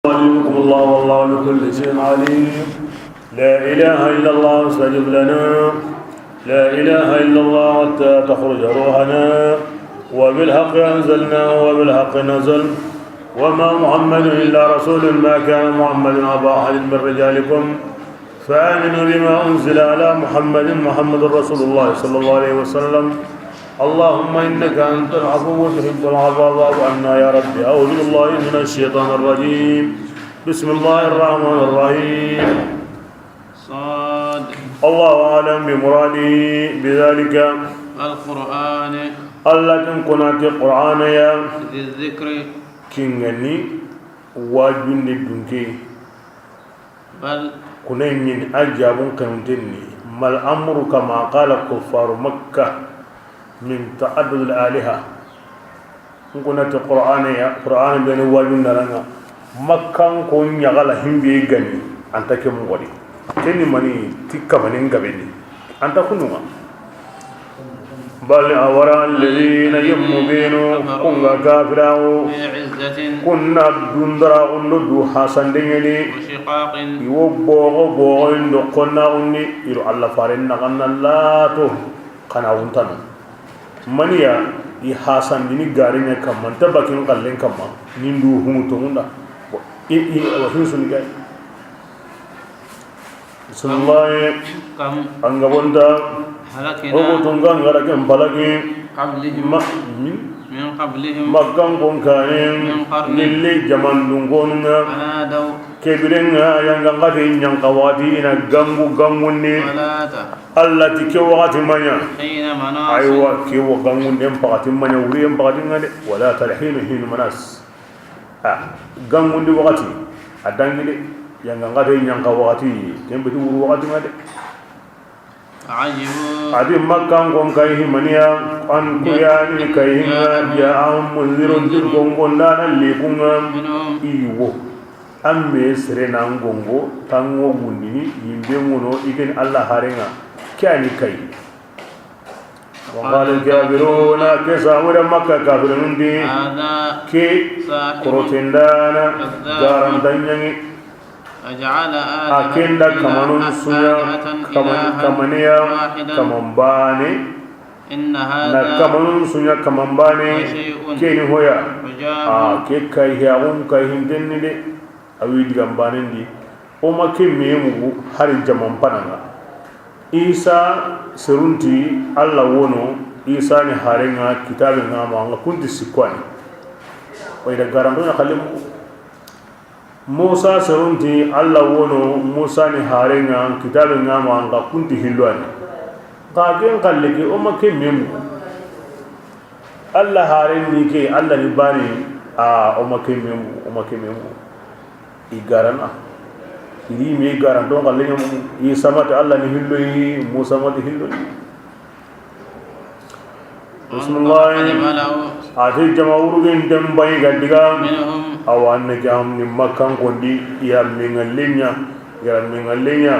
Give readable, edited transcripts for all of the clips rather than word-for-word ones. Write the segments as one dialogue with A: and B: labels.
A: وليكم الله والله بكل شيء عليم. لا إله إلا الله استجب لنا. لا إله إلا الله حتى تخرج روحنا. وبالحق أنزلناه وبالحق نزل. وما محمد إلا رسول، ما كان محمد أبا أحد من رجالكم. فآمنوا بما أنزل على محمد، محمد رسول الله صلى الله عليه وسلم. اللهم إنك أنت العفو تحب العفو فاعف عنا يا رب. أعوذ بالله من الشيطان الرجيم. بسم الله الرحمن الرحيم.
B: صاد.
A: الله أعلم بمراده بذلك.
B: القرآن.
A: الله تنكنات القرآن يا
B: ذي الذكر.
A: كينغني واجبن دونكي.
B: بل.
A: كنين أجابون كنتني ما الأمر كما قال كفار مكة من تعدد الآلهة. كنت القرآن يا قرآن بين واجبن لنا مكة كون يغلا هم بيغني أنت كم غري كني ماني تكا منين غبني أنت كنوا بل أورا الذين يمبين كنا كافرا
B: في عزة.
A: كنا دندرا دو حسن ديني
B: وشقاق.
A: Iwo bogo bogo indo konna unni iro alla faren na ganna lato kana untana maniya i hasan dini garinya kamma tabakin kallen kamma nindu hungu to ngunda i i wa hinsun gay bismillah.
B: كم
A: Anga bonta
B: هلكنا
A: ogo tunga ngara kem balagi
B: قبلهم
A: ma min
B: من قبلهم
A: makkan kon kanin
B: من قرن.
A: Nille jaman dungonunga
B: فنادوا
A: kebirenga yanga ngati nyankawati ina gangu gangunni
B: ولا
A: alla ti ke wakati manya
B: حين مناص
A: aywa ke wo gangunde pakati manya wuri pakati ngade wala talhinu hinu manas ah gangundi wakati adangile yanga ngati nyanka wakati kembe ti wuri wakati ngade.
B: عجبوا
A: Adi makkan kon kai himaniya an kuyani kai hinga ya am munzirun gongonda na lekunga
B: منهم
A: iwo an me sere nan gongo tango gundini yimbe ngono igen alla harenga kyani kai. وقال الكافرون كسامر مكة كافرون دي
B: هذا
A: كي
B: ساحر
A: كروتندانا غارانتانياني
B: أجعل
A: akenda kamanun suya
B: آلهة
A: kaman
B: إلها
A: kamaniya
B: واحدا
A: kamambane
B: إن
A: na
B: هذا
A: kamanun suya kamambane
B: لشيء
A: keni hoya
B: عجاب.
A: A ke kai hiyagun kai hintenni de awi digambanen di o ma ke memugu hari jaman pananga Isa serunti alla wono Isa ni harenga kitabe nga ma nga kunti sikwani o ida garanto na khalim Musa serunti alla wono Musa ni harenga kitabe nga ma nga kunti hilwani ka ken kalle ke o ma ke memugu alla haren ni ke alla ni bani a o ma ke memugu o ma ke memugu i garana iri me garan don kalle nyam Isa mata alla ni hilloyi Musa mata hilloyi. Bismillah.
B: قد ملأوا
A: Ate jama wurugen dembayi ga diga
B: منهم
A: awa ne jam ni makkan kondi ya mingalenya ya mingalenya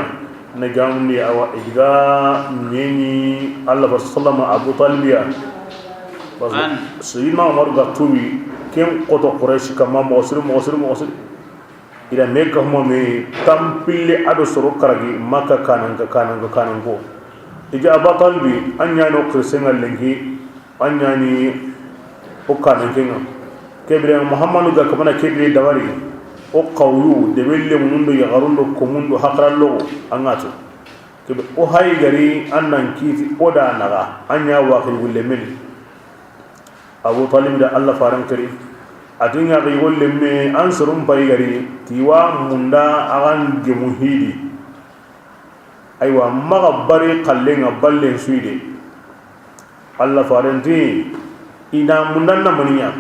A: ne jam ni awa idiga nyeni alla fa sallama Abu Talib
B: An.
A: Sayyidina Umar ga tuwi ken qoto Quraish kama mo sir mo sir mo sir ida me ka huma me tampille ado soro karagi Makka kanan ka kanan ka kanan ko ija Abu Talib anya no krisengal lenki anya ni o kanan kenga kebire Muhammadu ga kamana kebire dawari o qawyu de belle mundo ya garundo komundo hakrallo angato kebe o hay gari annan kiti o da naga anya wa khil men Abu Talib da Allah faran kari atinga ga golle me an surum pay gari tiwa munda agan gemuhidi aywa maga bari qallenga ballen suide Allah faranti ina munda na maniya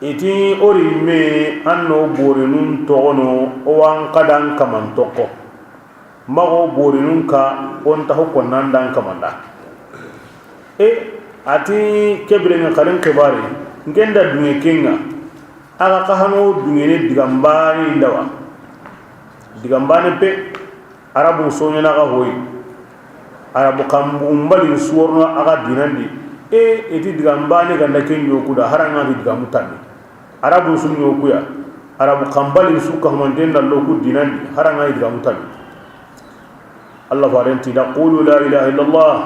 A: iti ori me anno borinun togono o an kadan kaman toko mago borinun ka on ta hokon nan dan kamanda e ati kebirenga karen kebari ngenda dunge kenga aga kahano dunge ne digambani ndawa digambani pe arabu sonya na ga hoyi arabu kambu mbali suworno aga dinandi e iti digambani ganda ken yokuda haranga di digamutani arabu sun yokuya Arabu kambali su ka humanden na loku dinandi haranga idiga mutani Allah farenti da qulu la ilaha illallah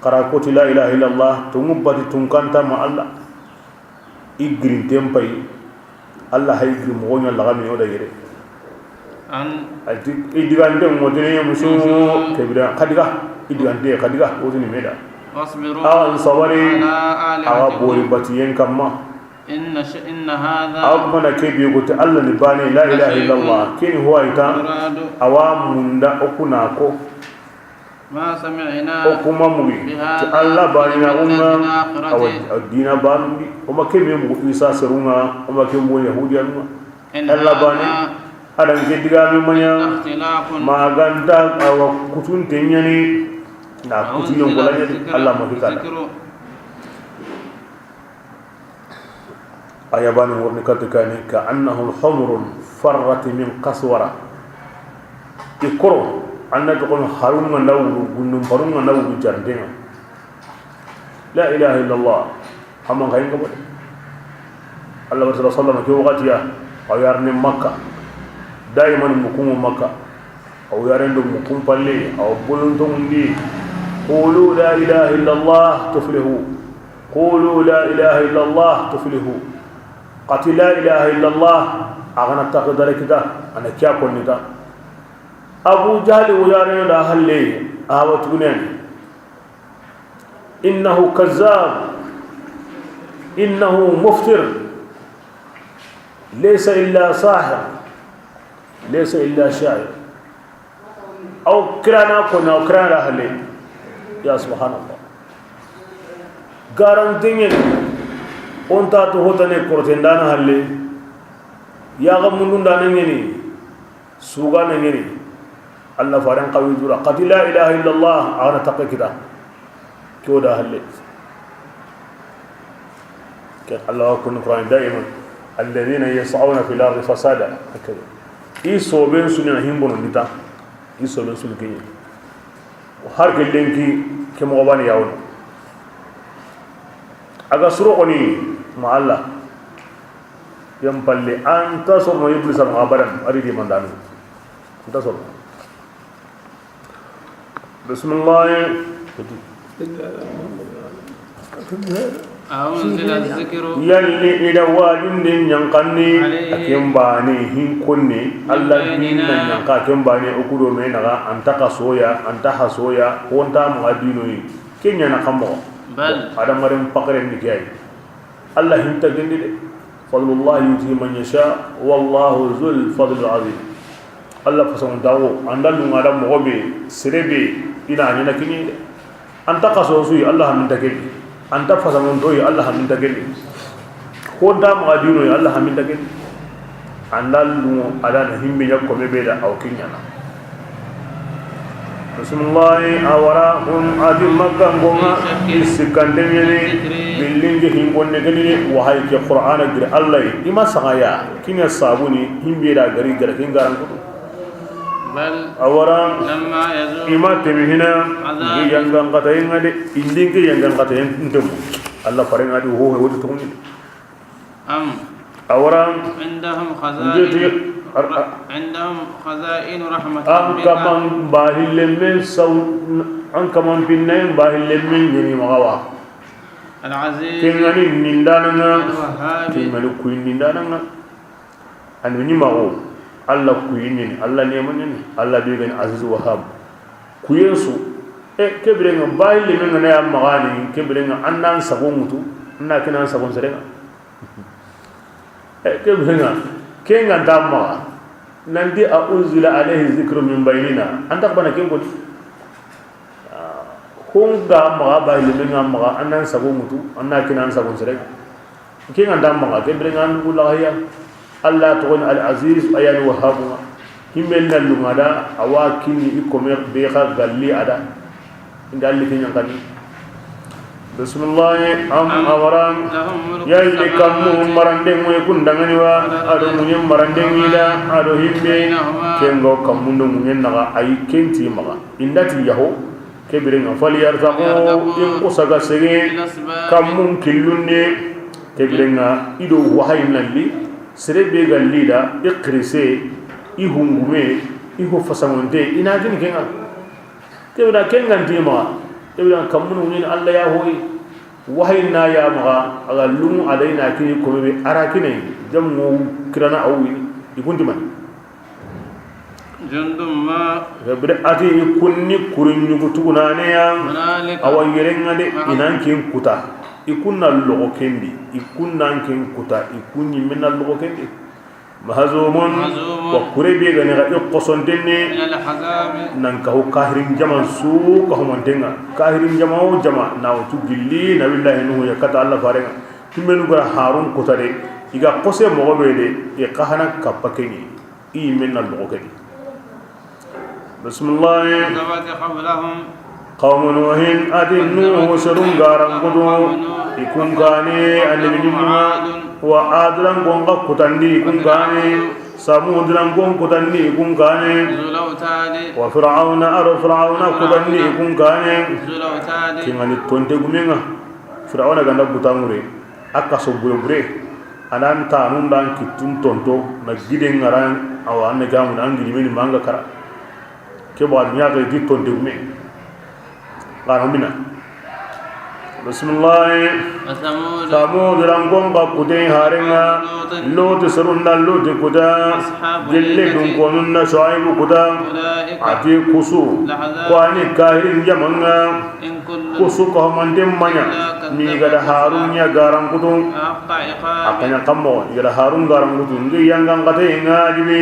A: karakoti la ilaha illallah tungubbati tunkanta ma Allah igrinten pay Allah hay gri mo nya laga mi oda yere
B: an
A: ati idigande mo musu kebira kadiga idigande kadiga wodini meda
B: wasbiru
A: awan sabari
B: ala
A: awa bori
B: alihatikum
A: batiyen kamma
B: inna hadha
A: aw mana kebi ko te Allah ni bani la ilaha illallah kini huwa ita
B: yuradu
A: awa munda okuna ko
B: ma sami'na
A: okuma mugi te Allah bani na umma awa dina bani o ma kebe mu isa serunga o ma kebe mu yahudiya nunga
B: in
A: Allah bani
B: hadha
A: adan ke diga mi manya
B: ikhtilafun
A: ma ganta awa kutun tenyani na kutu
B: unzila
A: yongola nyani
B: dhikru-
A: Allah ma fikada
B: dhikru
A: ayabani worni katikani ka annahu humrun farrat min qaswara ikoro anna to harunga nawru gundum harunga nawru jardenga la ilaha illa allah amma kayin ko Allah wa sallallahu alaihi wa sallam ke wakati ya ayarni makka daiman mukum makka aw yarendo mukum palle aw buluntungi qulu la ilaha illa allah tuflihu qulu la ilaha illa allah tuflihu qati la ilaha illa allah agana taqdare kita ana kya konnita abu jahl wa yarendo da halle awatunen innahu kazzab innahu muftir ليس إلا ساحر ليس إلا شاعر أو كرانا كنا أو كرانا أهلي يا سبحان الله غارانتين أنت تهوتني كرتين دانا أهلي يا غمون دانا نيني سوغانا نيني الله فارن قوي دورا قد لا إله إلا الله أنا تقي كده كودا أهلي كان الله يكون القرآن دائما الذين يسعون في الأرض فسادا هكذا إيسو بين سنة هيمبون نتا إيسو بين سنة كيني وهر كلينكي كم غباني ياون أجا سرقني مع الله ينبلي أنت سرنا إبليس المغابرا أريد من دانو أنت سرنا بسم الله
B: أنزل الذكر
A: يلي إلى واجن ينقني أكيم باني هنكني الله هن ينقا أكيم باني أكودو مينغا أنت كسويا أنت حسويا وأنت مغادينوي كين ينقمو
B: بل
A: هذا مريم فقر النجاي الله هن تجندي فضل الله يؤتي من يشاء والله ذو الفضل العظيم الله فسون داو عند لونغا مغبي سربي إلى أن ينكني أنت كسوسوي الله من تجندي أنت فسمون دوي الله من تجلي خدا مغادينو يا الله من تجلي عندنا على نهم يكون بيدا أو كينيانا بسم الله أوراهم أدي مكة غونا إسكندرية بلينج هيمون نجلي وهاي كقرآن غير الله إما سعيا كينيا صابوني هم بيدا غري غري كين غاران كتو
B: بل
A: أوراهم
B: لما يزول
A: ima temihina
B: عذاب
A: yangan katayen ngade indinke yangan katayen ntemu Allah farenga di ho ho tungni
B: أم
A: awara
B: عندهم
A: njeti
B: خزائن عندهم خزائن رحمة
A: am
B: ربك
A: kaman bahille men saw an kaman pinne bahille men yeni magawa
B: العزيز
A: kengani nindananga
B: الوهاب
A: kengani kuy nindananga anu ni mago Allah kuyini Allah ne manini Allah be gani aziz wahab kuyensu e kebrenga bahille men ngana ya magani kebrenga annan sago mutu anna kinan sago serenga e kebrenga kenga damma nandi a unzila alayhi zikru min bainina anta bana kengo honga maga bahille men nga maga annan sago mutu anna kinan sago serenga kenga damma kebrenga an gula Allah togoni al aziz ayani wahabu himmel na lungada awa kini ikome bexa galli ada inda alli ke ñankani bismillahi am awaran
B: لهم ملك
A: yalli kammu
B: السماوات
A: marandenŋoye kundangani wa ado muñe marandenŋida ado himbe kengo kammundo muñe naxa ayi kenti maxa indati yaho ke birenga faliyartaxo in kusaga sege
B: الأسباب
A: kammun killunde ke birenga ido wahayi nalli Serebe ga lida ikrise i hungume i ho fasamonte ina gini kenga kebra kenga ntima kebra kamunu ni alla ya hoyi wahayna ya maga aga lumu alaina kini komebe arakine jamu kirana awi ikunti man
B: jundum ma
A: kebre ati ikunni kurinnyugu tugunane ya awa yerengade inan ken kuta ikunna logo kendi ikunna ken kuta ikunni minna logo kendi mahazumun wa kurebe gani ga iqosontenne nan kahu kahirin jaman su kahumantenga kahirin jama o jama nawtu gilli nabillahi nuhu yakata alla farenga timmenu gara harun kutare iga qose mogo be de e kahana kapakeni i minna logo kendi bismillah قوم نوح أدنوه سرون غارن قدو يكون كاني النبي نما وعادلن قونغا كتندي يكون كاني سمودلن قون كتندي يكون كاني وفرعون أر فرعون كتندي يكون كاني كيغاني تونتي غومينغا فرعون غاندا بوتانغوري أكاسو بوري أنان تانون دان كيتون تونتو na giden ngaran awa anna gamun angili meni manga kara ke ba nyaga di tonte gume قارمنا بسم الله ثمود رانكم قدين هارنا لوط سرنا لوط كدا جل دونكون شعيب كدا عتي كسو واني كاهرين جمعنا كسو كهمندم مانيا ميغدا هارون يا غاران كدو أكنا كمو يغدا هارون غاران كدو نجي يانغان كتي ناجبي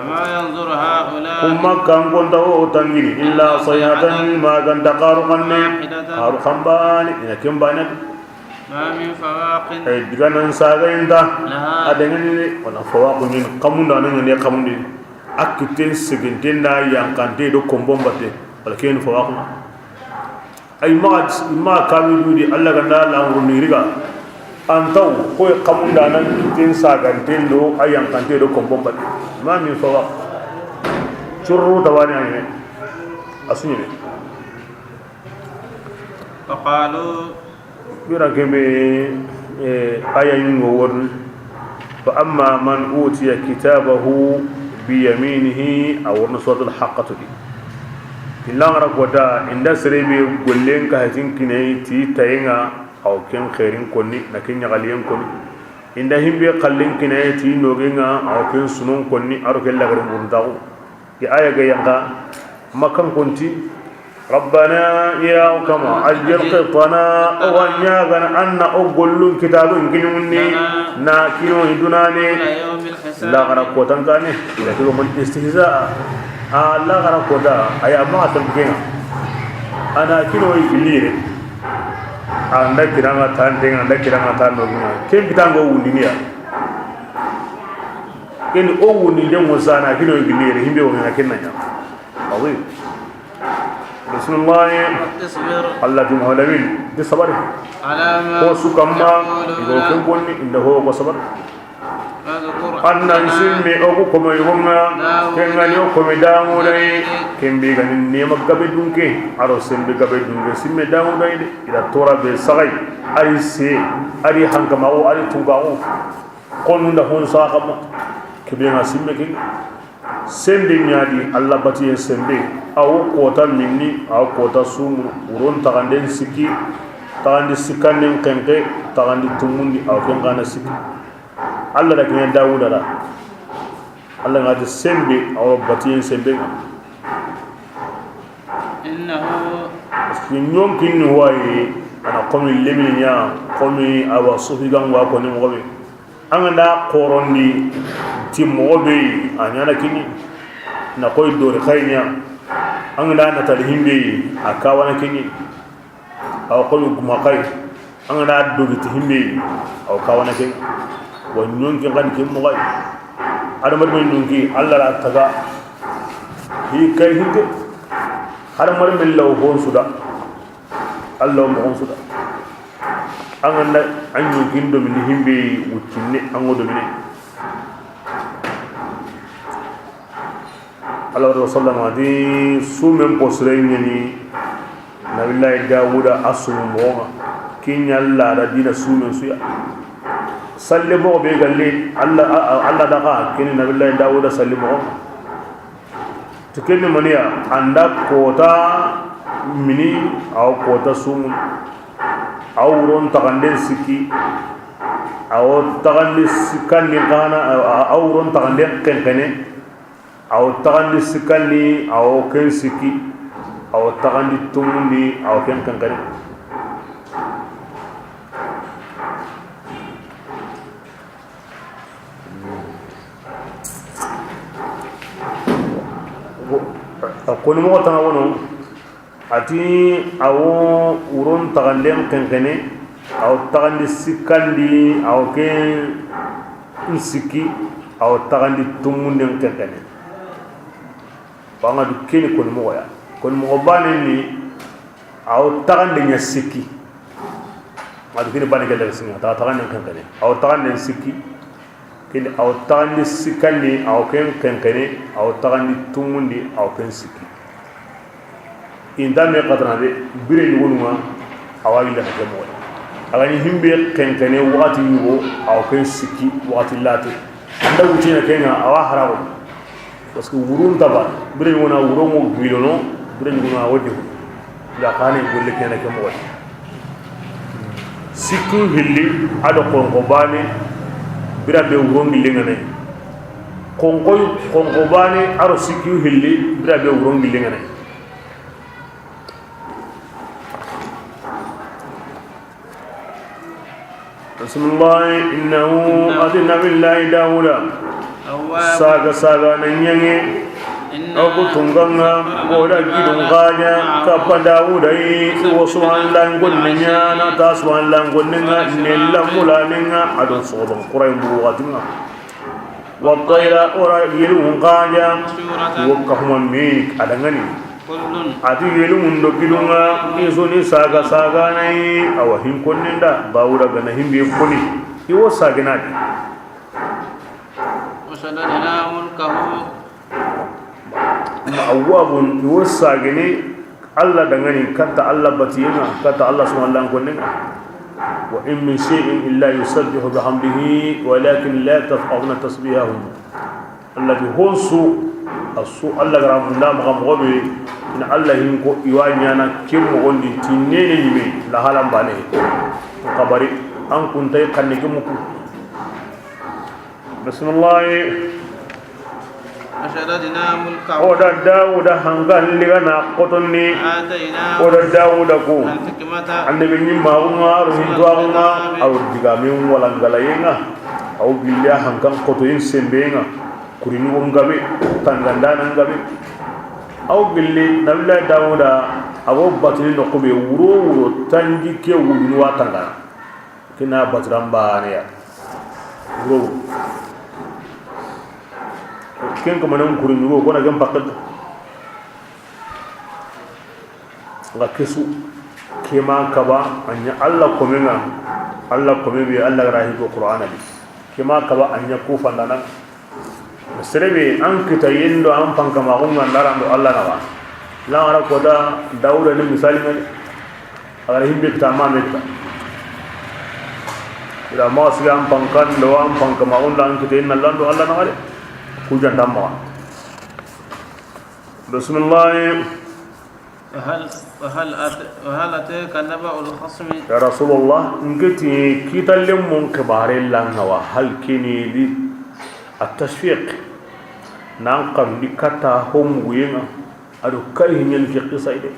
B: وما ينظر هؤلاء
A: كما كان كنت تنجري إلا صيحة ما كان تقارقن قارقن إن كم بانت
B: ما من فواق
A: أي دغنا ساغين دا أدغني ولا فواق من قمون دا نغني قمون دي أكتين سجنتين نا يانكانتي دو كومبوم باتي ولكن فواق أي ما كامل دي الله غنا لامر نيرغا أنتو كوي قمون دا نغنتين ساغنتين دو أي يانكانتي دو كومبوم باتي ما من فواق شرو دواني عني أسني
B: فقالوا
A: يراكم آية ينور فأما من أوتي كتابه بيمينه أو نصوت الحقة دي إلا ركودا إن سربي قلين كهتين كني تي تينا أو كم خيرين كوني لكن يغلين كوني إن هم بيقلين كني تي نوغينا أو كم سنون كوني أروك الله غير مرتاح يا آية جيانكا ما كان كنتي ربنا يا كما أجل قطنا وأنياغنا أن أقول كتاب كنوني ناكينو هدوناني لا غرا كوتان كاني إذا كنت من استهزاء لا غرا كوتا أي ما تمكن أنا كينو يفلير عندك كراما تانتين عندك كراما تانوغنا كم بتانغو وندينيا كن أو وندين وسانا كينو يفلير هم بيومنا كنا يا عظيم بسم الله الله جمع العالمين دي صبر هو سكما إذا كن كوني إنه هو صبر أن نسمي أبو كم يومنا كن غنيو كم داموري كن بيغني نيم قبل دونك أروسم بقبل دونك سمي داموري إذا تورا بسغي أري سي أري هنكماو أري تونغاو قنون هون ساقم كبيرنا سمي كين sembe ñaadi alla batiye sembe awo kota minni awo kota sumunu wuron taxanden sikki taxandi sikkanden xenxe taxandi tumundi awo ken xana sikki alla da keña dawuda la alla ngati sembe awo batiyen sembe nga parce que ñoom kinni huwaye ana komi lemini ña komi awa sufiganwa koni moxo ɓe an ganda xorondi ti moxo be a ñana kini na koy dori xayña an ganda natali himbe a kawana kini awa komi guma xay an ganda dogiti himbe awa kawana kini wa ñonki xani ke moxay hadamadi ñonki alla la taga hi kay hinte hadamadi men law hon suda alla moxon suda an ganda an ñonkin domini himbe wuccinne an go domine Allah sallallahu alaihi sumen posre ñani nabillahi dawuda asumu moga kinya la da dina sumen suya Salle mo be galle alla alla daga kini nabillahi Dawuda salli mo to kenni maniya anda kota mini aw kota sumun aw wuron taganden sikki aw tagandi sikandi kana aw wuron taganden kenkene aw tagandi sikandi aw ken sikki aw tagandi tumundi aw ken kenkene. Koni mogo tanga wono ati awo wuron taganden kenkene aw tagandi sikkandi aw ken sikki aw tagandi tumunden kenkene banga du keni koni mogo ya koni mogo bane ni aw tagandi nya sikki ma du keni bane gelle singa ta taganden kenkene aw taganden sikki keni aw tagandi sikkandi aw ken kenkene aw tagandi tumundi aw ken sikki inda me qatna de bire yugonuma awagi la ke mo agani himbe kenkene wakati yugo aw ken sikki wakati late anda wutina kenga awa harawo parce que wurun taba bire yugona wurongo gilono bire yugona wodi la kane golle kena ke mo sikku hilli ado konko bane bira be wurongi lengane konko konko bane aro sikku hilli bira be wurongi lengane. بسم الله إنه أدنى بالله داوود ساغا ساغا نيني أو تونغا ولا جيدون غايا كابا داوود أي وسبحان الله نغنيا نا سبحان الله نغنيا نلا مولا نينا أدون صوبان قراي بوغاتنا والطير أورا يلون غايا وكهم ميك أدغني ati yelu ndo gilunga isoni saga saga nai awa hin konninda Dawuda gana himbe koni iwo saga nadi
B: wasadadna mulkahu
A: awwabun iwo saga ni alla dangani katta alla batiyena katta alla subhanahu wa ta'ala konninga wa in min shay'in illa yusabbihu bihamdihi walakin la tafqahuna tasbihahum allati hunsu asu alla garamunda magamgobe in alla hinko iwanyana kimmo gondi tinene nyime la halam bane kabari an kuntay kanne gumuku bismillah
B: ashadadna mulka
A: oda Dawuda hangan ligana qotonni oda Dawuda ko annabi nyimma umma ruhinto umma aw diga min wala ngalayenga aw billah hangan qotoyin sembenga kurini ngabe tangandana ngabe aw gilli nabila Dawuda awo batini no ko be wuro wuro tanji ke wuduni wa tangana kina batran baane ya wuro ken ko manan kurini wo ko na gam pakal ga kesu kema kaba anya alla komenga alla komebe alla rahi ko qur'ana bi kema kaba anya ku fandana serebe an kita yendo an panka ma gonga ndarando alla nawa la ara ko da Dawuda ni misali men agara himbe ta ma metta ila ma siga an pankan do an panka ma gonga an kita yenna lando alla nawa de ku janda ma bismillah.
B: وهل أتاك نبأ الخصم
A: يا رسول الله ngeti kitalem mon kebare langawa hal kini li التشفيق نانقم لكتا هم وينا أدو كاي هنين في قصة إلي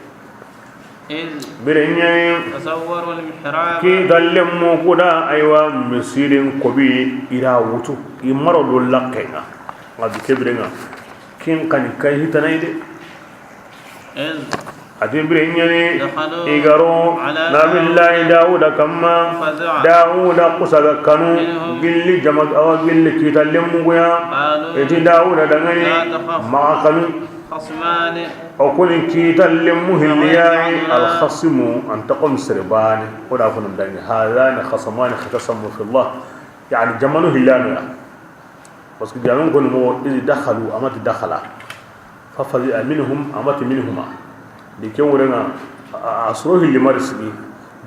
A: برنيا
B: تصوروا المحراب
A: كي دلمو كودا أيوة مسيرين كوبي إلى وتو يمرض اللقينا غادي كبرنا كين كان كاي هتنا إلي أتين برنيا إيجارو نبي الله داود كما داود قصد كانوا قل جمع أو قل كيتالم ويا إتي داود دعني ما كانوا
B: خصمان
A: أو كل كيتالم هليا الخصم أن تقوم سربان ولا فنم دعني هذان خصمان اختصموا في الله يعني جمعوا هلانو بس جمعوا كل مو إذا دخلوا أما تدخلا ففزع منهم أما منهما لكن ورنا أسروه اللي مارسني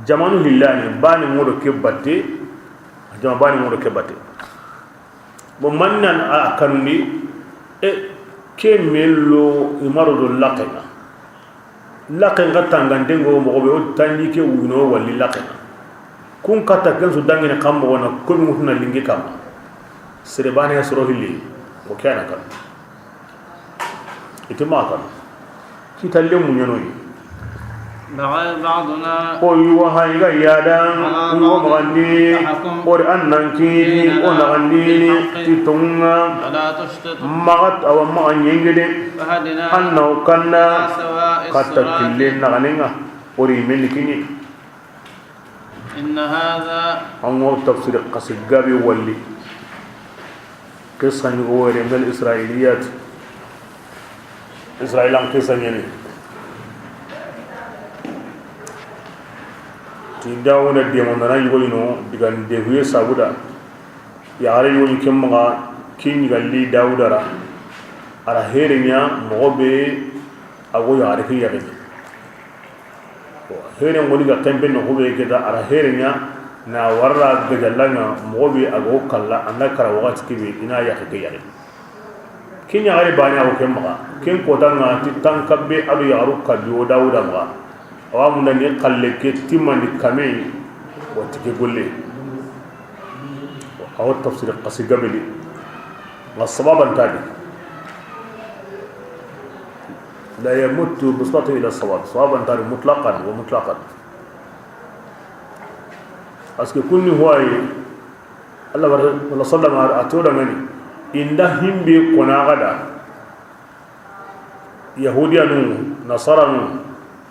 A: جمانه الله بان مورو كبتة Jama bani mo ke batte bo mannan a kanundi e ke mello imaro do laqena laqenga tangandengo mo be o tanni ke wuno walli laqena kun kata kenso dangene kambo wona ko mi mutuna lingi kam sere bane soro hilli o kana kam itima kam kitalle mu nyono
B: بعضنا
A: o yuwa hayga yadan o magandi or annan ki o nagandi ti tonga magat aw ma nyengede annaw kanna katta kille naganenga ori melikini
B: إن هذا
A: أنو تفسير قصد قابي ولي قصة نقول من الإسرائيليات إسرائيل عن قصة يعني تنداونا ديمونا يقولون دعان دهوي سابودا يعرف يقولون كم ما كين يقولي داودا را على هيرنيا مغبي أبو يعرف يقولي هيرن غولي كامبين نخوبي كده على هيرنيا نا ورا جلنا مغبي أبو كلا أنا كروات كبي إنا يحكي يقولي كين يعرف باني أبو كم ما كين كودانا تيتان كبي أبو يعرف كبي وداودا ما awa ni kalle ke timani kame watike golle aw tafsir qasi gabeli wa sawaban tadi la yamutu bisatu ila sawab sawaban tadi mutlaqan wa mutlaqan aske kunni huwa Allah wala sallama atoda ngani inda himbe kona gada yahudiya nu nasara nu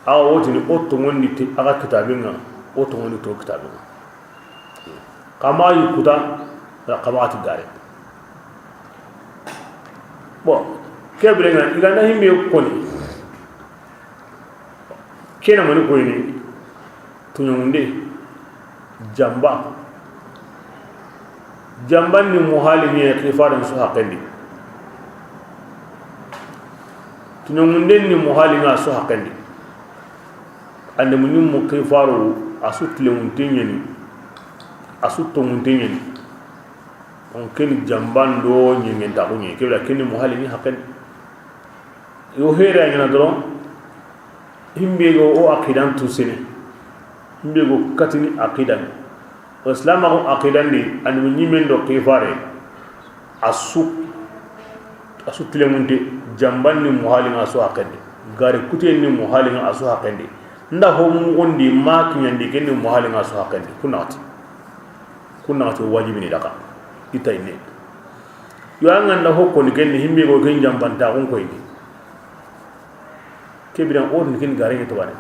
A: aw wotini o toŋondi ti aga kitabinga o toŋondi to kitabinga kama yikuta la kama ti gare bon kebirenga iganda himbe koni kena mani koyni tuñonde jamba jamba ni muhali ni khifaren su hakendi tuñonde ni muhali nga su hakendi ande mu nyum khifaru asu tilemunte nyeni asu tongunte nyeni on ken jamban do nyengen ta ko nyi kebla ken muhali ni haken yo hera nyana doron himbe go o aqidan tusene himbe go katini aqidan o islam ko aqidan ni ande mu nyimen do khifare asu tilemunte jamban ni muhali asu haken gare kute ni muhali asu haken nda ho mugondi ma kinyandi kenni muhali nga su hakendi kunati wajibi ni daka itayne yo anga nda ho ko ni kenni himbe go ken jambanta kon koy ni kebiran o ni ken gare ni to bane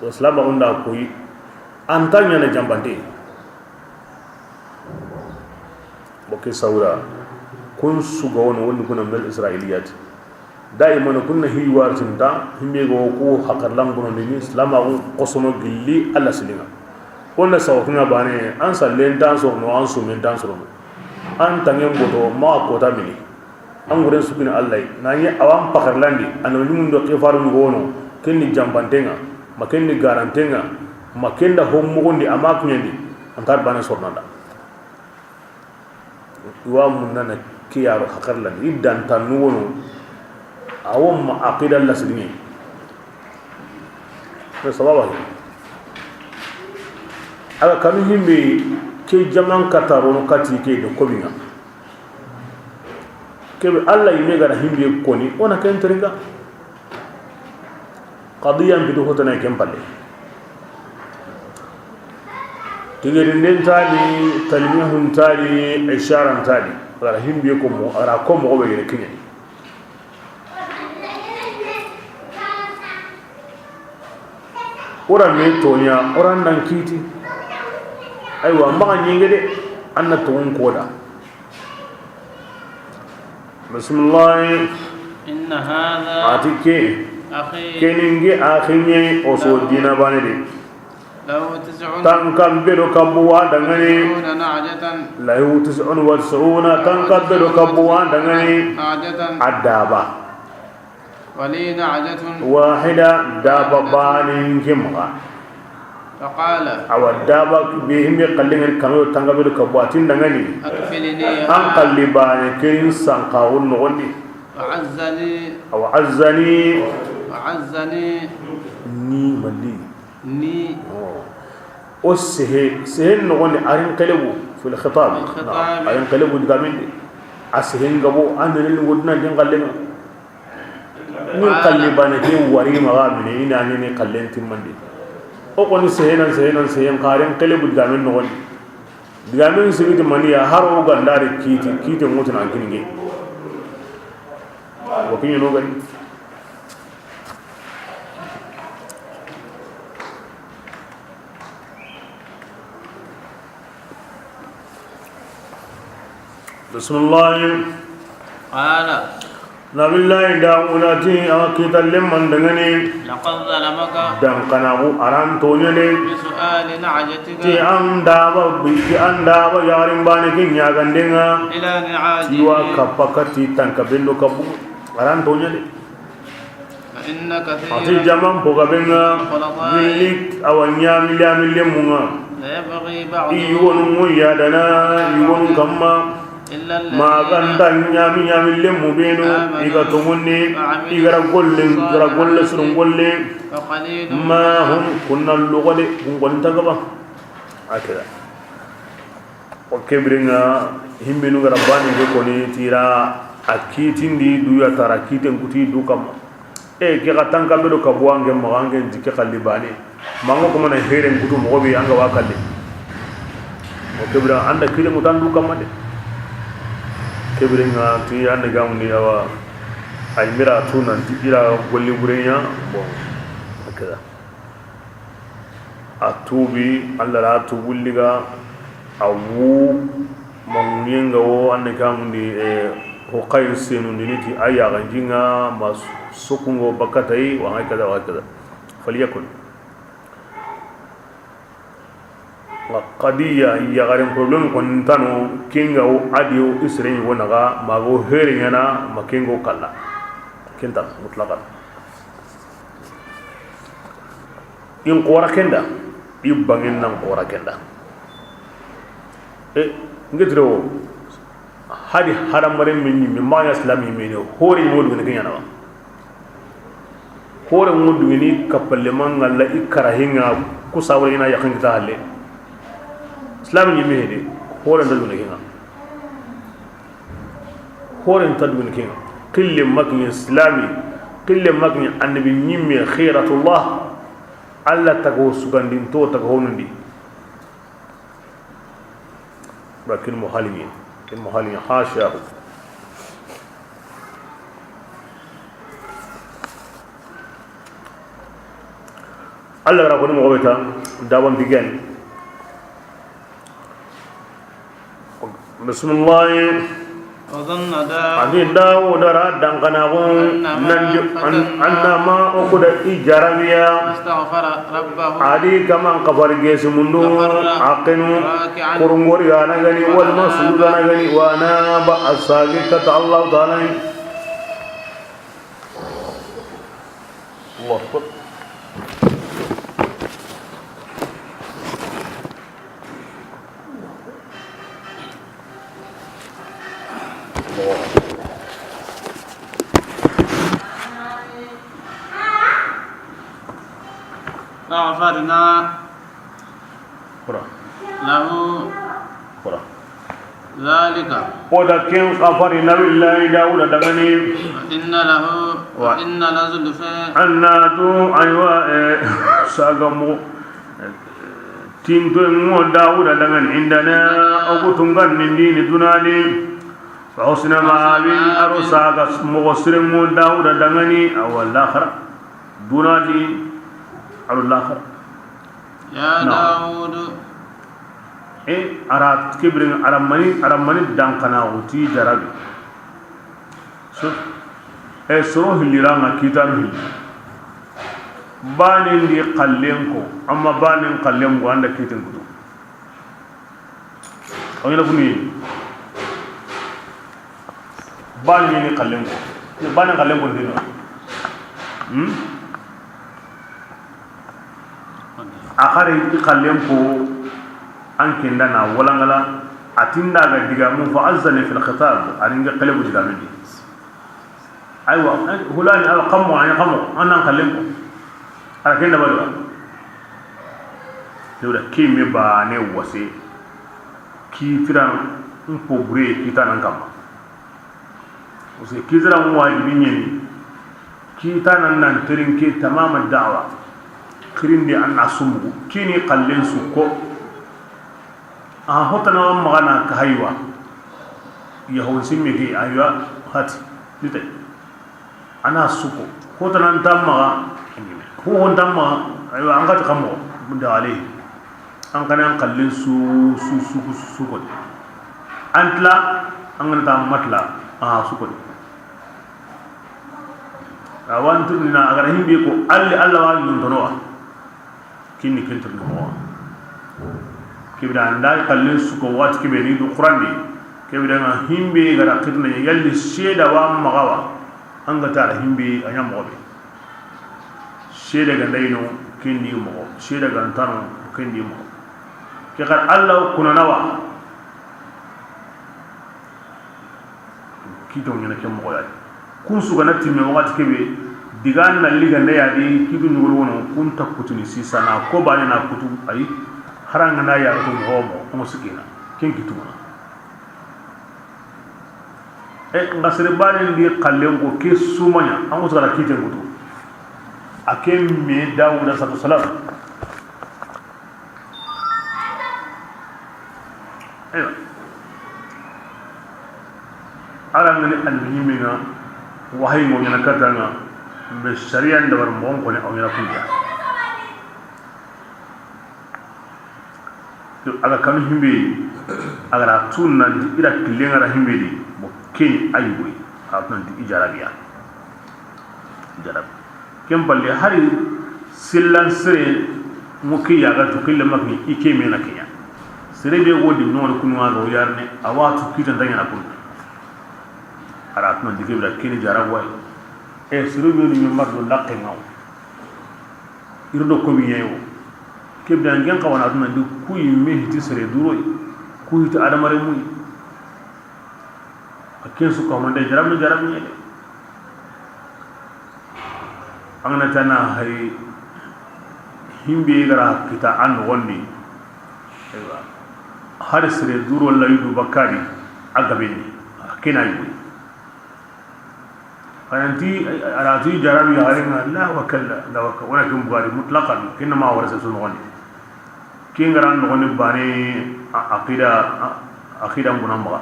A: o islam ba onda koy antanya na jambante boke saura kun su ga wono woni kuna mel israiliyat دائما كنا هي وارتنتا هم يقولوا حقر لهم بنوني إسلام أو قسمه قلي الله سلينا قلنا سوفنا باني أنسى لين دانسو نو أنسو من دانسو نو أن تانيم بتو ما كوتا مني أنغورين سكين الله ناني أوام بحر لاندي أنا من دو كفار نغونو كني جامبانتينga ما كني غارانتينga ما كندا هم مغوندي أماك نيندي أنتار باني سورنادا يوامنا كيارو حقر لاندي إدان تنوونو awon ma aqida la sidini ko sababa ala kanu himbe ke jaman kataro no kati ke do kobinga ke alla yime gara himbe koni ona ken teringa qadiyan bi do hotana ken palle tigerinden tali talmihun tali isharan tali ala himbe ko mo ara ko mo be yene kinye ora me tonya ora nan kiti aywa ma nyinge de anna ton koda bismillah
B: inna hadha
A: atike
B: akhi
A: keninge akhinye oso dina bane de
B: law tis'un
A: tankam bedo kabuwa dangane
B: na'jatan
A: law tis'un wa tis'una tankam bedo kabuwa dangane
B: na'jatan
A: adaba
B: ولي نعجة
A: واحدة داببان كمغا
B: فقال
A: awa daba be himbe qallen kame tangabe ka boatin dangani
B: أكفلني
A: an qallibane ken sanka won nogondi
B: وعزني
A: awa azzani
B: وعزني
A: ni mali
B: ني
A: o sehe sehe nogondi arin qelebu fil khitab arin qelebu digaminde asehen gabo anene wodna den qallen min qallibane ke wari magamine ina ni qallen timmandi o koni sehenan sehenan sehen qaren qelebu digamin nogondi digamin sigiti maniya har o gandare kiti kiti mutuna kinge o kinyo no gani bismillah
B: قال
A: نبي الله داود أكيد لمن دغني
B: لقد ظلمك
A: دان كنابو أران تونيني
B: بسؤال نعجتك
A: تي أن دابا بي أن دابا يارين باني كي نياغاندينغا
B: إلى نعاجه
A: تيوا كبكتي تانكبندو كبو أران تونيني
B: فإن كثيرا
A: أتي جمان بوغابينغا ملك أو نيامي لامي لمونغا
B: ليبغي بعضهم
A: إيوانو يادنا إيوانو كما
B: ما
A: ganda nyami nyami lemu benu iga tomunni igara golle igara golle surun golle ma hum kunna lugale kun gonta gaba akira o kebringa himmenu gara bani ke koni tira akitindi duya tara kiten kuti dukam e ke ga tanka bedo ka buange magange dike kalibani mango ko mana heren kutu mo be anga wakalle o kebra anda kile mutan dukam de kebiringa ti ande gamni awa ay mira tunan ti ira golli burenya bon akada atubi alla la tubulliga awu manyenga wo ande gamni e ho kay senu ndiniti aya ganjinga mas sokungo bakatai wa hakada wa hakada falyakun qadiya ya garin problem kon tano kinga o adio isren wonaga mago here yana makingo kala kenta mutlaqan in qora kenda ibangin nan qora kenda e ngedro hadi haramare min mi ma ya islami mi ne hore modu ne kenya na hore modu ni kapalle mangalla ikarahinga kusawre ina yakin ta halle islam ni mehde horen ta dun kinga horen ta dun kinga qille makni islami qille makni annabi nyimme khairatullah alla tago sugandin to tago honundi lakin muhalimin kin muhalimin hasha alla ra ko ni mo beta dawam bigen بسم الله
B: وظن داود
A: أدي داود را دانكناغون أنما أقود إجراميا
B: استغفر ربه
A: أدي كمان قفر جيس مندو عقنو قرنغوري أنا غني والمسجود أنا غني وأنا بأساقك الله تعالى الله أكبر
B: فغفرنا له ذلك
A: ولكن غفرنا بالله داود دغني
B: إن له وإن لزلفى
A: أناتو أيوة ساغمو تينتو مو داود دغني عندنا أغتنغن من دين دونالي فحسن مآب أرساغ مغسر مو داود دغني أو الآخر دونالي على الآخر
B: يا داود
A: e ara kibrin aramani aramani dankana uti jarabi so e soro hiliranga kitan hil banin di qallenko amma banin qallenko anda kitan kudu ongila kuni banin ni qallenko banin qallenko ndino Akhari iqallen ko an kenda na walangala atinda ga diga mun fa azzani fil khitab aninga qalabu diga mindi aywa hulani al qamu an qamu annan qallen ko ala kenda balwa dawda kimi ba ne wase ki firan un po bure kita nan kama wase kizra mu wajibi nyeni kita nan nan tirinke tamam da'wa kirindi an asumu kini qallen su ko a hotana magana ka haywa yahun simme ki aywa hati lite ana suko hotana tamma ko hon tamma aywa an ka kamo bunda alayhi an kana qallen su su su su ko antla an ngana ta matla a su ko awantu na agara himbe ko alli alla wa yun tonowa kinni kentor no kibra anda qallen su ko wat kibe ni du qur'an di kibra nga himbe gara qirna yalli sheda wa magawa an ga ta himbe anya mo be sheda ga ndayno kinni mo sheda ga ntano kinni mo ke gar alla kunanawa kito ngena ke mo ya kun su gana timme wakati kebe digan na liga ne ya di kidu nyugol wono kun takutuni sisana ko bani na kutu ay haranga na ya ko homo mo sikina ken kituma e ngasere bani ndi qallen ko ke sumanya an ko sala kiten kutu akem me Dawud sallallahu alaihi wasallam aywa ala ngani almuhimina wahayi mo nyana katanga be sharia ndabar mo ko ne aw nyana kunja to aga kanu himbe aga ra tunna di ira kilenga ra himbe di mo ken ayuwe ha tan di ijarabiya ijarab kem balle hari sillan sere mo ke yaga to kille makni ike mena kenya sere be wodi non kunu ga yarne awatu kitan danya na kun aratna dikebra kini jarab way e suru ni mardo laqe ngaw irdo ko mi yewo kebda ngen kawana aduna di kuy me hiti sere duro kuy ta adamare muy akesu ko mande jarab ni jarab ni angna tana hay himbe gara kita an gondi aywa har sere duro la yudu bakari agabeni akena yuwi فأنتي أراتي جرابي هارينا لا وكلا لا وكلا ولكن بغاري مطلقا كنا ما ورث سنغني كين غران نغني باني عقيدة عقيدة منامغا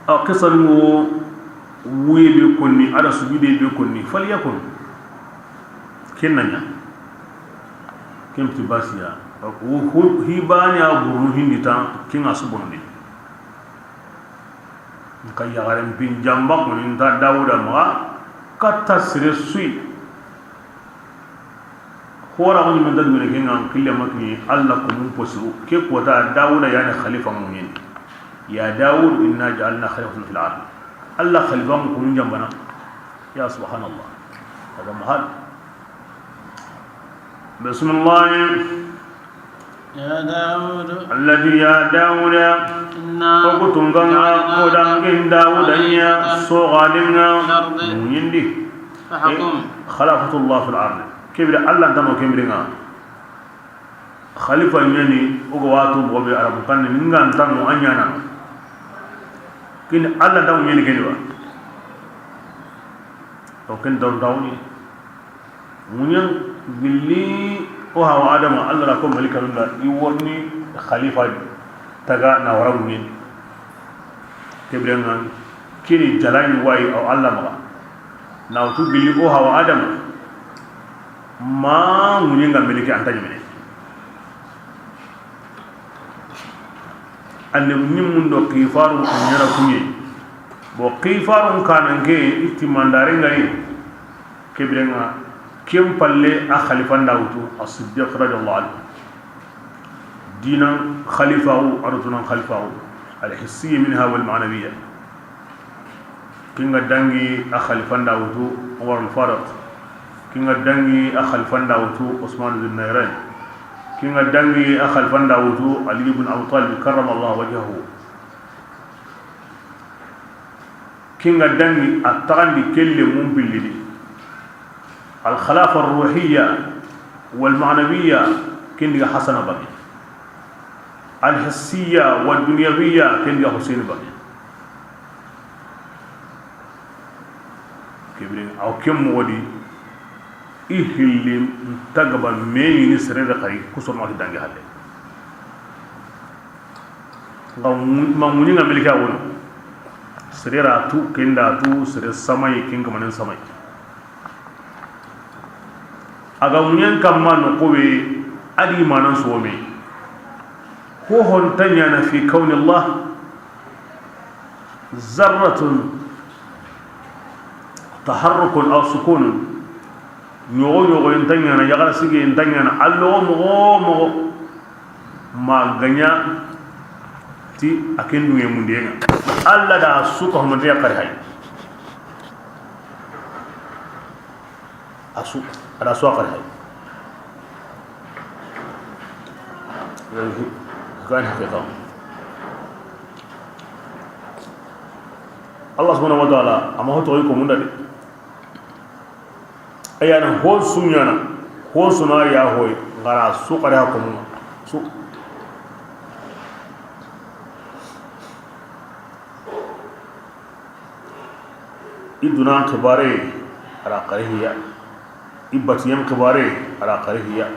A: قصة وي بيكوني على سجودي بيكوني فليكن كنا كم تباسيا وهي باني أبو هندي تان كين أصبرني ka yagaren bin jamba ko ni ta Dawuda ma katta sire sui hora ko ni men dagune ke ngam kille makni alla ko mun posu ke ko ta Dawuda yani khalifa mun yin ya Dawud inna ja'alna khalifatan fil ard alla khalifa ko mun jambana ya subhanallah hada mahal bismillah
B: ya Dawud
A: alladhi ya Dawud وكتنغا ودانغين داودنيا سوغالينا يندي
B: فحكم
A: خلافة الله في الأرض كبير الله دمو كبيرنا خليفة يني وغواتو بوبي عرب كان نغان تانو انيانا كين الله دمو يني كيدوا او كن دون داوني منين باللي او هو ادم الله لكم ملك الله يورني خليفة taga na warawu ni kebrenga kini jalani way aw alla ma na tu billi o hawa adam ma munye nga meliki anta nyimene anne mun do kifaru nyara kunye bo kifaru kanange itimandare ngai kebrenga kem palle a khalifa ndawtu as-siddiq radiyallahu anhu دينا خليفه أرضنا خليفه الحسية منها والمعنوية كينغا دانغي أخليفة داوتو عمر الفاروق Kinga dangi a khalifan dawutu Usman bin Nayran. Kinga dangi a khalifan dawutu Ali ibn Abi Talib karramallahu wajhahu. Kinga dangi a tagandi kelle mun billidi. Al khalafa ar-ruhiyya wal ma'nawiyya kinga Hasan bagi. Al hissiyya wal dunyawiyya kinga Husain bagi. Kibrin aw kem modi ihilli tagaba me ni serere xari kuso ma dangi halle ma muni nga melika wono serera tu kenda tu sere samay kinga manen samay aga munyen kamma no kowe adi manan so me ko hon tanyana fi kauni Allah zarratun taharrukun aw sukunun ñogo ñogo en tanyana yagara sige en tanyana allo mogo mogo ma ganya ti akendu e mundenga alla da suka ho mande yakari hay asu ala suka hay kan haqiqa Allah subhanahu wa ta'ala ama hoto ko munda de ayana ho sunyana ho suna ya hoy ngara su qara ko mun su iduna kibare ala qarihiya ibatiyam kibare ala qarihiya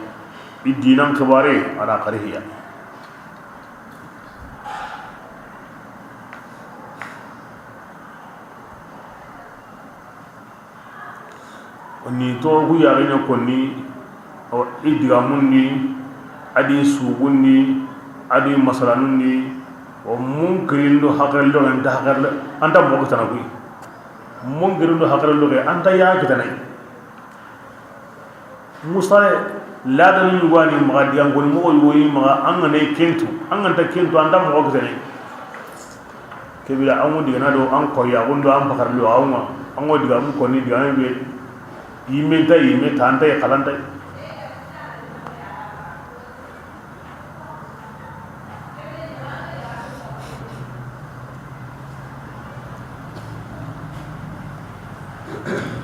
A: idinan kibare ala qarihiya ni to ku ya ina konni o idigamun ni adi sugun ni adi masalanun ni o munkirin do hakal do anta hakal anta mo ko tan ku munkirin do hakal do anta ya kitana musale ladan ni wani ma diyan ko mo yoyi ma an ne kentu an anta kentu anta mo ko kitana kebila an diga na do an ko ya gondo an bakar lo awma an go diga mun ko ni diga be yimenta yime tanta kalanta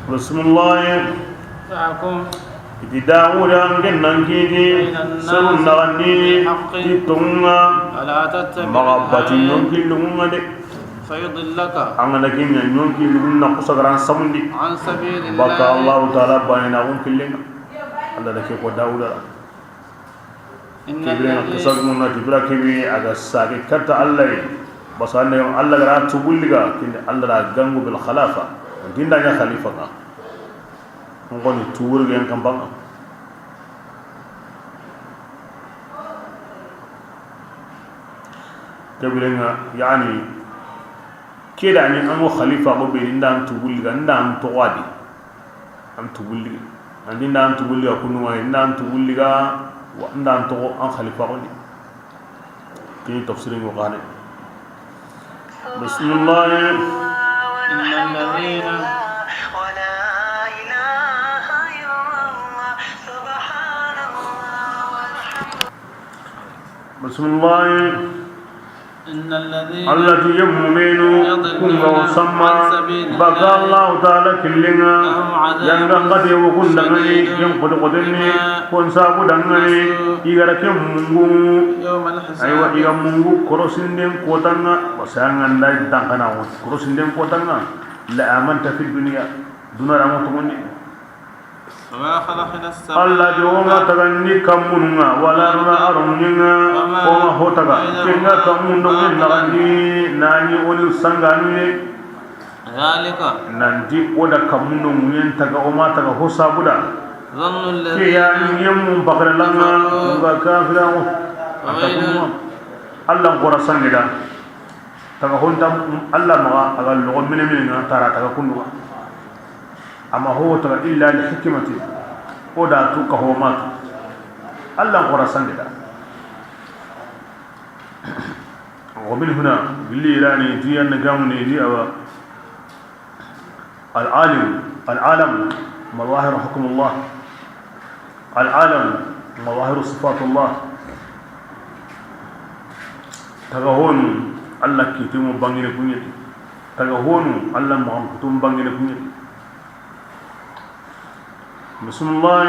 A: Bismillah
B: ta'akum
A: idawuda ngen kidi sun nagani titunga magabati nyonki lunga de
B: fayudillaka
A: angana kinya nyonki lunga kusagaran samundi
B: an sabilillah
A: baka Allah ta'ala bayna un killenga Allah da ke ko dawuda
B: inna
A: kusagunna tibra kibi aga sage katta Allah basanne Allah gara tubulliga kinne Allah ra gangu bil khalafa dinda nya khalifa ka ngoni tuwurge en kambanga kebilenga yani keda ni ango khalifa ko be nda tubulliga nda an towadi an tubulliga andi nda an tubulliga kunu nda an tubulliga wa nda an to an khalifa ko ni kini tafsirin ko qane bismillah bismillah
B: إن الذين
A: التي يؤمن كن وسمى بقى الله تعالى كلنا ينقض وكن دغني ينقض قدني كن سابو دغني يغرا كم mungu
B: يوم الحساب
A: ايوا يغا mungu korosindem kotanga wasanga nday dankana korosindem kotanga la amanta fi dunya dunara mo tumundi
B: وما خلقنا السماء
A: الله جوما تغني كمونغا ولا رنا أرمنيغا وما هوتغا كنغا كمونغا نغني ناني أولي سانغاني
B: ذلك
A: نانتي ودا كمونغ ينتغا وما تغا هوسابودا
B: ظن الذين
A: كيا يم بقر لنا كافرا الله قرا سانغدا تغا هونتا الله ما أغا لغو من من ترى تغا كندوغا أما هو ترى إلا لحكمة ودا توك هو مات الله قرصان كده ومن هنا باللي راني دي أن قامني دي أو العالم العالم مظاهر حكم الله، العالم مظاهر صفات الله. تغهون الله كيتم بانغي كوني، تغهون الله مانكتم بانغي كوني. بسم الله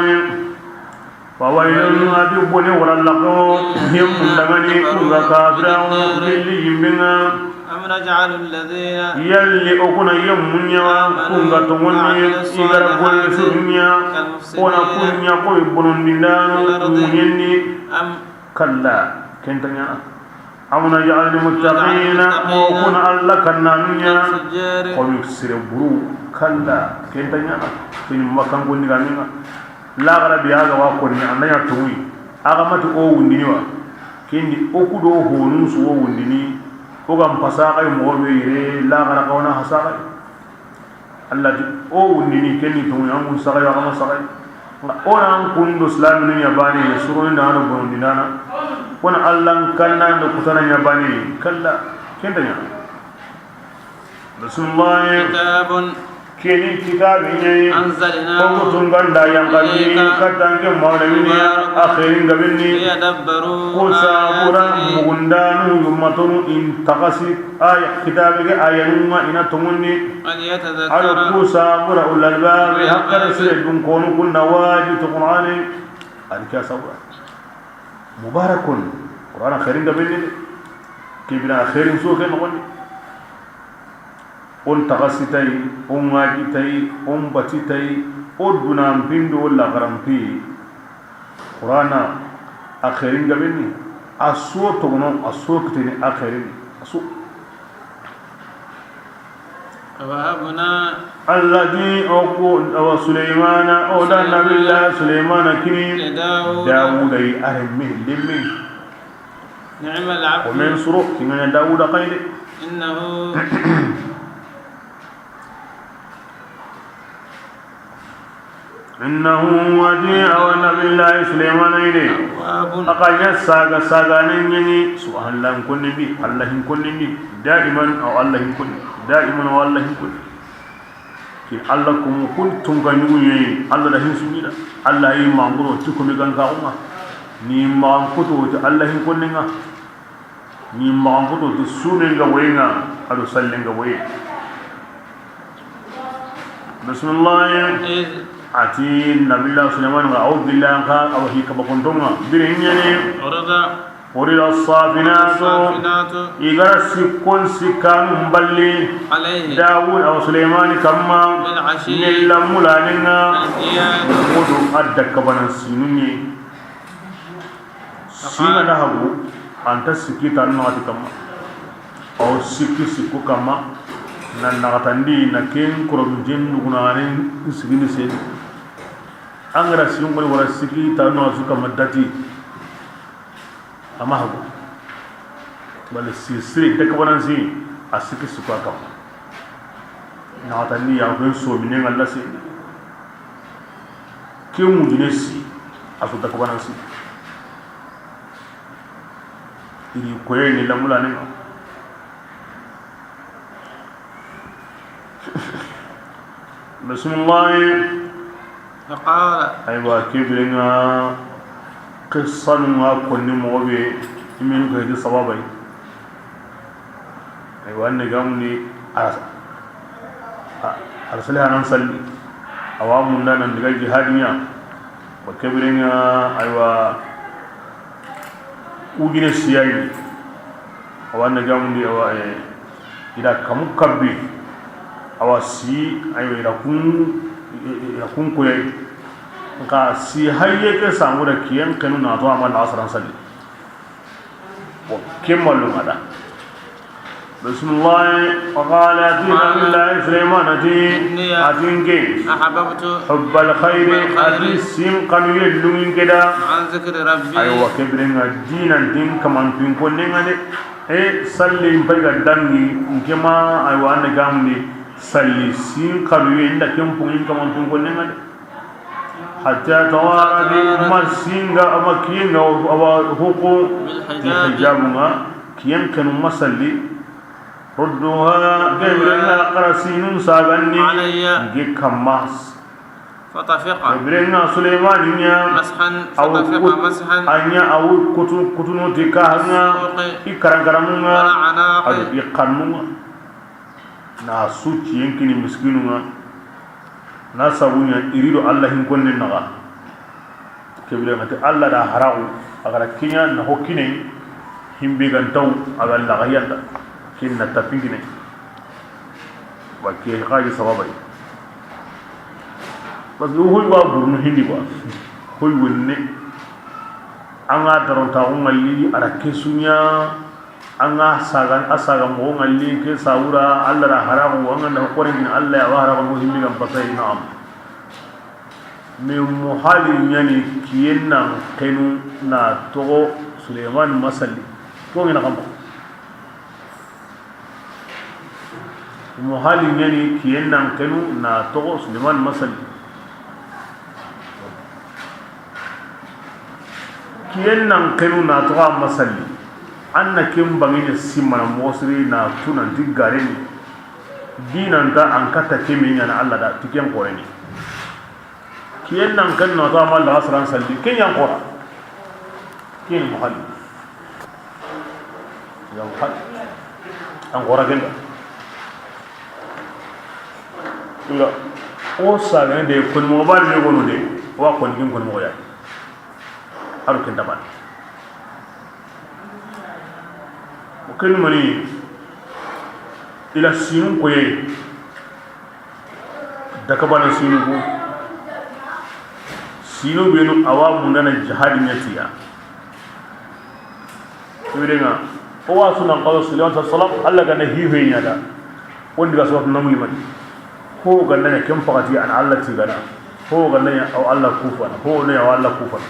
A: فويل أبي بني ولا لقو هم دغني كافرون باللي يمنا
B: أم نجعل الذين
A: يلي أكون يمنيا كونغا توني إيغارا بول سنيا ولا كونيا كوي بولندنا منيني
B: أم
A: كلا كنتنيا أم نجعل المتقين وكون الله كنانيا قوم سيربرو كلا كنتنيا في مكان كوني غامينا لا غرب يا غوا كوني أنا توي أغمت أو وندينوا كندي أكودو هونو سو ونديني oga mpasaka mo be yire la gara kawana hasaka Allah di o wundini kenni to yangu saka ya kama saka ona an kundo islam ni yabani suru ni na bondi nana ona Allah kanna ndo kutana yabani kalla kenda nya bismillah
B: kitabun
A: keni kitabi ni
B: anzalna
A: ko tunganda yangali katange mawlawini akhirin gabinni
B: yadabbaru
A: ko sabura mugundanu yumatunu in tagasi ay kitabi ayanuma ina tumunni
B: an yatadhakkara
A: ko sabura ulul albab haqqan sirrun kunu kunna wajib qur'ani alka sabura mubarakun qur'an khairin gabinni kibna khairin so ken wonni on tagasi tay on ngaji tay on bati tay o dunam pindo la garampi qur'ana akhirin gabini aso togono aso kitini akhirin aso
B: wahabna
A: alladhi aqul wa sulaymana o dan nabillah sulaymana kini daud ay armi limmi
B: ni'mal abd
A: wa min suruk kini daud qaydi
B: innahu
A: إنه وديع ونبي الله سليمان إليه أقل ساغا ساغا نيني سبحان الله كن بي الله كن بي دائما أو الله كن دائما أو الله كن كي الله كم كنتم كنيوني الله لا هنسوني الله يمانغرو تكمل كان كاوما ni mankuto ti Allah كن نغا ni mankuto ti sunenga wenga ado sallenga we بسم الله ati nabillah sulaiman wa a'udhu billahi ka aw hi ka bakontonga birenyane urida as-safinatu igara sikon sikanu mballi
B: alayhi
A: daud aw sulaiman kamma nilla mulaninga mudu adda kabanan sinunye sina dahabu anta sikita no ati kamma aw sikki sikku kamma nan nagatandi na ken korom jennu kunane sigini sen angara singol wala sigi tano azuka madati amahago wala sisri de ko nan si asiki suka kam nagatandi ya ko so minen Allah si ke mu dinesi azu da ko nan si iri ko ni lamula ne بسم الله
B: فقال
A: أيوة كبرنا قصة ما كنا موبي من كهدي صوابي أيوة أنا جامني أرسلها ننسل أوامرنا ننجي جهادنا وكبرنا أيوة وجينا سياي أو أنا جامني أو إذا كم كبي awa si ayo ira kun koy nka si hayye ke sangura kiyen kanu na to amal asran sali wa kemalu mada bismillah wa qala billahi sulaiman ati atinke
B: ahabbtu
A: hubbal khair ati sim kanu yellungin keda
B: an zikri rabbi
A: ayo wa kebrenga dinan din kaman pin ko nengade e salli payga dangi nkema ayo ande gamni salli sin kanu inda kem pungin kaman pin ko nengade hatta tawara bi masinga amakinga awa huqu hijabunga kiyen kanu masalli rudduha gabrina qarasinun saganni ngi kamas
B: فطفق
A: Ibrahim Suleiman nya
B: مسحا
A: aw
B: فطفق مسحا
A: anya aw kutu kutunu ti ka nga
B: بالسوق
A: i karankaramu nga
B: والأعناق
A: ado i kannu nga na su ciyenkini miskinu nga na sabunya irido Allah hin konne naga kebile ngati Allah da haragu agara kinya na hokkine himbe gantaw aga lagayanda kin na tapingine wa ke xaji sababai parce que hoy wa burnu hindi quoi hoy wonne anga daronta ngalli ara kesunya anga sagan asaga mo ngalli ke sawura Allah ra haragu anga na korin Allah ya wahara mo himbe gam pasay naam me muhali nyani kiyenna kenu na togo Suleiman masalli to ngina kam muhali nyani kiyenna kenu na togo Suleiman masalli kiyenna kenu na togo masalli anna kem bangine simana mosri na tunan digareni dinanta an kata kemi nyana Allah da tiken koreni kiyen nan kan na ta mal asran salli ken yan qora ken muhalli ya muhalli an qora ken ila o sa ne de kon mo ba ne gono de wa kon kin kon mo ya haru ken daban o ken mani ila sinu ko ye dakabana sinu ko sino benu awa mundana jihad nyatiya wirenga o wa sunan qala sallallahu alaihi wasallam Allah gana hiwe nyada wondi ga sawat namuli mati ho ganna ne kem fakati an Allah ti gana ho ganna ya aw Allah kufana ho ne aw Allah kufana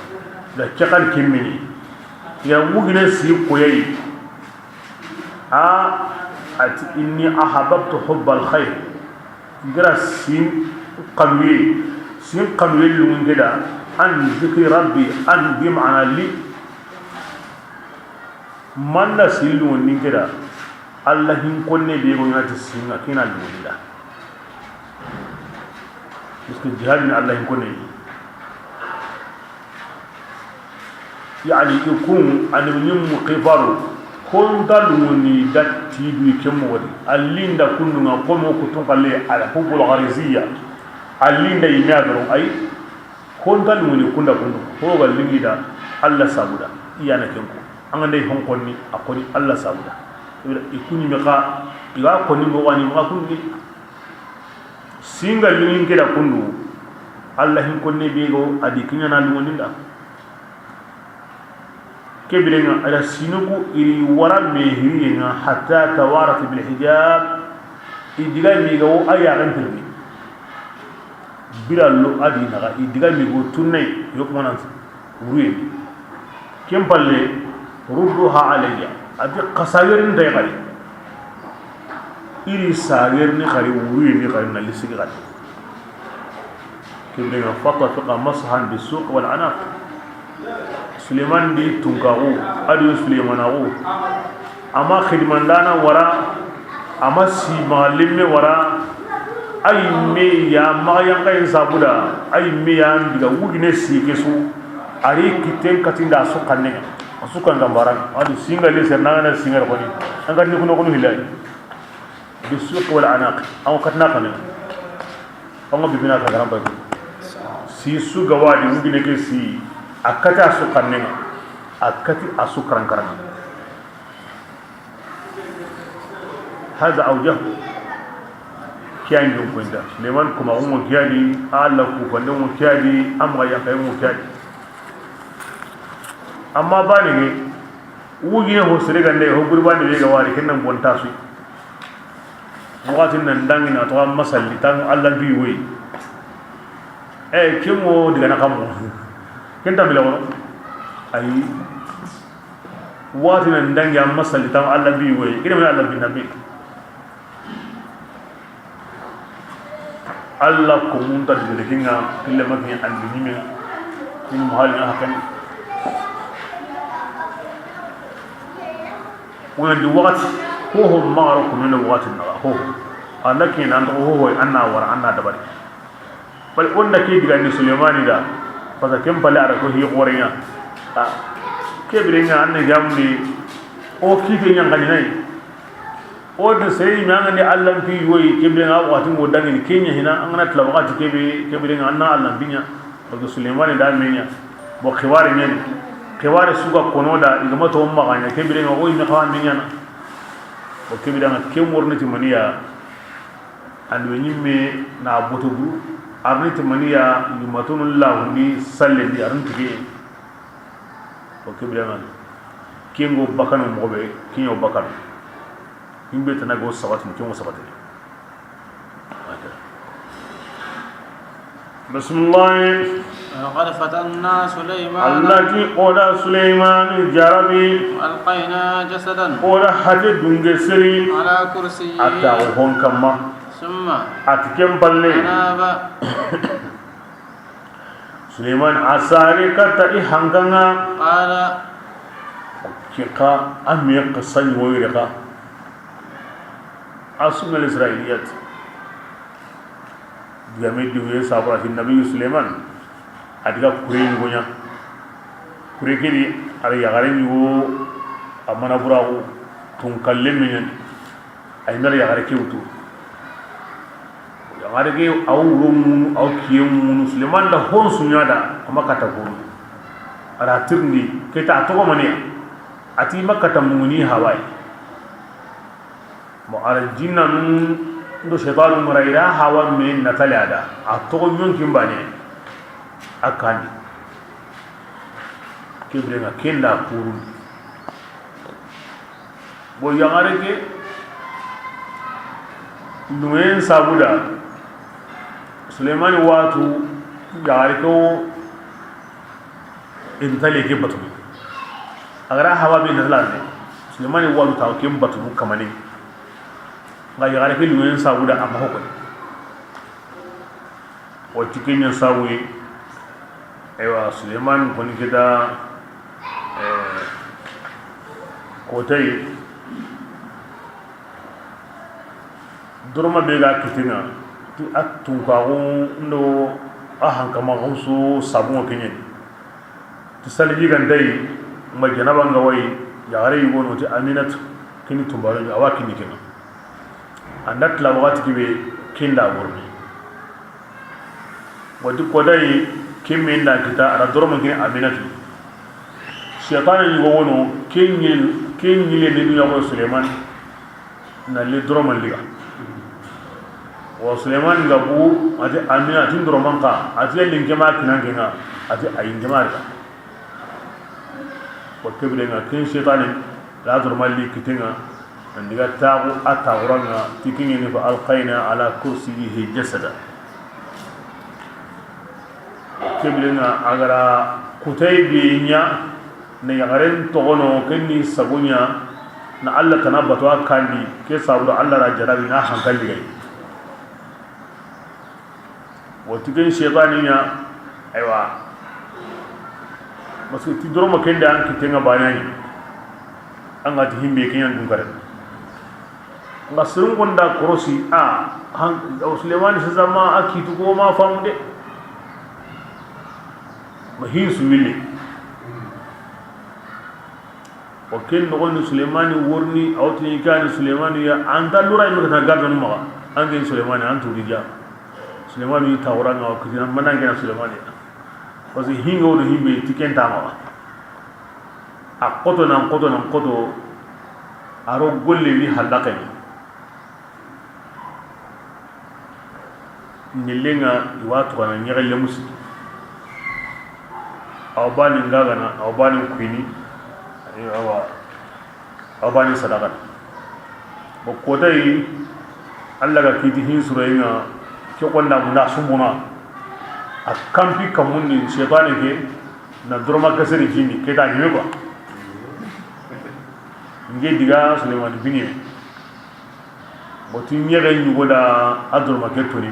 A: da cakal kimmini ya wugine si koyai a ati inni ahabbtu hubb al khair ngira sin qanwi sin qanwi lu ngeda an zikri rabbi an bi ma'ana li manna silu ngeda Allah hin konne be go ngati singa kina lu ngeda parce que jihad ni Allah hin konne yani ikun an nyum qifaru konta lumuni datti du kemmo wadi allinda kunnu nga komo kutun kalle ala hubbul ghariziyya allinda imagaro ay konta lumuni kunda kundu ho gal lingida Allah sabuda iyana kenko anga ndey honkonni akoni Allah sabuda ikuni meka iga koni mo wani mo kunni singa lingin keda kundu Allah hin konni bigo adi kinya na lumuninda kebirenga ala sinuku iri wara mehiriyenga hatta tawarat bil hijab idiga miga wo aya ran pirni bila lo adi naga idiga migo tunne yokmanan ruye kempalle rudduha alayya adi qasawirin day gari iri sager ni khari wuye ni khari na lisigi gari kebirenga fatafiqa mashan bisuq wal anaq Suleiman di tunkagu adu Suleimanagu ama khidmandana wara ama si malimme wara ay me ya mayan kay sabuda ay me ya diga wugine si kesu ari kiten katinda su kanne asu kan gambaran adu singa le serna na singa ko ni anga ni kuno kuno hilay bi suq wal anaq aw katna kanne anga bibina ka garam ba si su gawadi wugine ke si akati asu kannenga akati asu karankaranga hada awjah kiyan dum kwenda Suleiman kuma umo kiyadi alla ku kwenda umo kiyadi amga ya kay umo kiyadi amma bani ne wugine ho sere gande ho gurbani be ga wari kennan bonta su watin nan dangina to amma masalli tan alla bi we e kimo diga na kamo kenta bila wono ay wati nan dangi amma salli tan alla bi we kida men alla bi nabi alla ko mun ta diga kinga kille makni andi nimi ni muhali na hakan wona di wati ho ho maro ko men wati na ho anaki nan ho ho anna wara anna dabari Bal onda ke diga ni Sulemani da parce que kem pale ara ko hi qorenya a ke birenga anne jamni o kite nyangani nay o de sey mi angani Allah fi yoyi ke birenga wati mo dangi kenya hina angana tla wakati ke be ke birenga anna Allah binya parce que Sulemani da menya bo khiwari men khiwari suga konoda igama to maganya ke birenga o mi khawan menya na o ke birenga ke mornati maniya andu nyimme na botobu arniti maniya yumatun lahundi sallendi arnti o ke birenga kengo bakano mobe kinyo bakano himbe tanago sabati kengo sabati. Bismillah.
B: وقد فتنا سليمان
A: التي قال سليمان جربي
B: وألقينا جسدا
A: قال حتى دنجسري
B: على كرسيه
A: أتاهم كما
B: ثم
A: أتكم بلي
B: أناب
A: سليمان أساري كتا إحنغنا
B: قال
A: كيقا أميق سن ويرقا أسمى الإسرائيليات جامد دوي سابرة النبي سليمان adiga kure ñugoña kure kedi ala yagare ñugo a mana buraxu tun kalle meñani ay mera yagare ke wutu yagare ke aw wuro munu aw kiye munu Suleiman da hon suñada ama kata koru ara tirndi keta a togo maniya ati ma kata munguni hawai mo ara jinna nu ndo shaytanu maraira hawa me natale ada a togo ñonkin bane akandi kibrenga kenda kuru bo yangare ke nuen sabuda Suleiman watu yangare ko intale ke batu agara hawa be nazlande Suleiman watu taw ke batu kamane nga yangare ke nuen sabuda amma hokko o tikenya sabuyi. Ewa Suleiman koni kita kotay durma bega kitinga ti atun ka ndo ahan kama gumsu sabun kenye ti salji gandai ma janaba ngawai yare yugo ti aminat kini tumbaro awa kini kina andat la wakati kibe kinda burni wadi kodai kimmin da kita ara dormo kini aminatu shaytan ni wono kenyil kenyile ni dunya ko Suleiman na le dormo liga wa Suleiman gabu ati aminatu dormo ka ati le ngema kinan kenga ati ayin ngema ka wa kebre nga kin shaytan la dormo li kitinga andiga taagu atawranga tikingi ni fa alqaina ala kursiyihi jasada keblenga agara kutay binya ne yagaren togono kenni sagunya na alla tanabatu akandi ke sabru alla ra jarabi na hankali gai wotigen shaytaninya aywa masu ti doroma kende an kitenga banani an ga himbe kenyan dun kare nga sirun gonda korosi a han Suleiman zama akitu ko ma famude mahin sumile o ken no Suleimani worni awtini kan Suleimani ya anta lura mi ta gardo no ma angen Suleimani antu dija Suleimani tawranga o kidina manangen Suleimani parce que hingo do himbe tikenta ma a koto nan koto nan koto aro golle ni halaka ni nilenga iwatu kana nyagale musi aw bani ngagana aw bani kuini awa aw bani sadaka bo kotai alla ga kiti hin surenga ke konda munda sumbuna a kampi kamundi shaytani ke na droma kaseri jini ke ta nyebe kwa nge diga Suleiman bini bo ti nyege nyugoda adroma ke tori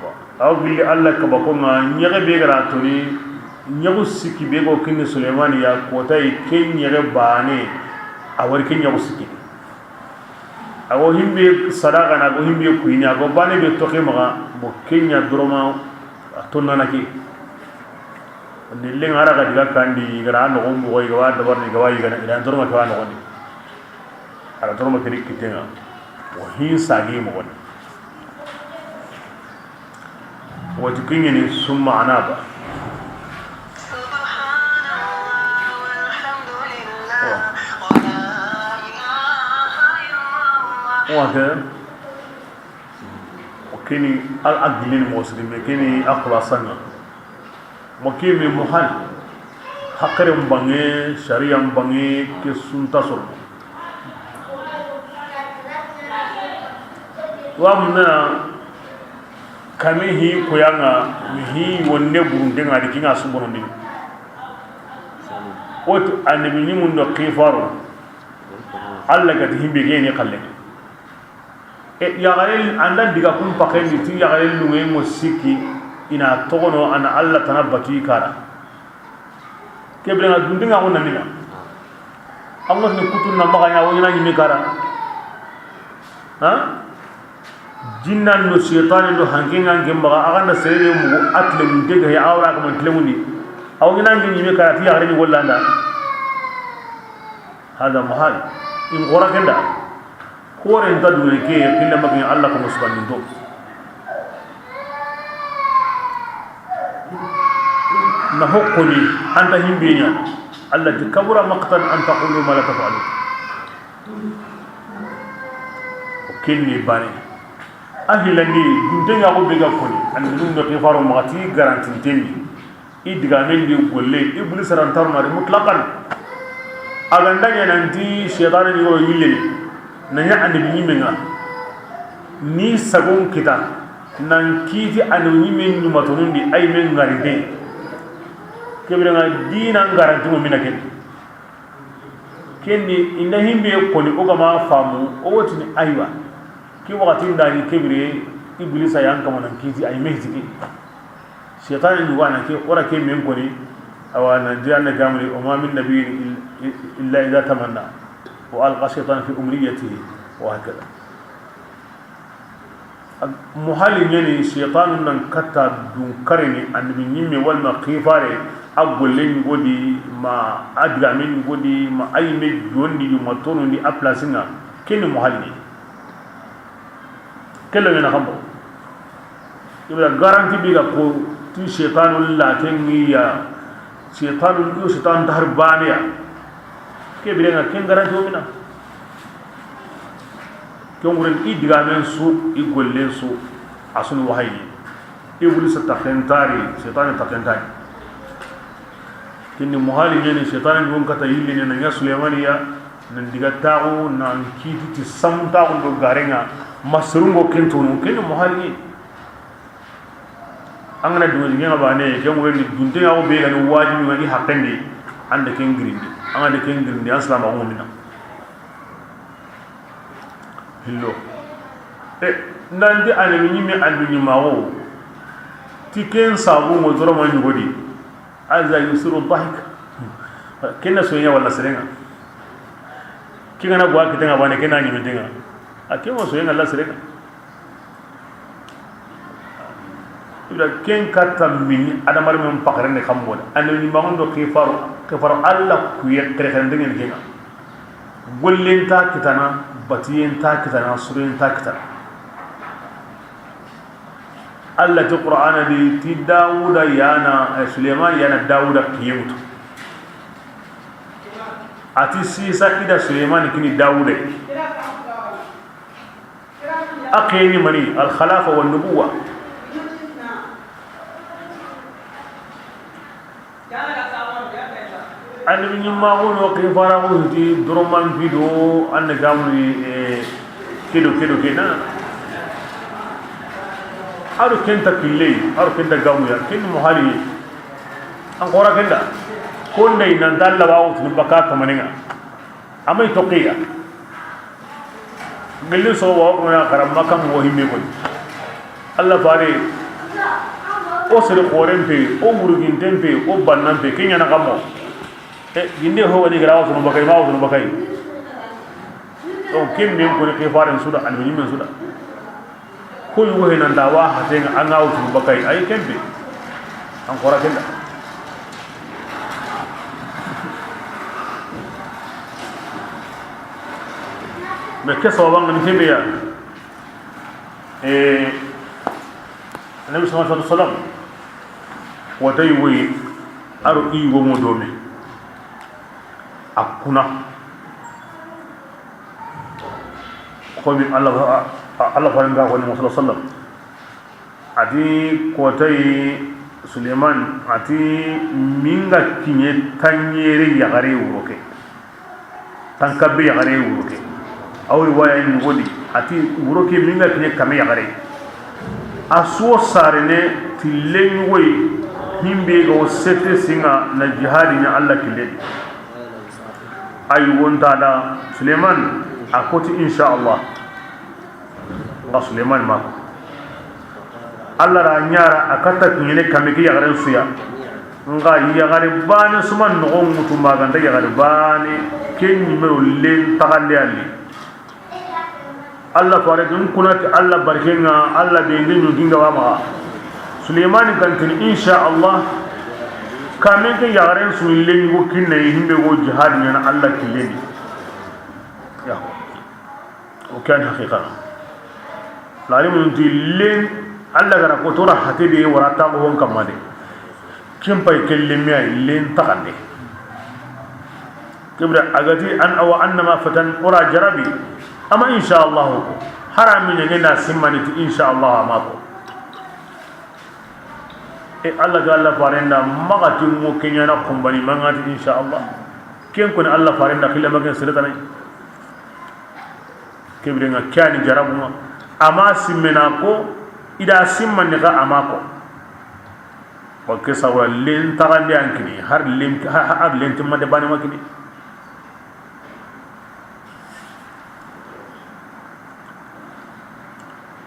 A: bo aw billi alla ka bako nga nyege be gara tori nyagu siki be go kinni Suleiman ya kota ke nyege bane awar ke nyagu siki Ago himbe sadaka na ago himbe kuini ago bane be toke maga bo kenya droma tonna na ki nille ngara ga diga kandi gara no mo goy ga dabar ni ga wayi ga ila droma ka no ni ala droma kini kitenga o hin sagi mo goni wati kingini summa anaba وهكذا وكيني الأقلين المسلمين كيني أقلا سنة وكيني محل حقر مباني شريعة مباني كسون تصل وامنا كمي هي كويانا هي ونبرون دينا دينا سبونون دين وت أنا بنيمون دقيفارو الله كتهم بيجيني قلني يغرل عندنا ديغا كون باخين تي يغرل لوي مو سيكي ina togono ana alla tanabati kara kebre na dundinga wona mina Allah ni kutun na maga nyawo ina nyimi kara ha jinnan no shaytan no hankenga ngem maga aga na sere mu atle mu dega ya awra ko man tlemuni aw ina nyimi kara ti yagare ni wallanda hada mahal in gora kenda koren ta dure ke killa makin Allah ko musbanin to na hokoni anta himbenya Allah ti kabura maqtan an taqulu ma la taf'alu kinni bani ahilani duntenga ko bega koni an dum do khifaro mati garanti tenni idiga men di golle iblis rantar mari mutlaqan aganda nanti shaytan ni go yille nanya annabi ñimenga ni sagon kita nan kiiti annabi ñimen ñumatonundi ay men ngarinte kebirenga dina ngaranti mo mina ken kenni inda himbe koni o gama famu o wotini aywa ki wakati ndani kebire iblisa yankama nan kiiti ay mehtiki shaytan ni wana ke ora ke men koni awa nan janna gamri o ma min nabiyyin illa idha tamanna وألقى الشيطان في أمنيته وهكذا محل يعني الشيطان من كتا دون كرني أن من يمي والمقيفاري أقول لين قولي ما أدرى من قولي ما أي مجوني يمتوني أبلاسنا كن محل كلا من خمر يبقى غارانتي بيغا كو تي شيطان لا تنيا شيطان يو شيطان تهربانيا kebirenga ken garanti omina kenguren i digamen su i gollen su asun wahayi i wuli sa takentari shaytan takentari kinni muhali ne shaytan gon kata yille ne na Suleimaniya nan diga taxu nan kiti ti sam taxu do garenga masrungo kentunu kenni muhali angana duŋo ngenga bane kenguren duntenga ko be gani wajibi ngani hakendi ande ken girindi anga de ken girindi an salama ko mina hillo e nandi ane nyimi andu nyimawo ti ken sabu mo doro man nyugodi azza yusiru dhahik kenna sonya wala serenga kingana gwa kitenga bane kenna nyimi tenga akemo sonya la serenga ila ken katta min adamar men pakare ne khambona ane nyimawo do khifaro alla kuye kere ndingen kenga gollen ta kitana batiyen ta kitana suren ta kitana alla ti qur'ana di ti dauda yana suleiman yana dauda kiyutu ati sisa ida suleiman kini dauda aqini mani al khalafa wan nubuwa annabi ñimmaxu no xifaraxu ti doroman pido an na gamuni kedo kedo ke na aɗo kenta killey aɗo kenta gamuya ken mo hali an xora kenda ko ndey nanta labaxutunu bakka kamanenga amay toqiya gelli sowa ona xara makam wo himme koy alla fare o sere xoren pe o wuruginten pe o bannan pe ke ñana xamo e ginde ho woni gara wasu bakay ma wasu bakay Donc kem men ko ke faren suda almi men suda ko yugo henan dawa hatenga anga wutu bakay ay kembe an kora kenda mais ke sawaban ni kembe ya Nabi sallallahu alaihi wasallam watay wi aro igo mo domi akuna komi Allah Allah faranga ko ni sallallahu alaihi wasallam ati kotay Suleiman ati minga kinye tanyere yagare wuroke tankabe yagare wuroke aw riwaya ni godi ati wuroke minga kinye kame yagare asuo sarene tilen woy himbe go sete singa na jihadi nya Allah kille ay wonta da Suleiman akoti insha Allah ga Suleiman ma Allah ra nyara akata kinyele kame ki yagare suya nga yagare bane suma no mutu maganda yagare bane ken nimero len tagalle ali Allah fare dun kunati Allah barkenga Allah be ngi dinga wa ma Suleiman kantin insha Allah kamen ke yagaren su len go kinne himbe go jihad nyana Allah killeni ya o kan haqiqa la limun tillen Allah gara ko tora hatede warata ko hon kamade kim pay kellemi ay len takande kibra agati an aw annama fatan ora jarabi ama insha Allah ko harami ne na simmani ti insha Allah ma ko e Allah ga Allah farenda magati mo kenya na kumbani mangati insha Allah ken ko Allah farenda khila magen siratane kibra nga kyani jarabu ama simmena ko ida simman ni ga amako wa kesa wa len tagandi ankini har len har len timma de bani makini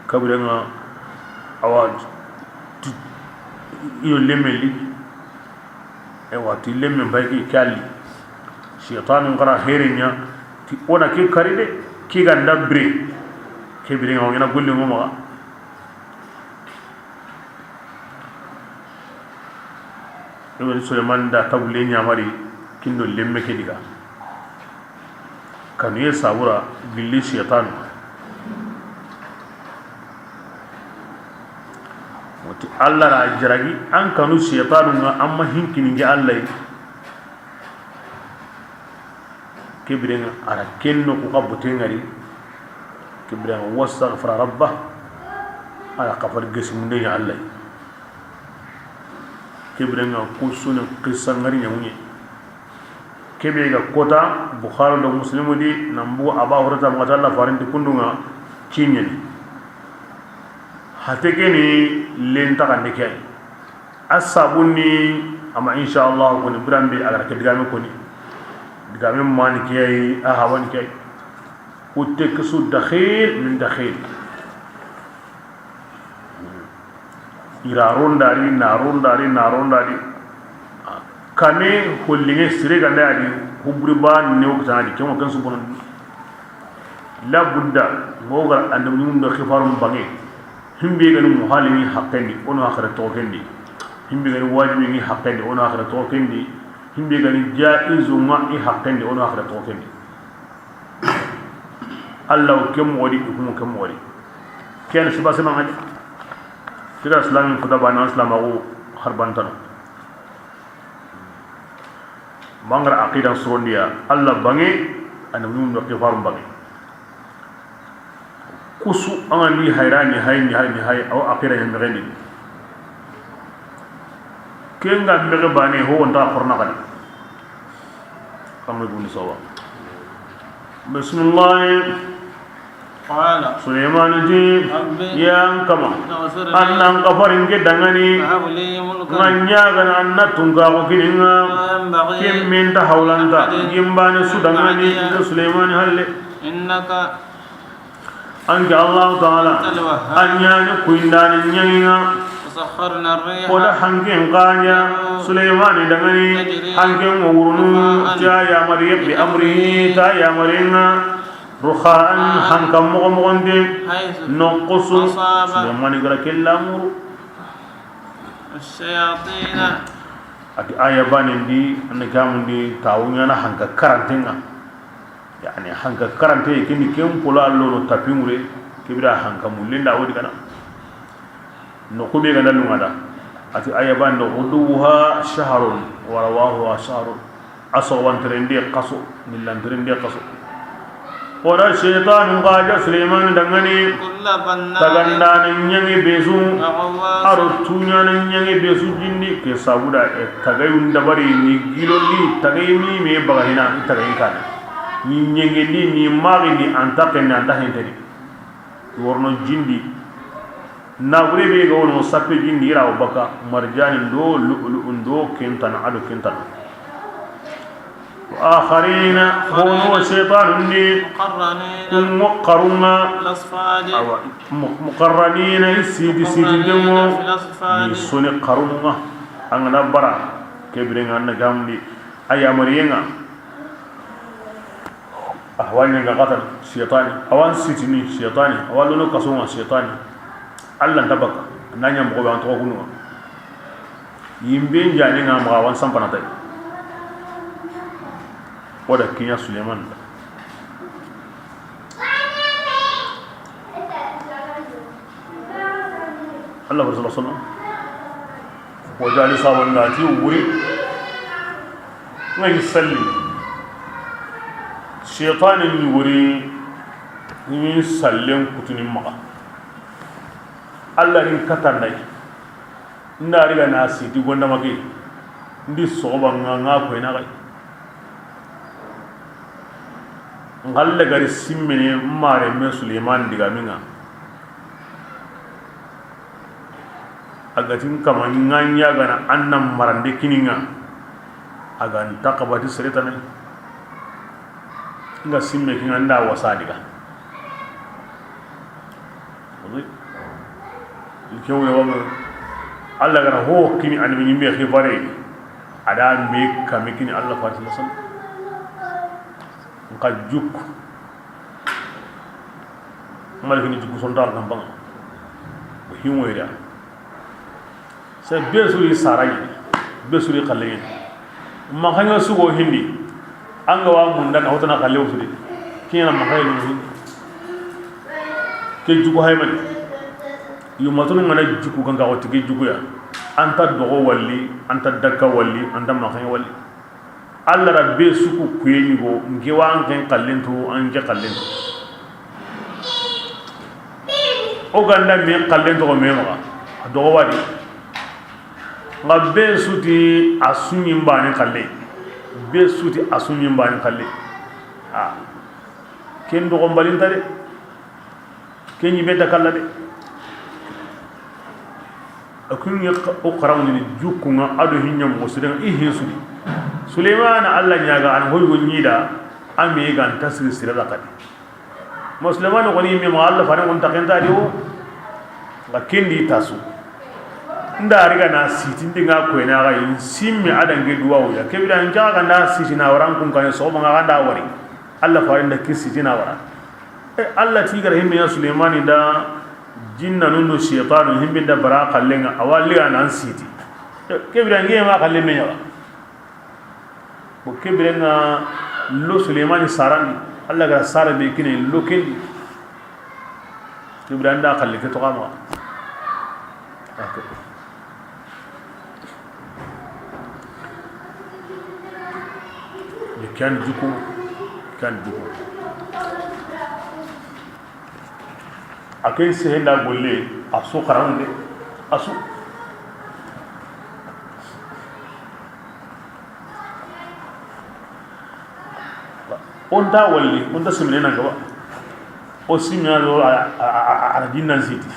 A: kabrenga awaj iyo lemeli e wati lemme bayki kalli shaytan ngara herenya ti ona ke karide ki ganda bre kebrenga ngina golli ngoma Ibn Suleiman da tawle nyamari kindo lemme ke diga kanu ye sabura gilli shaytan wati Allah ra jaragi an kanu shaytanu nga amma hinkini ngi Allah kibrenga ara kenno ku kabute ngari kibrenga wastaghfara rabbah ala qafar gesmunde ya Allah kibrenga kusuna qissa ngari nyamunye kebe ga kota Bukhari do Muslim di nambu Aba Hurairah ma Allah farin kundunga kinyeni hateke ni lenta kan deke asabuni ama insha Allah ko ni brambi agar ke digame ko ni digame man ke ay ahawan ke utte kusu dakhil min dakhil iraron dari naron dari naron dari kame hollinge sire ganda adi hubriba ne wokta adi kemo kan subon la budda mogar andum do khifarum bange himbe gani muhalimi haqqendi ono akhira to kendi himbe gani wajibi ni haqqendi ono akhira to kendi himbe gani jaizu ma i haqqendi ono akhira to kendi Allah kem wadi kum kem wadi ken suba sema ngadi tira islam fuda bana islam agu harbantano mangra aqida surondiya Allah bange anum do kifarum bange kusu angani hayrani hayni hayni hay aw aqida yemrendi kenga mege bane ho wonta korna kadi kamne guni sawa bismillah
B: قال
A: سليمان جي يا كما أن قفرن كدغني من يغن أن تنغا كينغا كم من تحولنتا يمبان سودغني سليمان هل
B: إنك
A: أنك الله تعالى أن يعني كويندان نيغا
B: وسخرنا الريح
A: ولا حنكين قانيا سليمان دغني حنكين ورنو جا يا مريم بأمره تا يا مريم Rukha'an hanka mogo mogonde
B: حيث
A: nonqusu
B: أصاب
A: Sulemani gara ke lamuru
B: الشياطين
A: ati aya banin di anna kamundi tawunyana hanka karantenga yani hanka karante kini kem pula allo no tapingure kibira hanka mullinda wodi kana no kube ga nalunga da ati aya ban no uduha shahrun wa rawahu shahrun aso wantrende qaso millantrende qaso wara shaytan qaja Sulaiman dangani
B: كل بناء
A: tagandana nyangi besu
B: وغواص
A: aro tuñana ñange be su jindi ke sabuda e tagayun dabari ni gilondi tagay ni me bagahina ni tagayin kana ni ñengendi ni mari ni anta kenne anta henteni worno jindi nagure be ga wono sappe jindi ira o baka marjani do lu'lu'un do kentan ado kentan wa akharina hono shaytanun ni
B: مقرنين
A: kun muqarruna
B: في الأصفاد
A: awa muqarranina sidi sidi
B: مقرنين
A: dengo
B: في الأصفاد
A: ni soni karunga angana bara kebirenga anna gamdi aya mariyenga ahwanya ga qatal shaytani awan sitini shaytani awan lono kasunga shaytani alla tabaka nanya mo ba to kunu yimbe njani nga ma wan sampana tay wada kinya Suleiman Allah sallallahu alaihi wasallam wajali sabon nati wuri ngai salli shaytanin wuri ni sallen kutuni maka Allah rin katandai nda riga na siti gonda maki ndi soba nga nga ko ina kai ngalle gari simmene mare me Suleiman diga minga agatin kama nganya gana annam marande kininga agan takabati seretane nga simme kinga nda wasadiga wadi kewe wa Allah gara ho kini annabi nyimbe khibare ada me kame kini Allah fatima sallam nka juk mal kini juk sondar kan bang o hinwera c'est bien sûr sarai bien sûr khalle ma khanya sugo hindi anga wa munda na hotana khalle usudi kina ma khaylu hindi ke jugu hayman yumatunu ngana jugu ganga o tigi jugu ya anta dogo walli anta dakka walli anta ma khanya walli alla rabbe suku kuyengo ngewa an ken kallentu an je kallentu o ganda me kallentu ko me ma dogo wadi nga be suti asunyi mbani kalle be suti asunyi mbani kalle ah ken dogo mbalinta de ken yibe dakalla de akun ya o qarawni ni jukunga ado hinya mo sidan i hesudi Suleiman Allah nyaga an hoygo nyida ami gan tasri sirada kadi musliman ko ni mi ma Allah fare on takenta di o ga kendi tasu nda riga na siti ndinga ko ina ga yin simmi adan ge duwawu ya kebira nja ga na siti na waran kun kan so ma ga nda wari Allah fare nda ki siti na wara e Allah ti gar himbe ya Suleiman da jinna nundu shaytanu himbe da bara kallenga awalli an siti kebira nge ma kalle me yawa bo kebira nga lo Suleiman sarani Allah ga sara be kine lo kendi kebira nda kalle ke to kama okay kan juku kan juku akin sehenda golle asu karande asu onda walli onda simne na gaba o simna do ala dinnan siti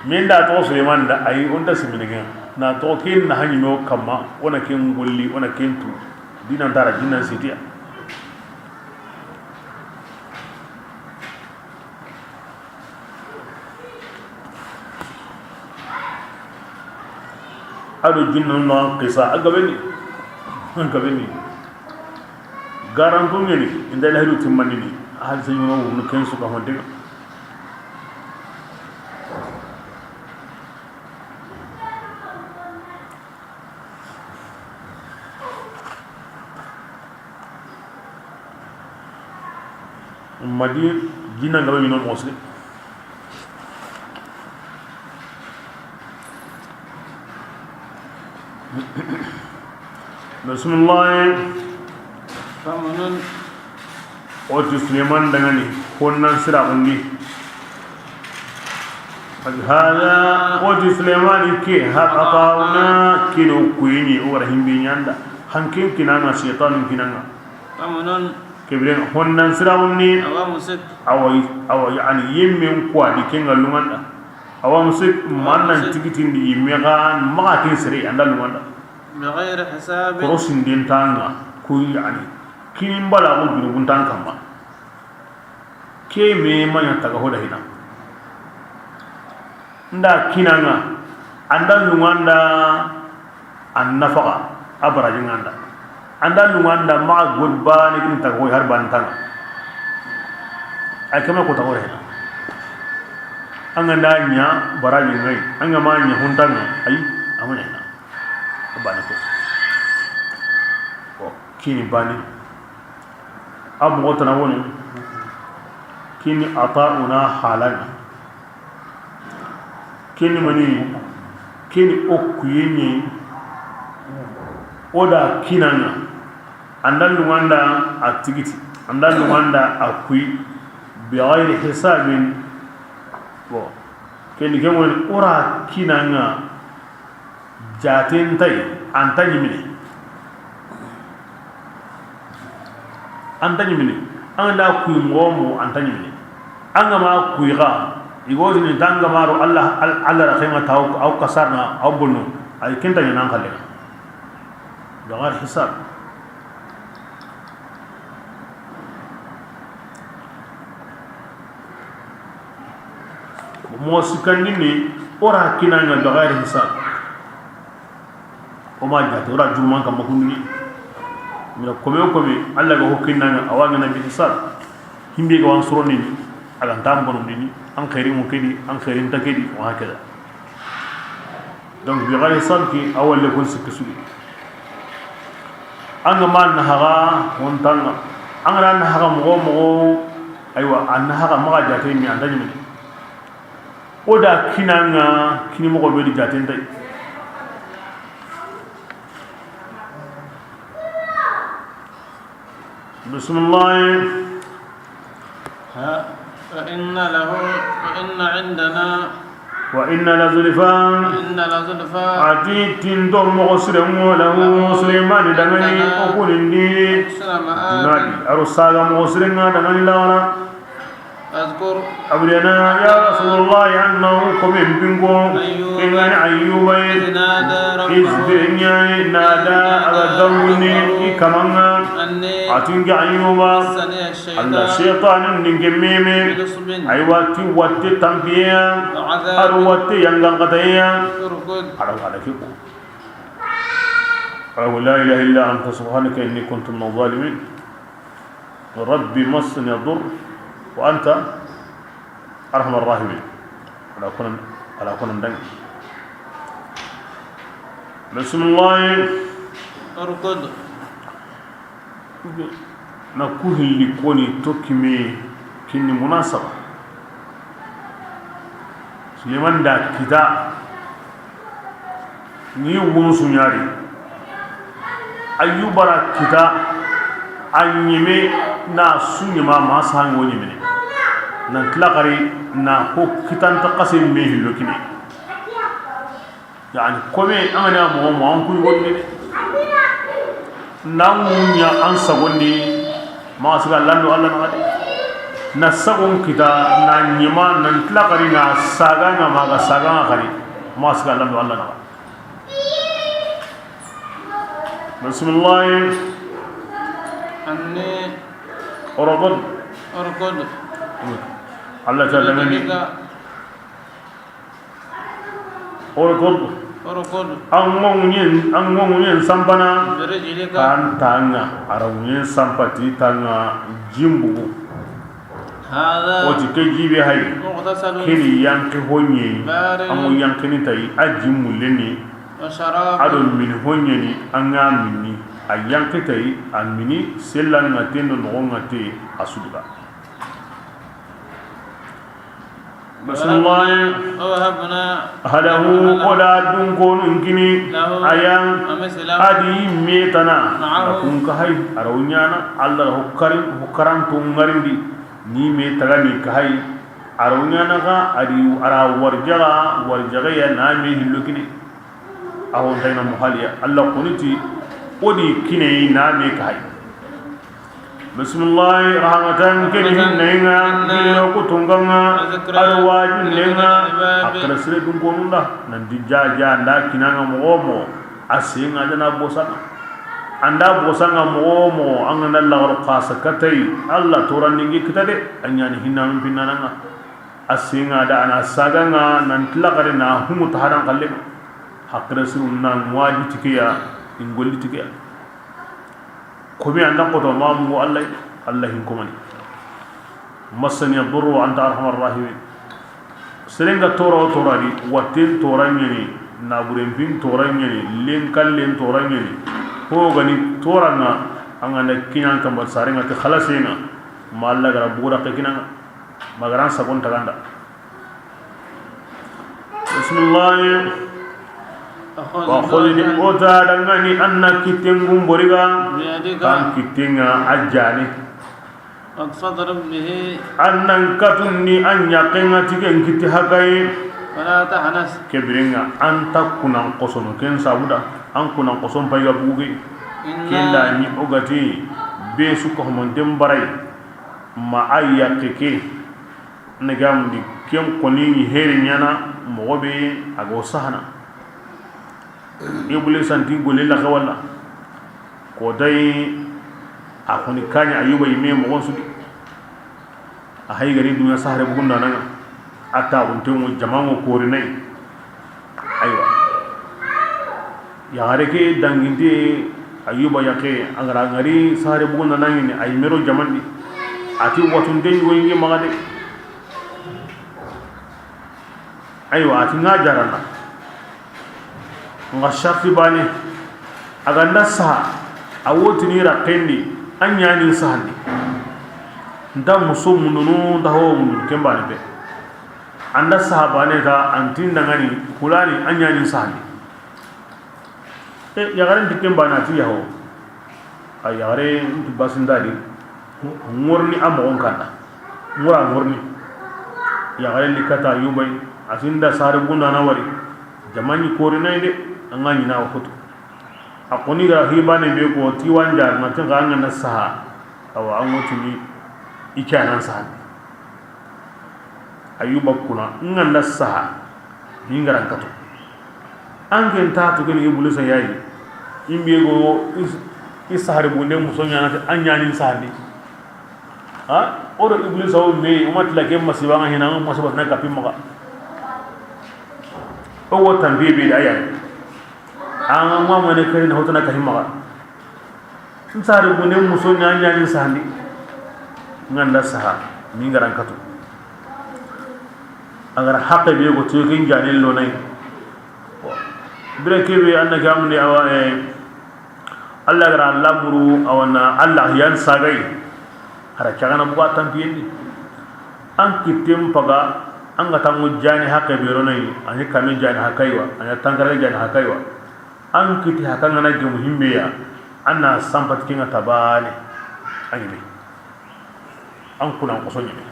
A: men da to Suleiman da ayi onda simne ga na to ken na hanyi no kamma ona ken golli ona ken tu dinan dara dinnan siti ado jinnu no qisa agabeni agabeni garantu ngeni inda lahiru timmani ni Hadisa ñuno wurnu ken suka hontenga madi jina ngaba ñuno mosli bismillah
B: فمن
A: oti Suleiman dangani honnan sira undi hada oti Suleiman ke haqatauna kilo kuyini o rahimbi nyanda hankin kinanga shaytanun kinanga
B: فمن
A: kebren honnan sira undi
B: أوامسك
A: awa awa yani yimmen kwa di kenga lunganda awa musik mannan tigitindi yimme ga ma kin sire anda lunganda
B: بغير حساب
A: korosin den tanga ku yani kinin bala ko junugun tan kamma ke me manya taga hoda hina nda kinanga anda lunganda an nafaqa abaraji nganda anda lunganda ma godba ne kin taga hoy har ban tanga ay kama ko taga hoda hina anga nda nya baraji ngai anga ma nya huntanga ay amanya hina bani ko o kini bani abu gotana woni kini atauna halana kini mani kini okuyenye oda kinanga anda lunganda atigiti anda lunganda akui bighayri hisabin bo kini kemon ora kinanga jaten tay anta nyimine anta nyimine anda kuy momo anta nyimine anga ma kuy ga igozi ni tanga maro Allah Allah rakhima taw aw kasarna aw bulnu ay kenta nyana khalle bighayri hisab mo sikandini ora kinanga bighayri hisab o ma jate ora jurman kam makundini mira kome kome alla ga hokkinna awanga na bi hisab himbe ga wan suroni ni ala tam bonom ni an khairi mo kedi an khairin takedi wa hakada donc bi ghayri hisab ki awal le kon sikki sudi anga man haga hontanga anga ran haga mo mo aywa an haga ma jate mi andani mi oda kinanga kini mo be di jate tay بسم الله
B: وإن له وإن عندنا
A: وإن لزلفا
B: وإن لزلفا
A: أتي تندم مغسرم له سليمان دغني أقولني نادي أرسال مغسرم دغني لانا
B: أذكر
A: أبلنا يا رسول الله أنه قم بينكم إن أيوب
B: إذ نادى
A: إذ
B: ربه
A: بنيا نادى أغدوني كمان
B: أني
A: أتنج أيوب
B: مسني
A: الله
B: الشيطان
A: الشيطان نجميم
B: بنصب
A: أيوة تي واتي تنبيا
B: وعذاب
A: أرواتي ينغنغتيا
B: اركض
A: على على كيكو أو لا إله إلا أنت سبحانك إني كنت من الظالمين ربي مسني الضر وأنت أرحم الراحمين على كون دنگ بسم الله
B: اركض
A: نكوه اللي كوني توكمي كني مناسبة سليمان دا كتا ni wunsu ñaari ayubara kita a ñeme na su ñema ma sahango ñemene nan tila xari na ko kitanta xase me hillo kine yani kome an gana moxo mo an kuy gonne de nan ŋuña an sagondi maxa siga lando alla naxa de na sagon kita na ñema nan tila xari na saganga maxa saganga xari maxa siga lando alla naxa بسم الله
B: أني
A: أرقد
B: اركض
A: الله تعالى مني أرقد
B: اركض
A: أنغونين سامبنا
B: برجلك
A: كان تانغا أرغونين سامباتي تانغا جيمبو Oti ke jibe hay kini yanke honye amu yanke ni tayi aji muleni ado min honye ni anga minni a yanke tayi a mini sella ngate no ngate asuduga bismillah halahu ola dun ko nkini ayan adi metana kun ka hay arawnyana alla hokkarin hokkaran to ngarindi ni me tagani ka hay arawnyana ka adi ara warjaga warjaga ya na me hillukini awon tayna muhaliya alla quniti odi kine na me ka hay bismillah rahmatan kini nenga ni ko tunganga arwaju nenga akara sire dun ko nunda nan di jaja nda kinanga momo asinga dana bosanga anda bosanga momo angana lagaro qasa katay alla torandingi kitade anyani hinna pinnananga asinga da ana saganga nan tlaqare na humu taharan kalle hakra sire unna waji tikiya ingolli tikiya komi anda koto mamu allah allah hinkomani masani yadurru wa anta arhamar rahimin serenga tora torari watin torangeni naburempin torangeni lenkallen torangeni ho gani toranga angana kinan kambar sarenga te khalasenga ma allah gara bura ke kinanga magaran sakon taganda bismillah wa khulni ota dangani anna kitengum boriga kan kitenga ajani
B: aqsadar bihi
A: annan katunni an yaqinga tigen kiti hakai
B: wala tahnas
A: kebiringa anta kunan qosono ken sabuda an kunan qoson payga bugi kenda ni ogati be su ko mon dem baray ma ayya keke negam di ken koni heri nyana mo be ago sahana iblis anti golli la walla ko dai akoni kanya ayuba yime mo gonsu a hay gari dunya sahare bugunda nan atta wonte mo jamango kori nay aywa ya hareke danginde ayuba yake angara ngari sahare bugunda nan ni ay mero jamandi ati watunde ngoyingi magade aywa ati ngajarana nga sharti bane aganda saha awotini rakendi anyani sahandi nda muso mununu nda ho mununu kembane be anda saha bane ta antin dangani kulani anyani sahandi e yagaren dikembane ati yaho ay yagare nti basindali ngorni amogon kanda ngora ngorni yagare likata yubay atinda sare bugunda na wari jamani korinay de anga nyina wakutu akoni ga hibane be ko tiwanja na tin ga na saha awa an wotuni ikanan saha ayuba kuna nganda saha ni ngaran kato an ken ta to gani ibulusa yayi imbe go isahare bunde muso nyana te anyani sahandi ha oro ibulusa o me umat la ke masiba ngina masiba na kapi maka o wotan bebe ayan an ma mane kare na hotona kahima nsare bunde muso nyanya sahandi nganda saha mi ngaran kato agar haqqe be go tokin janel lo nay bire kebe annaka amni awa Allah gara lamuru awana Allah yan sagay hara chagana buga tampiyendi an kitem paga an ga tangu jani haqqe be ronay ani kame jani hakaiwa ani tangara jani hakaiwa an kiti hakanga na ge muhimmiya anna sampat kinga tabane anime an kuna ko sonyime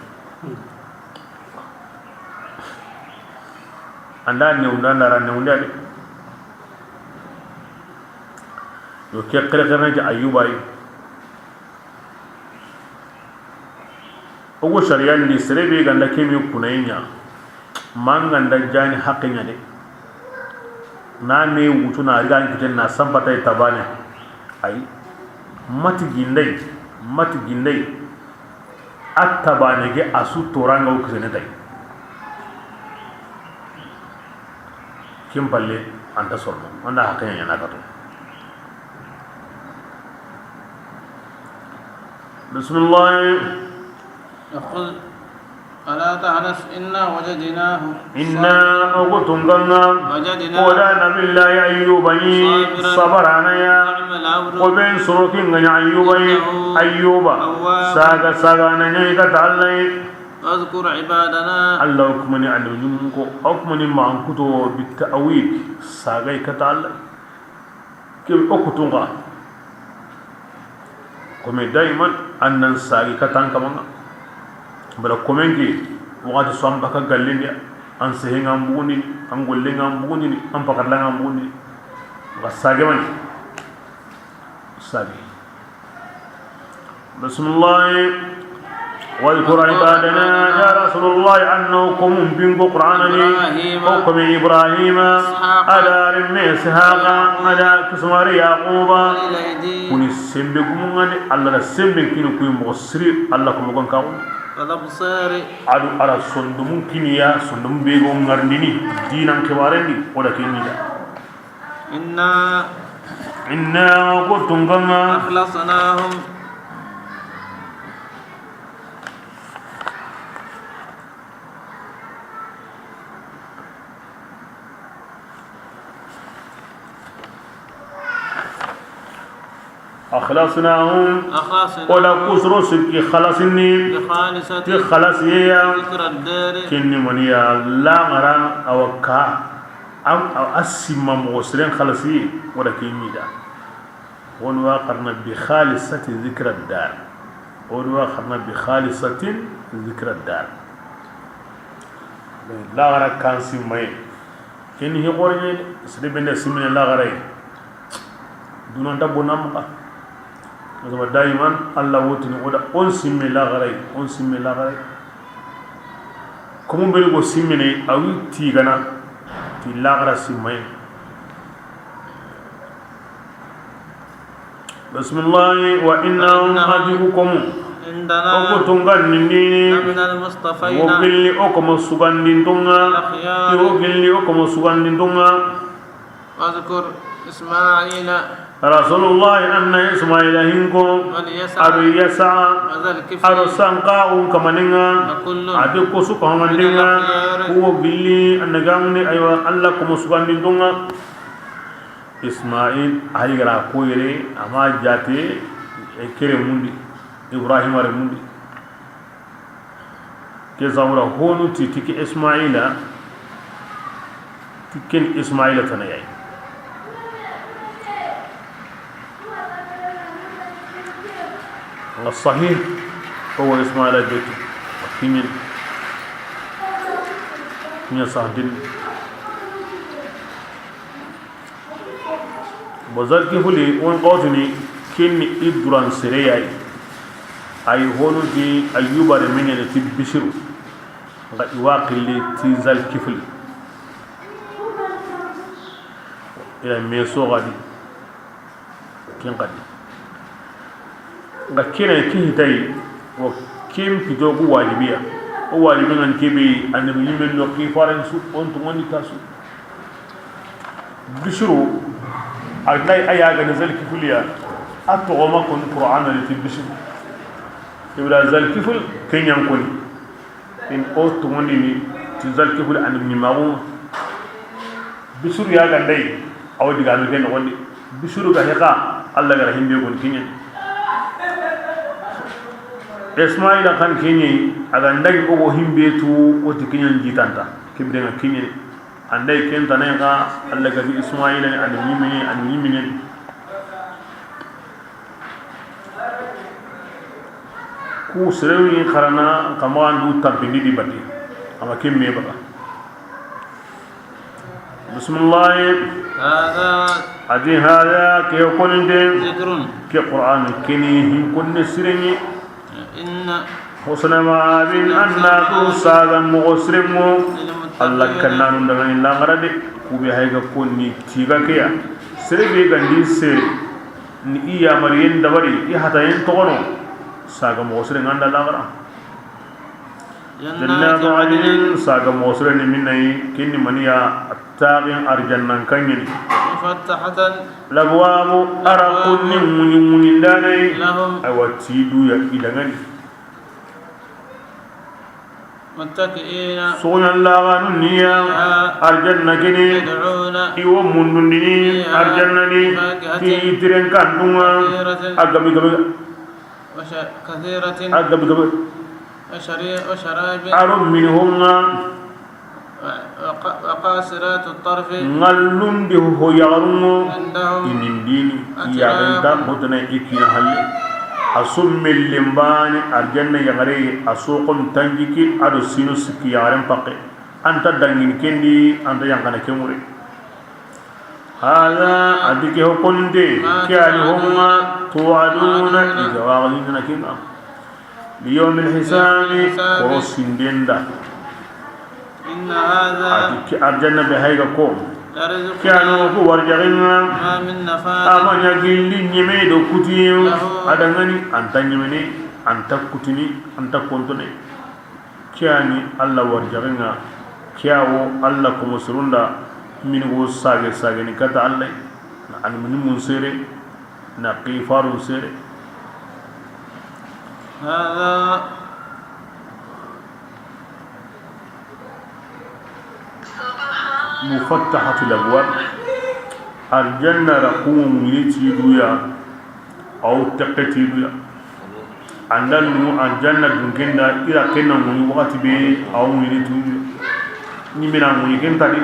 A: anda ne unda ndara ne unda de yo ke kere kere ja ayuba yi ogo sharia ni serebe ganda kemi kunainya manganda jani haqinya de na me wutu na riga kiten na sampata tabane ay mati gindai attabane ge asu toranga ukusene dai kimpalle anta sorno anda haqinya na kato bismillah
B: ولا تعنس إنا وجدناه
A: إنا أغتنغنا
B: وجدنا
A: ولا نبي الله أيوب صبرنا يا
B: نعم العبد
A: وبين سروكين أيوب أيوب ساغا ساغا نيكا تعالى
B: واذكر عبادنا
A: الله أكمني على نيمكو أكمني ما أنكتو بالتأويل ساغا كتعالى كيف أكتونغا كم دائما أن ساغي كتان كمان بلا كومنكي وقت سوام بكا غاليني أن سهنغام بوني أن غولينغام بوني أن بكرلانغام بوني غساغي من ساغي بسم الله واذكر عبادنا يا رسول الله أنه كم بينكو قرآنني وكم إبراهيم أدار إسحاق أدار كسمار يعقوب كوني سمبي كمغاني الله سمبي كينو كوي مغسري الله كمغان كاون
B: والأبصار
A: أدو أرى صندوم كينيا صندوم بيغو غرنيني دينان كبارندي ولا كينيا إنا قلتم كما
B: أخلصناهم
A: أخلصناهم ولا كسر سك خلصني
B: بخالصة
A: خلصيا
B: ذكر الدار
A: كني منيا لا مرا أو كا أو أسمى مغسرين خلصي ولا كني دا ونواقرنا بخالصة ذكر الدار ونواقرنا بخالصة ذكر الدار لا مرا كان سمي كني هي قرني سربنا سمي لا مرا دون دبنا مقا دائما الله وتني ودا اون سيمي لا غري اون سيمي لا غري كوم بيغو سيمي او تيغنا تي لا غرا سيمي بسم الله وانهم اديكم
B: عندنا
A: وكتونغان نيني
B: من المصطفين
A: وكلي اوكم سوغاندين تونغا وكلي اوكم سوغاندين تونغا
B: واذكر اسماعيل
A: رسول الله أن إسماعيل هنكو أبو يسع أبو سانقاء كمانينا أبو كوسو كمانينا هو بلي أن جامني أيوة الله كمسوان دونga إسماعيل هاي غرا كويري أما جاتي كيري موندي إبراهيم أري موندي كزامورا هونو تيتي إسماعيل تكين إسماعيل تنايا الصحيح هو إسماعيل بيته كيمين كيمين صاحبين بزرگ فلي اون قوتني كين إدران سريعي أي هونو دي أيوب رميني نتي بشرو واقع اللي تيزال كفل إلى ميسو غادي كين غادي غكينا كيه تاي وكيم كيدوغو واجبية واجبين أن كيبي أن يمن لو كي فارنسو أنتم وني تاسو بشرو أغنى أي أغنى زال كفليا أتوما كون قرآن اللي تبشرو يبلا زال كفل كين ينكوني إن أنتم وني تزال كفل أن يمارو بشرو يا غندي أو دي غامل كين وني بشرو غهقا الله غرهيم بيكون كينيا إسماعيل كان كيني أغندي أو هيمبي تو أوتكينيان جيتانتا كبرنا كيني عندي كين تنيقا الله كذي إسماعيل أن يمني أن يمني كو سرني خرنا كمان دو تبيني دي بدي أما كم ميبقى بسم الله
B: هذا
A: أدي هذا كي يكون
B: ذكر
A: كي قرآن كني يكون سرني
B: إن
A: حسن مآب أن تنسى مغسرم الله كنان دغني لا غرد كوبي هيغا كوني تيغا كيا سربي غندي سر ني إيا مرين دبري إي حتى ين تغنو ساغا مغسرم عند لا غرا جنات عدن ساغا مغسرم مني كني منيا التاغين أرجنن كنيني
B: مفتحة
A: الأبواب أرقني من داني
B: لهم
A: أو تيدو يا إلغني
B: متكئين
A: سونا لا نيا الجنة كني إيو مندني الجنة ني تي ترين كانوا أغبي غبي
B: كثيرة
A: أغبي غبي
B: وشراب
A: أرم منهم
B: وقاصرات الطرف
A: نغلون به هو يغرمو إنين يغنتا متنا إكينا هل أسم اللمبان الجنة يغري أسوقم تنجيكي أدو سينو سكي يغرم فقه أنت دنجين كندي أنت ينقنا كموري هذا أدكي هو كنتي كياني هما توعدون إذا واغدين كنا ليوم الحساب قرصين دين دا
B: إن هذا
A: الجنة بهاي قوم كانوا هو ورجعنا أما يجيل نيمي دو كوتيو أدغني أنت نيمني أنت كوتيني أنت كونتني كاني الله ورجعنا كياو الله كومسروندا من هو ساغ ساغني كتا الله أن من منسير نقيفار سير
B: هذا
A: مفتحة الأبواب الجنة رقوم يتيدويا أو تقتيدويا عندنا الجنة دونكنا إذا كنا من وقت بي أو يتيدويا نمنا من كن تاني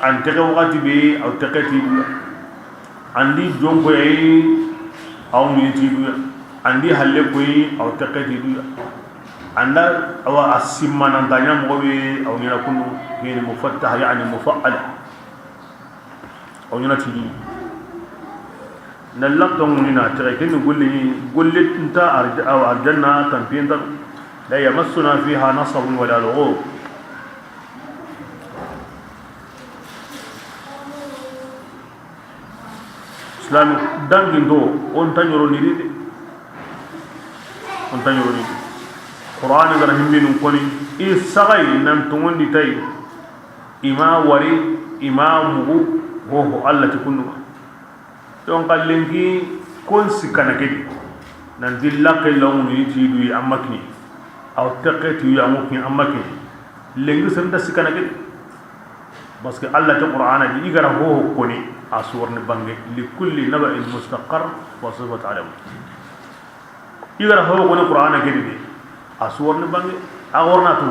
A: عن تك وقت بي أو تقتيدويا عندي جونكوي أو يتيدويا عندي هلكوي أو تقتيدويا عندنا أو أسمان عندنا مغوي أو ينكون هي مفتح يعني مفعل أو ينتهي نلقى مننا تركين نقول لي قل لي أنت أو الجنة تنفين لا يمسنا فيها نصب ولا لغوب إسلام دانجين دو أنت يروني أنت يروني قرآن غير همين كوني إسرائيل ننتمون دتاي إما وري إما مغو هو الله تكون دون قال لنكي كون سكنا كده ننزل لك لون يتيدو أمكني أو تقتي أمكني أمكني لينغ سنت سكنا كده بس الله القرآن دي يقرأ هو كوني أصور نبانج لكل نبأ مستقر وصفة تعلم يقرأ هو كوني القرآن كده دي أصور نبانج أغورناتو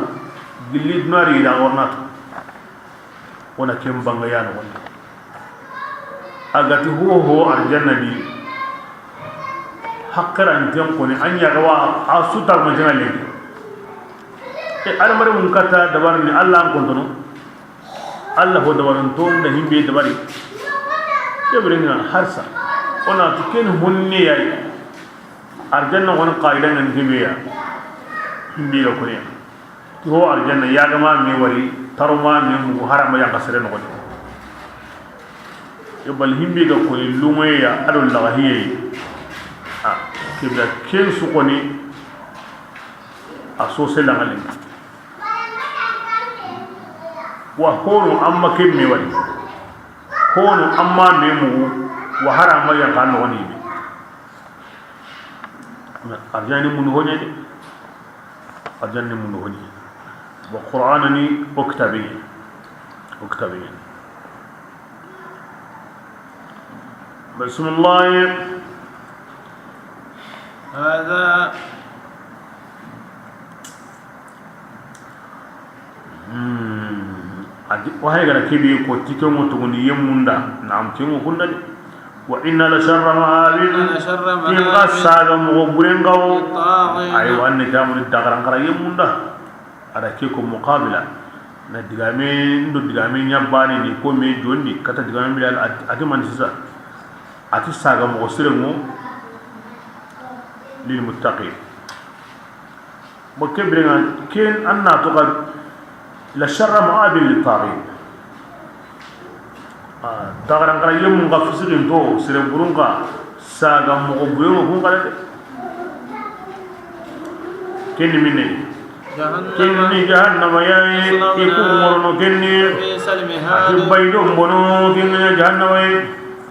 A: جلد ناري إذا أغورناتو وانا كم بانغيان وانا أغاتي هو هو الجنة دي حقرا أنتم كوني أن يغوا أسوتا مجانا لك أنا مرة منكتا دبارني الله أنكم الله هو دبارن توم نهيم بي دباري يبرنا حرسا وانا تكين هني ياي الجنة وانا قائدا أنتم بيا بيا كوني هو الجنة يا جماعة ميوري ترما من حرام يا قصرين غني يبقى الهمبي كوني لوميا أدو اللغهية كبدا كين سقوني أسوس لغلين وهون أما كم ميوري هون أما ميمو وحرام يا قان غني أرجاني من هوني أرجاني من هوني وقرآنني أكتبي أكتبي بسم الله
B: هذا
A: وهي غير كبي كوتيكم تغني يموندا نعم تيمو كندا وإن لشر مآب إن قصاد مغبرين قو أيوة أن كامل الدغران قرا يموندا ada ke ko muqabila na digame ndo digame nyabani ni ko me jonni kata digame bilal ati man sisa ati saga mo siremo lil muttaqin mo kebrenga ken anna to qad la sharra ma'abil lil taghin tagaran kala yemu nga fusirin to sirem burunga saga mo buyo ko kala de ken minne kenni jahannama yayi iku morono kenni ati baydo mbono kenni jahannama yayi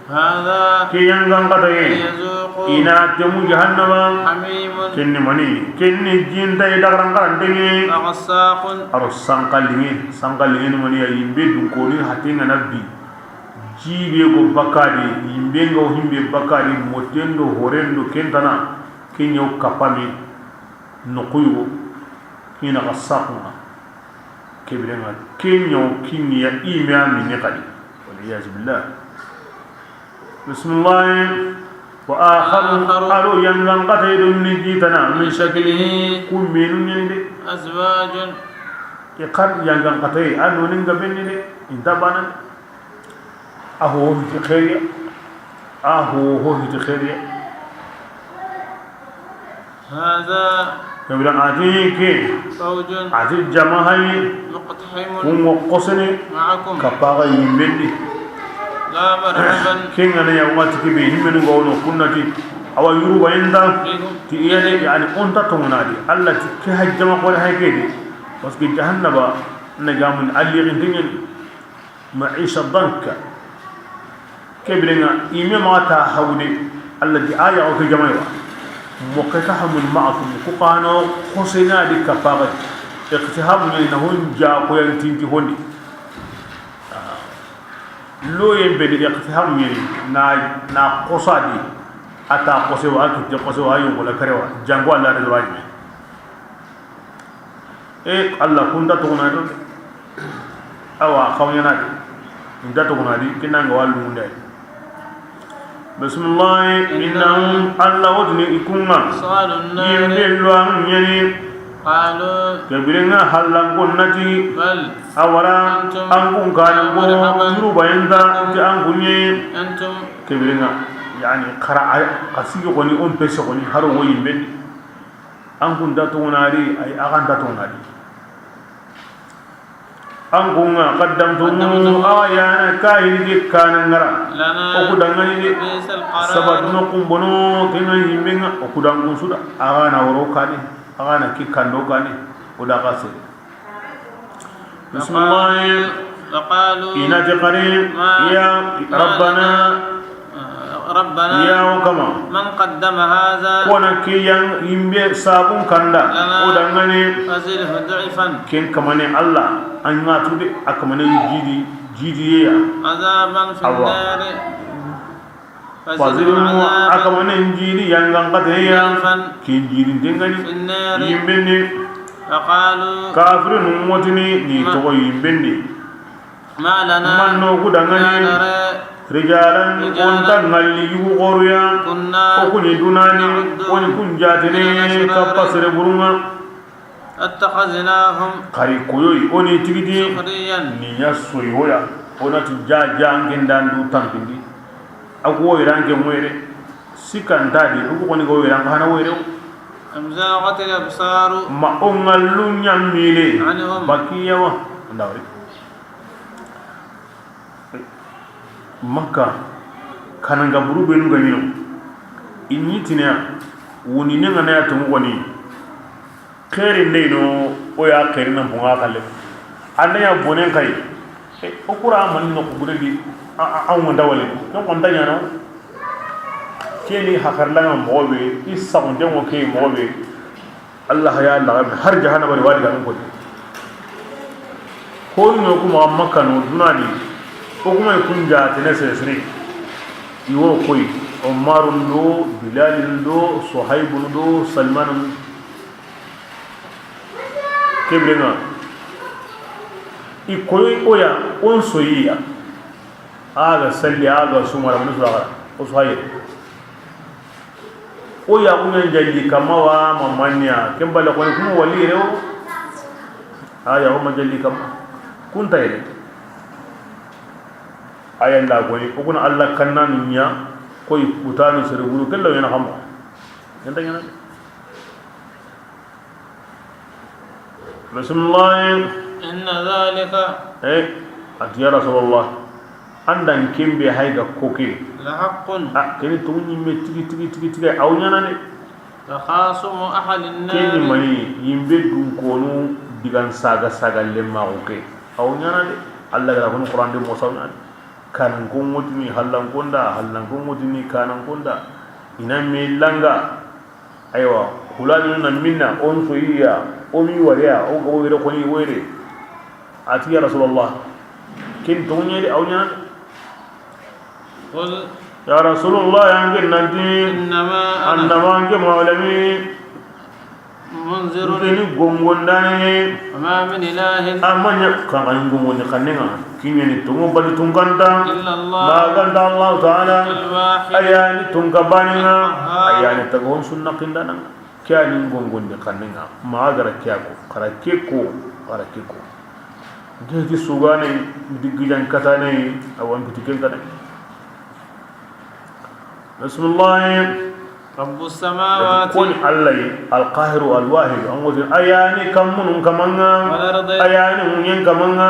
B: هذا
A: ke yangan kataye
B: يذوق
A: ina temu jahannama
B: حميم
A: kenni mani kenni jinta idagaran karantenge
B: وغساق
A: aro sankalinge sankalinge ni mani ya yimbe dunkoni hatinga nabbi jibe go bakadi yimbe ngo himbe bakadi motendo horendo kentana kenyo kapami nokuygo kina gasaqna kebrenga kenyo kinniya imya minni qadi wal billah bismillah wa akharu aro yangan qataydu min jitana min
B: شكله
A: kummenu nyende
B: أزواج
A: iqar yangan qatay anu ninga benni de inta banan aho hiti khairia aho ho hiti khairia
B: هذا
A: kebran ati ke
B: فوج
A: ati jamahai
B: مقتحم
A: kun qosene
B: معكم
A: kapaga yimbendi
B: لا مرحبا
A: kenga ne ya wati ke be himmenu gawno kunnati awa yuruba inda
B: بكم
A: ti iyade yani onta tongonadi alla ti ke hajjama ko hay kedi parce que jahannaba na gamun alli rintingeni ma'isha danka kebrenga ime mata hawde alla di aya o ke jamaywa muqtahamun ma'akum kuqano khosena di kafaga iqtihamun ni nahun ja ko yan tinti hondi lo yembe di iqtihamun ni na na qosadi ata qose wa akite qose wa ayu wala karewa jango alla da wajibi e alla kunda to na do awa khawnya na inda to na di kinanga walu ndai bismillah innahum alla wadni ikunga
B: صال النار
A: yimbe luang nyani
B: قالوا
A: kabirenga hallan kunnati
B: بل
A: awara an kun kanan go yuruba yanda ti an kunye
B: أنتم
A: kebirenga yani qara qasigo koni on pese koni haro wo yimbe an kun da to nari ay agan da to nari an kun qaddamtum ayana kahiri kanan ngara
B: لنا
A: o kudangani de
B: بئس القرار
A: sabatu no kumbono kenga yimbenga o kudangun suda agana woro kane agana ki kando kane o da kase bismillah
B: وقالوا
A: ina taqari ya rabbana
B: ربنا
A: ya kama
B: من قدم هذا
A: kona ke yang yimbe sabun kanda o dangane
B: فزده ضعفا
A: ken kamane alla an ngatu de akamane jidi jidi ya
B: عذابا في
A: الله.
B: النار فزده
A: fazilmu
B: عذابا
A: akamane jidi yangan kate ya
B: ضعفا
A: ken jidi dengani
B: في النار
A: yimbe ni
B: فقالوا
A: kafirun motini ni togo yimbe ni
B: ما لنا
A: manno ku
B: لا
A: dangane
B: نرى
A: rijalan onta ngalli yugu qoruya
B: كنا
A: o kuni dunani woni kun jatene kappa sere burunga
B: اتخذناهم
A: kari koyoyi oni tigidi
B: سخريا
A: ni ya soyoya onati jaja angen dandu tampindi aku woyranke moyre sikantadi uku koni go woyranka hana woyre
B: أم زاغت الأبصار
A: ma o ngallu ñammile
B: عنهم
A: bakiyawa ndawri makka kananga buru benu ga ñino iñitinea woni ne ngana ya tungu koni xeeri ndeyno o ya xeeri na mpunga xalle anda ya bonen kay o kura man no ko di an wonda wale ko kon tanya no keni hakarlanga mobe isa on dengo ke mobe Allah ya la har jahannama ri wadi kan ko ko no kuma makka no dunani ko kuma kunja tene sesri iwo koy Umar do Bilal do Suhaib do Salman kebrenga ikoy oya on soyiya aga salli aga sumara mun sura o sohaye oya kunyan jalli kama wa mamanya kembala ko kuma wali rew aya o majalli kama kunta ere aya la ko ni okuna alla kanna nunya koy putanu sereburu kello yana xamo yanta yana bismillah
B: إن ذلك
A: eh ati ya rasulullah andan kembe hayga koke
B: لحق
A: a keni to nyimme tigi tigi tigi tigi aw nyana ne
B: تخاصم أهل
A: keni
B: النار
A: mani yimbe dun konu digan saga saga lemma koke aw nyana de alla gara kono qur'an de mo sawna Kanan ko ngotini hallan konda hallan ko ngotini kanan konda ina mi langa aywa hulani na minna on soyiya o mi wariya o go wire ko ni wire ati ya rasulullah kin tonye di awnya
B: qul
A: ya rasulullah yang nanti
B: innama
A: annama ke mawlami
B: munzirun
A: ni gongondane
B: ma min ilahin
A: amanya kan gongoni kanenga kinyani tungo bali tungkanta
B: illa Allah
A: ma ganda Allah ta'ala ayani tungkabaninga ayani tagon sunna kindana kyani gongonde kanenga ma gara kyako karakeko karakeko geji sugane digijan katane awan pitiken katane bismillah
B: رب السماوات
A: كون الله القاهر الواحد أنغوزين أياني كمون كمانا أياني هنين كمانا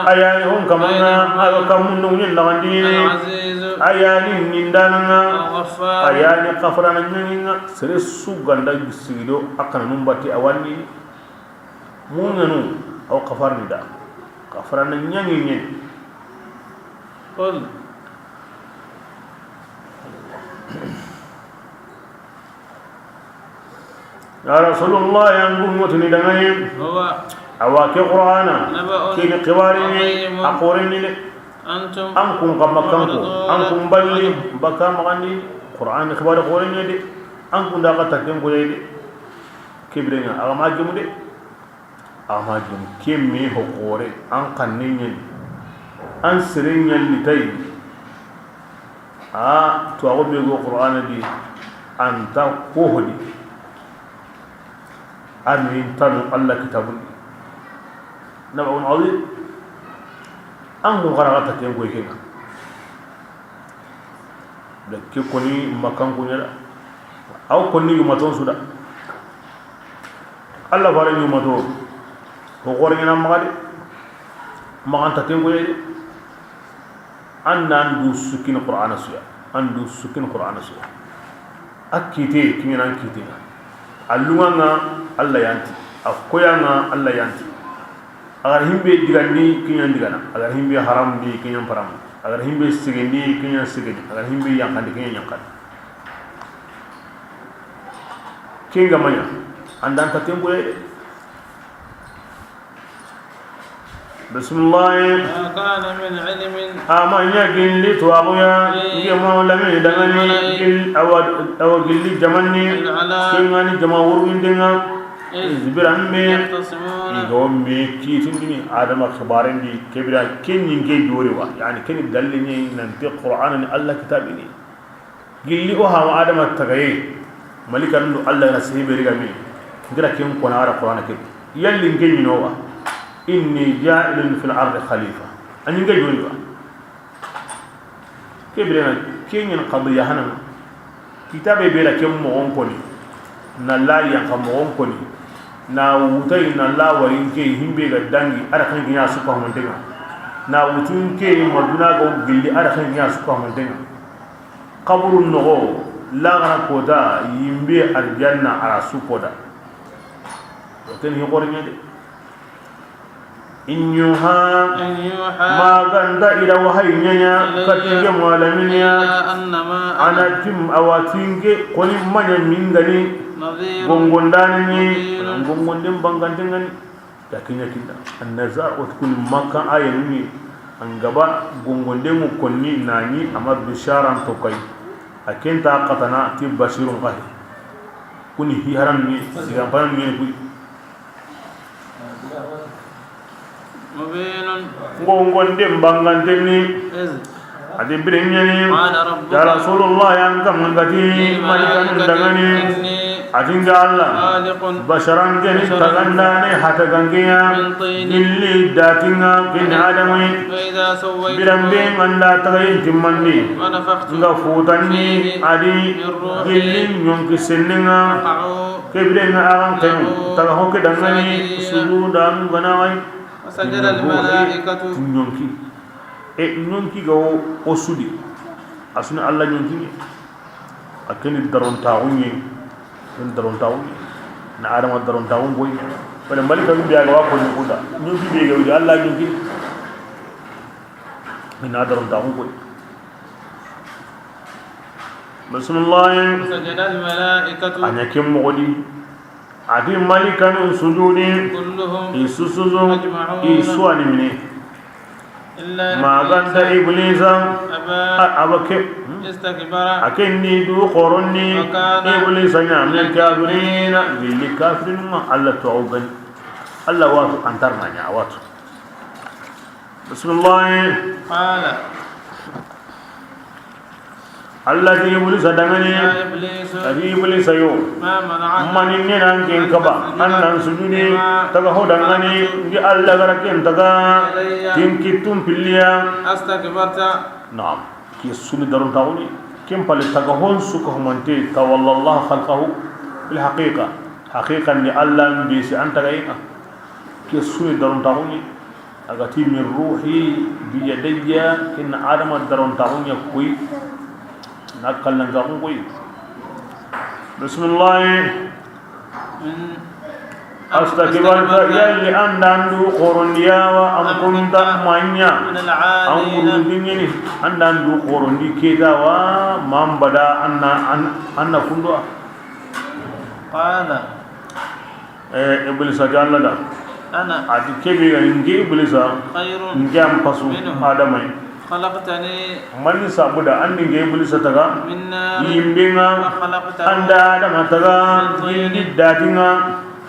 A: أياني هم كمانا أياني كمون هنين لغندين أياني نندانا أياني قفرانا نينا سرسو غندا يسيدو أكنا نمباتي أواني موننو أو قفرني دا قفرانا نيني
B: قل
A: يا رسول الله ينقل متني دغني
B: هو
A: اواكي قران كين قوارني اقورني
B: انتم
A: انكم كما كانكم انكم بلي بكا مغني قران خبار قورني دي انكم داغا تكين كو دي كبرنا اما جمو دي اما جمو كيمي هو قوري ان قنني ان سرين نتاي ا تو اغو بيغو قران دي انت كوهدي أمين تنو الله كتاب نبأ عظيم أنه غرغتك ينقوي كنا لكي كوني مكان كوني لا أو كوني يمتون سودا الله فارن يمتون وقورن ينام مغادي مغان تكين أن أندو سكين قرآن سويا أندو سكين قرآن سويا أكيتي كمين أنكيتي اللغة الله يانتي أكويانا الله يانتي agar himbe digandi kinyan digana agar himbe haram di kinyan haram agar himbe sigendi kinyan sigendi agar himbe yankandi kinyan yankandi kinga manya andan tatembo bismillah
B: kana min ilmin
A: amanya gilli tuabuya ngemo lami dangani gil awa gilli jamanni kingani jama wurwindenga zibirambe igombe kitindini adama khibarindi kebira kenyin ke joriwa yani ken dallini nanti qur'an ni allah kitabini gilli o ha adama tagaye malikan do allah na sibe riga mi ngira ken kona ara qur'an ke yalli ngenyinowa inni ja'ilun fil ardi khalifa an ngi joriwa kebira kenyin qadiya hanan kitabe bela kem mo on koni na la yanka mo on koni na wutai na la warin ke himbe ga dangi ara kan ginya su ko montenga na wutun ke maduna go gilli ara kan ginya su ko montenga qabrun no la gara koda yimbe aljanna ara su koda ken hi qornya de in yuha ma ganda ila wahayinya katinge malaminya ana tim awatinge koni manya mingani gongondani gongondin bangantin da kinya kinda annazar wa tukun makka ayani an gaba gongonde mu konni nani amma bisharan to kai akenta qatana ti bashirun qahi kuni hi haram ni sigan panan ni ku
B: mubinun
A: gongonde bangantin ni adi birenyani ya rasulullah yang kamangati malikan dangani atinga Allah basharan geni tagandane hata gangiya gilli datinga kin adamai birambe nganda tagayin timmandi nga futanni adi gilli nyonki senninga kebrenga aran kenu taga hokke dangani sujudan ganawai
B: sajada al malaikatu
A: nyonki e nyonki go osudi asuna Allah nyonki akeni daronta unye en daronta unye na adama daronta un boy wala malika bi ga wa ko ni kuda nyonki be ga Allah nyonki Ina daron ta ko bismillah.
B: فسجد الملائكة.
A: Anya kem mogodi adi malikan sujudi.
B: كلهم.
A: Isusuzu.
B: أجمعون.
A: Isu ani mine.
B: إلا
A: Maganta
B: إبليس.
A: Iblisa.
B: أبى.
A: Abake.
B: استكبر.
A: Akenni du qoronni.
B: وكان
A: Iblisa nya min kafirina lil kafirin ma alla tu'uban alla watu antar ma nya watu bismillah.
B: قال
A: Alla ti iblisa dangani.
B: يا إبليس.
A: Adi iblisa yo.
B: ما منعك
A: Mani ne nan ken kaba annan sujudi taga ho dangani ngi alla gara ken taga tin kitum pilliya.
B: أستكبرت.
A: نعم كي سوني درون تاوني كم بالي تغهون سوكه منتي تولى الله خلقه بالحقيقة حقيقة ان الله بيس أنت غينا كي سوني درون تاوني أغتي من روحي بيدي كن آدم درون تاوني كوي نقل لنغاون كوي بسم الله.
B: من
A: أستكبرت يلي أن دو قرنديا وأم كنت مانيا
B: من
A: an
B: العالين.
A: Wurundingini an dan du korondi keta wa mambada anna anna kundo.
B: قال
A: E iblisa jalla da.
B: أنا
A: Ati kebe ga ngi iblisa.
B: خير
A: Ngi am pasu
B: منه.
A: Adamai.
B: خلقتني
A: Man sabuda an ngi iblisa taga
B: من نار
A: yimbenga
B: وخلقته
A: anda adama taga yindi datinga.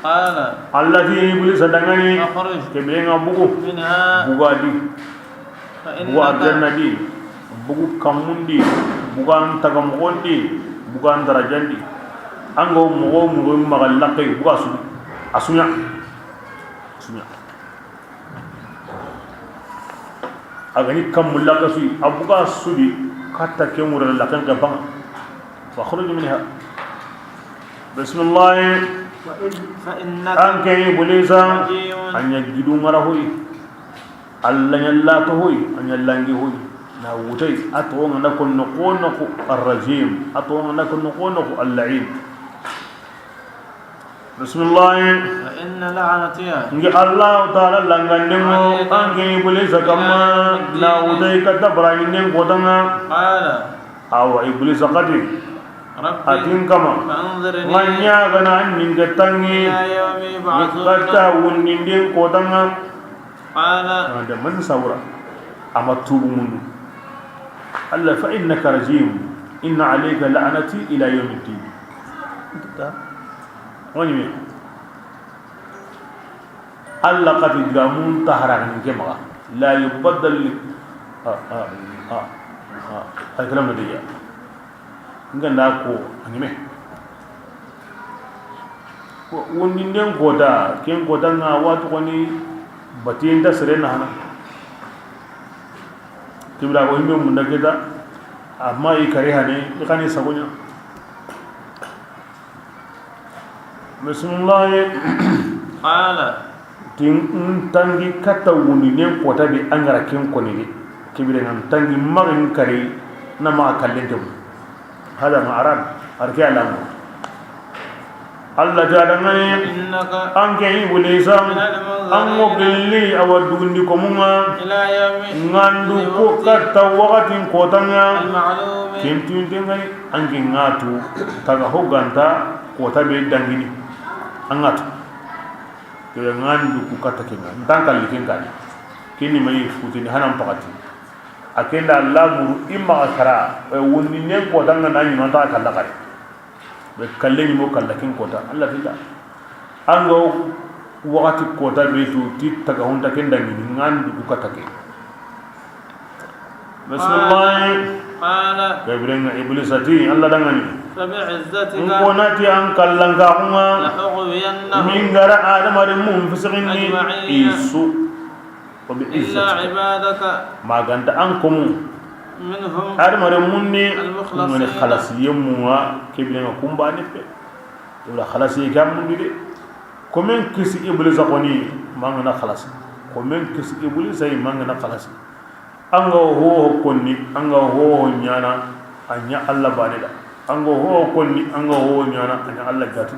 B: قال
A: Allati iblisa dangani.
B: فاخرج
A: Kebe nga bugu.
B: منها
A: Buga di buga.
B: فإنك
A: Aljanna di bugu kamundi buga an taga mogondi buga an darajandi an go mogo mogo maga lakke buga su asunya sunya agani kam laka su abuga sudi katta ke mura lakan ka ban fa khuruj minha bismillah.
B: فإنك
A: An ke iblisa
B: رجيم.
A: An yagidu ngara hoy alla nyalla to hoy an yallangi hoy na wutay ato ngana kon no ko no ko arrajim ato ngana kon no ko no ko al-la'in bismillah.
B: فإن لعنتي
A: Ngi allah ta'ala langandemo an ke iblisa kamma na wutay katta brayinen kodanga.
B: قال
A: Awa iblisa qadi
B: ربي
A: atin kama
B: فأنظرني
A: nganya gana ninga tangi
B: إلى يوم يبعثون.
A: Katta wunindin kodanga.
B: قال
A: هذا من سورة أما توب منه الله فإنك رجيم إن عليك لعنتي إلى يوم الدين ونمي الله قد يدرمون تهران كما لا يبدل هذا كلام لدي نقول ناكو أنيمه wondinden kota ken kota nga watu koni batinta serena hana kibra ko himbe mun daketa amma i kare hane i kani sagonya bismillah.
B: قال
A: Tin tangi kata wondinden kota bi angara ken koni de kibra nan tangi magin kare na ma kallente mu hada ma arab arke alamu Allah ta dangane.
B: إنك
A: An ke iblisa
B: من
A: an wo
B: المنظرين
A: gelli awa dugundi ko munga
B: إلى يوم
A: ngandu ko katta wakatin kotanga.
B: المعلوم.
A: Kentuntengani an ke ngatu taga hoganta kota be dangini an ngatu kebe ngandu ku katta kenga ntan kalli ken kani keni mai futini hanan pakati akenda Allah muru imma kara wonni ne kotanga na nyuma ta kalla kare be kalle ni mo kalla ken kota Allah tilla an go wakati kota be tu ti taga hunta ken dangini ngandu ku katta ke bismillah.
B: قال
A: Kebrenga iblisati Allah dangani.
B: فبعزتك
A: Nkonati an kallanka kuma
B: لأغوينهم
A: min gara adama de mum fisigini
B: أجمعين.
A: isu wa bi
B: إلا
A: izzati
B: عبادك
A: maganta an komu
B: منهم
A: adama de munni
B: المخلصين.
A: ngene khalasi yemuwa kebrenga kumba ne pe wala khalasi kam mundi de komen kisi iblisa koni mangana khalasi komen kisi iblisa mangana khalasi anga ho konni anga ho nyana anya Allah banida anga ho konni anga ho nyana anya Allah gati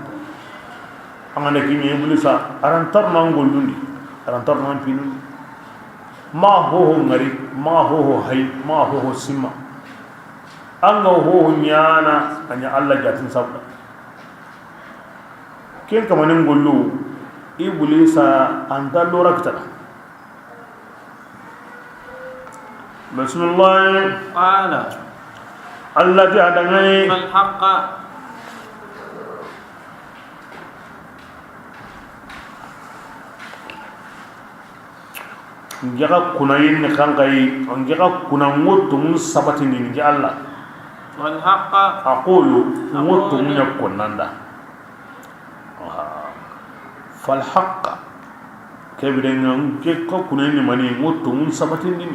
A: anga ne kimi iblisa aran tar mangollundi aran tar man pinundi. Ma ho ho ngari ma ho ho hay ma ho ho simma anga ho ho nyana anya Allah jatin sabda ken kamanin gollu iblisa anta lora kitana bismillah
B: qala
A: allati adangani
B: fal haqqa
A: njaga kunayin ni kankai njaga kunango tumun sabati ni nja Allah
B: wal haqqa
A: aqulu ngo tumun ya konanda fal haqqa kebire nge ko kunayin ni mani ngo tumun sabati ni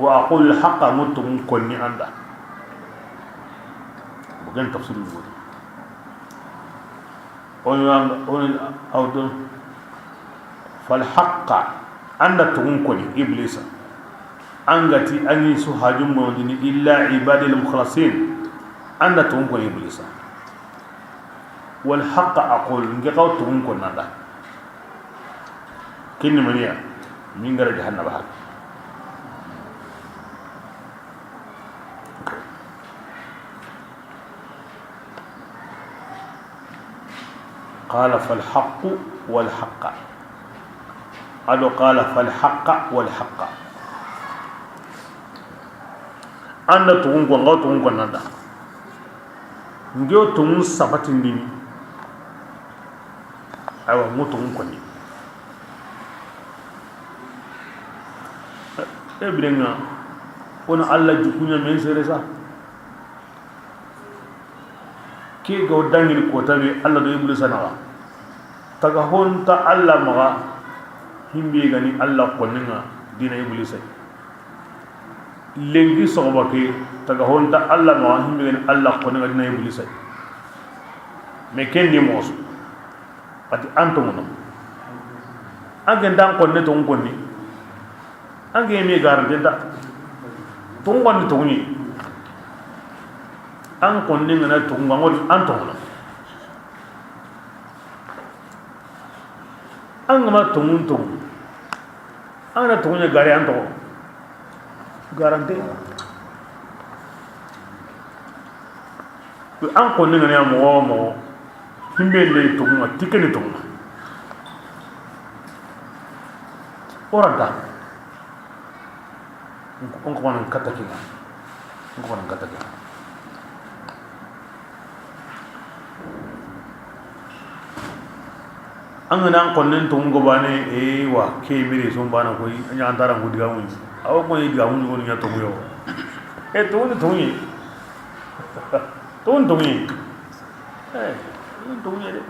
A: wa aqulu al haqqa ngo tumun konni anda bukan tafsir ni on on awdo fal haqqa anda tugun koni iblisa angati angi su hajum mondini illa ibadil mukhlasin anda tugun koni iblisa wal haqq aqul ngi qaw tugun kon nanda kinni maniya min gara jahannaba hak qala fal haqq wal haqq ado qala fal haqqa wal haqqa anda tugun ko ngaw tugun ko nanda ngeo tugun sabati ni awa mo tugun ko ni e birenga ona alla jukunya men seresa ke go dangil ko tawi alla do iblisa nawa taga honta alla maga himbe gani alla konninga dina iblisa lengi soba ke taga honta alla ma himbe gani alla konninga dina iblisa me kendi mosu ati antomo no ange dan konne to ngonni ange me garante da to ngonni to ngoni an konni ngana to ngoni antomo no an ma tungun tungun an na tungun gare an to garante an ko ni ngana mo mo himbe le tungun tikeni tungun orada on ko man kataki on ko man kataki an gana konnen to ngo bane e wa ke mire so bana ko nya antara ngo diga mun aw ko diga mun ngo nya to yo e to ni to ni to ni to ni e to ni de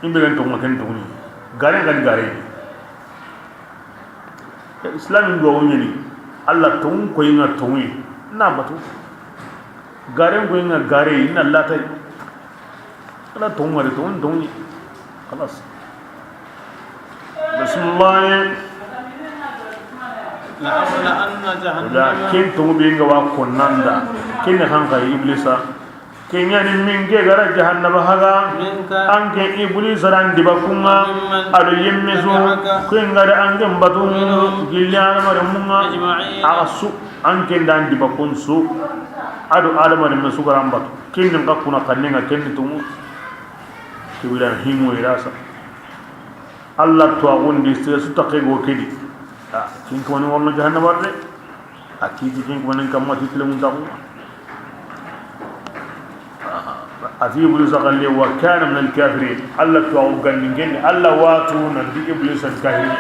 A: imbe to ngo ken to ni gare gari gare islam ngo woni ni alla to ko inga to ni na batu gare ngo inga gare inna allah ta لا تونغري تون دوني خلاص بسم الله
B: لأملأن جهنم
A: لكن تون بينغا وكوناندا كين خانغا إبليس كين يعني من كي غرا جهنم هذا أنك إبليس ران دبكونا أدو يمسو كين غرا أنك مبتون جليان مرمونا أغسو أنك دان دبكون سو أدو آدم مرمسو غرام بتو كين نقا كونا كنينغا كين تون kibiran himu irasa Allah to agundi su taqe go kedi ah kin ko ni wonno jahannam warde akiji kin ko nen kam mati tilum tagu ati iblis qalle wa kana min al-kafirin Allah to agugan ningen Allah watu nan di iblis al-kafirin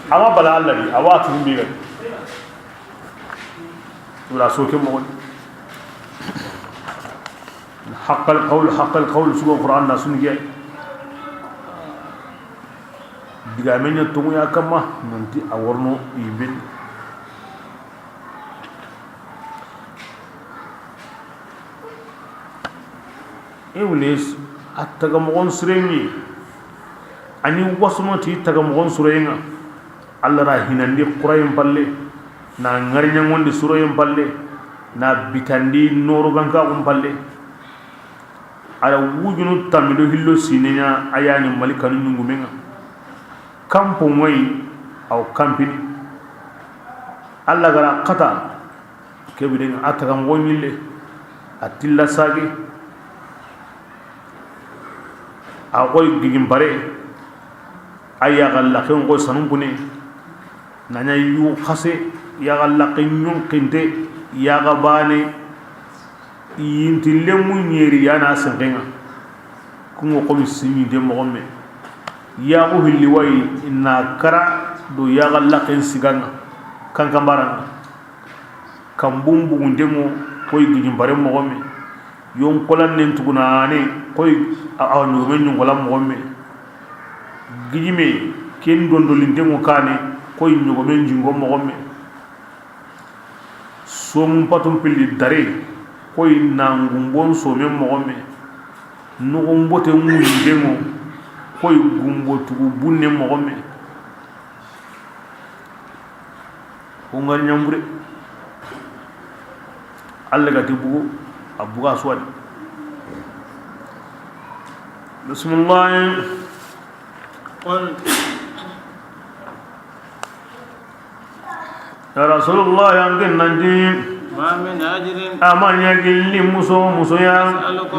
A: ama bala Allah di awatu himbe ga wala so kin mo حق القول حق القول سوى القرآن ناس نجي دعمنا تمويا كما ننتي أورنو يبين إبليس أتجمعون سريني أني وصمتي تجمعون سرينا الله راهنا ندي قرين بالله نعرين عندي سرين بالله نبيتندي نورغانكا بالله ala wujunu tamido hillo sinenya ayani malika nungumenga Kampo moy aw kampini alla gara qata kebiden ataga ngonyille atilla sagi agoy gigin bare aya galla ken go sanumpune nanya yu khase ya galla ken qinte ya gabane yintille mu nyeri yana sengenga kungo komi simi de mo me ya go hilli way na kara do ya galla ken siganga kankambaranga kambumbu ndemo koy gigin bare mo me yon kolan nen tuguna ne koy awnu men nyongola mo me gijime ken dondolindemo kane koy nyogo men jingo mo me som patum pilli dare koy nangumbon so men mo me nugumbote ngundemo koy gumbo tugu bunne mo me ko ngal nyambure alla ga tibugo abuga suwadi bismillah
B: قل
A: يا رسول الله يمكن ننجي
B: ما من أجر
A: أمان يجلي مسو مسويا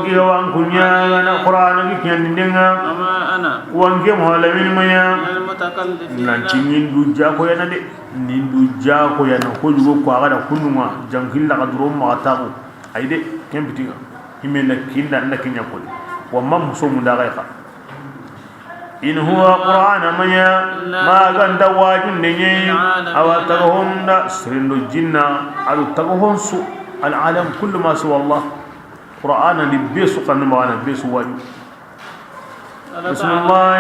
A: جيوان كنيا أنا قرآن كيان دينا
B: وما أنا
A: وانجم هالمين ميا
B: المتكلفين
A: نانتي نيندو جاكو يا ندي نيندو جاكو يا نكوجو كواغا كنوا جانكين لا قدروا ما تاكو أيدي كم بتيجا همين كيندا نكينيا كل وما مسو منداغيكا إن هو قرآن ميا ما كان دواجن نيني أو تغهم سرين الجنة أو تغهم سوء العالم كل ما سوى الله قرآن لبيس قنما لبيس واجب بسم الله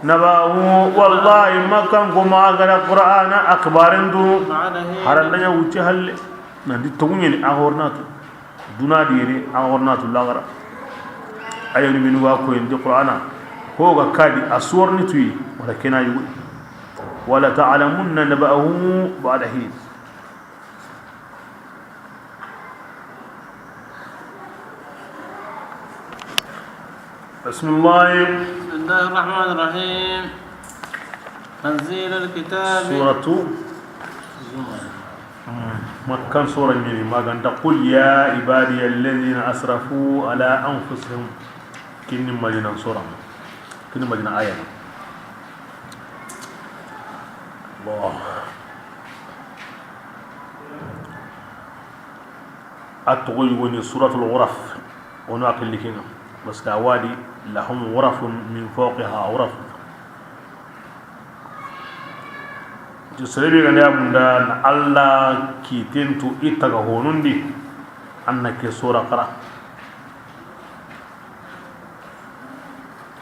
A: نباه والله ما كان كما غير قرآن أخبار دو هرنا وجهل ندي تغني أهورناتو دونا ديري أهورناتو لا غرا أيوني من واكو يندي قرآن هو كادي أسور نتوي ولكن يقول ولا تعلمن نبأه بعد حين بسم الله
B: بسم الله الرحمن الرحيم تنزيل الكتاب
A: سورة مكان سورة من ما كان تقول يا عبادي الذين أسرفوا على أنفسهم كن مدينة سورة كن مدينة آية الله أتغيوني سورة الغرف ونأكل لكنا بس كوادي لهم غرف من فوقها غرف جسربي غنيا مندان الله كيتنتو إتغهونندي أنك سورة قرأ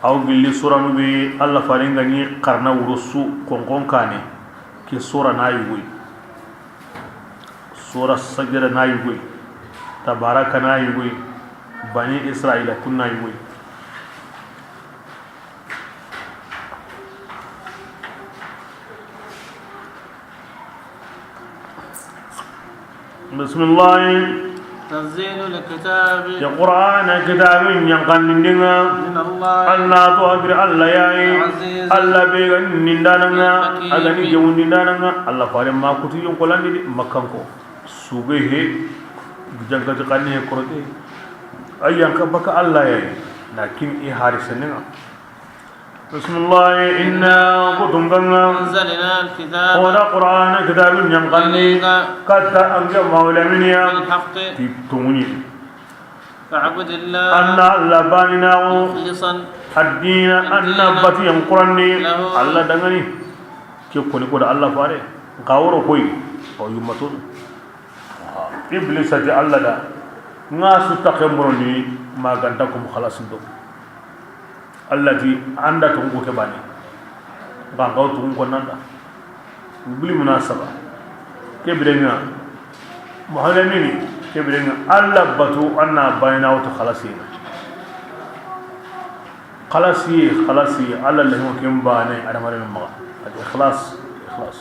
A: aw gilli sura nu be alla faringa ni qarna wurusu konkon kane ke sura na yugoy sura sajda na yugoy tabaraka na yugoy bani israila kunna yugoy bismillah
B: تنزيل الكتاب
A: يا قرآن كتاب ينقلنا
B: من الله
A: الله تؤجر الله يا الله بيغن نندانا أغني جون نندانا الله فارم ما كتي ينقلن دي مكانكو سوبه جنگا تقني كرتي أي ينك بك الله يا لكن إيه حارسنا بسم الله إنا كتمنا
B: أنزلنا الكتاب
A: هذا قرآن كتاب ينقلني قد أنجم مولى منيا
B: بالحق
A: تبتوني
B: فاعبد الله
A: أن الله باننا
B: مخلصا
A: الدين أن بتي ينقرني الله دغني كيف كوني كود الله فاري غاورو كوي أو يمتون إبليس الله دا ناس تخمرني ما غنتكم خلاص دو التي عندك تنقو كباني غانغاو تنقو ناندا بالمناسبة كبرنا محرميني كبرنا الله بتو أنا بينا وتخلصينا خلاصي خلاصي الله اللي هو كم باني أنا مرة من مغا الإخلاص إخلاص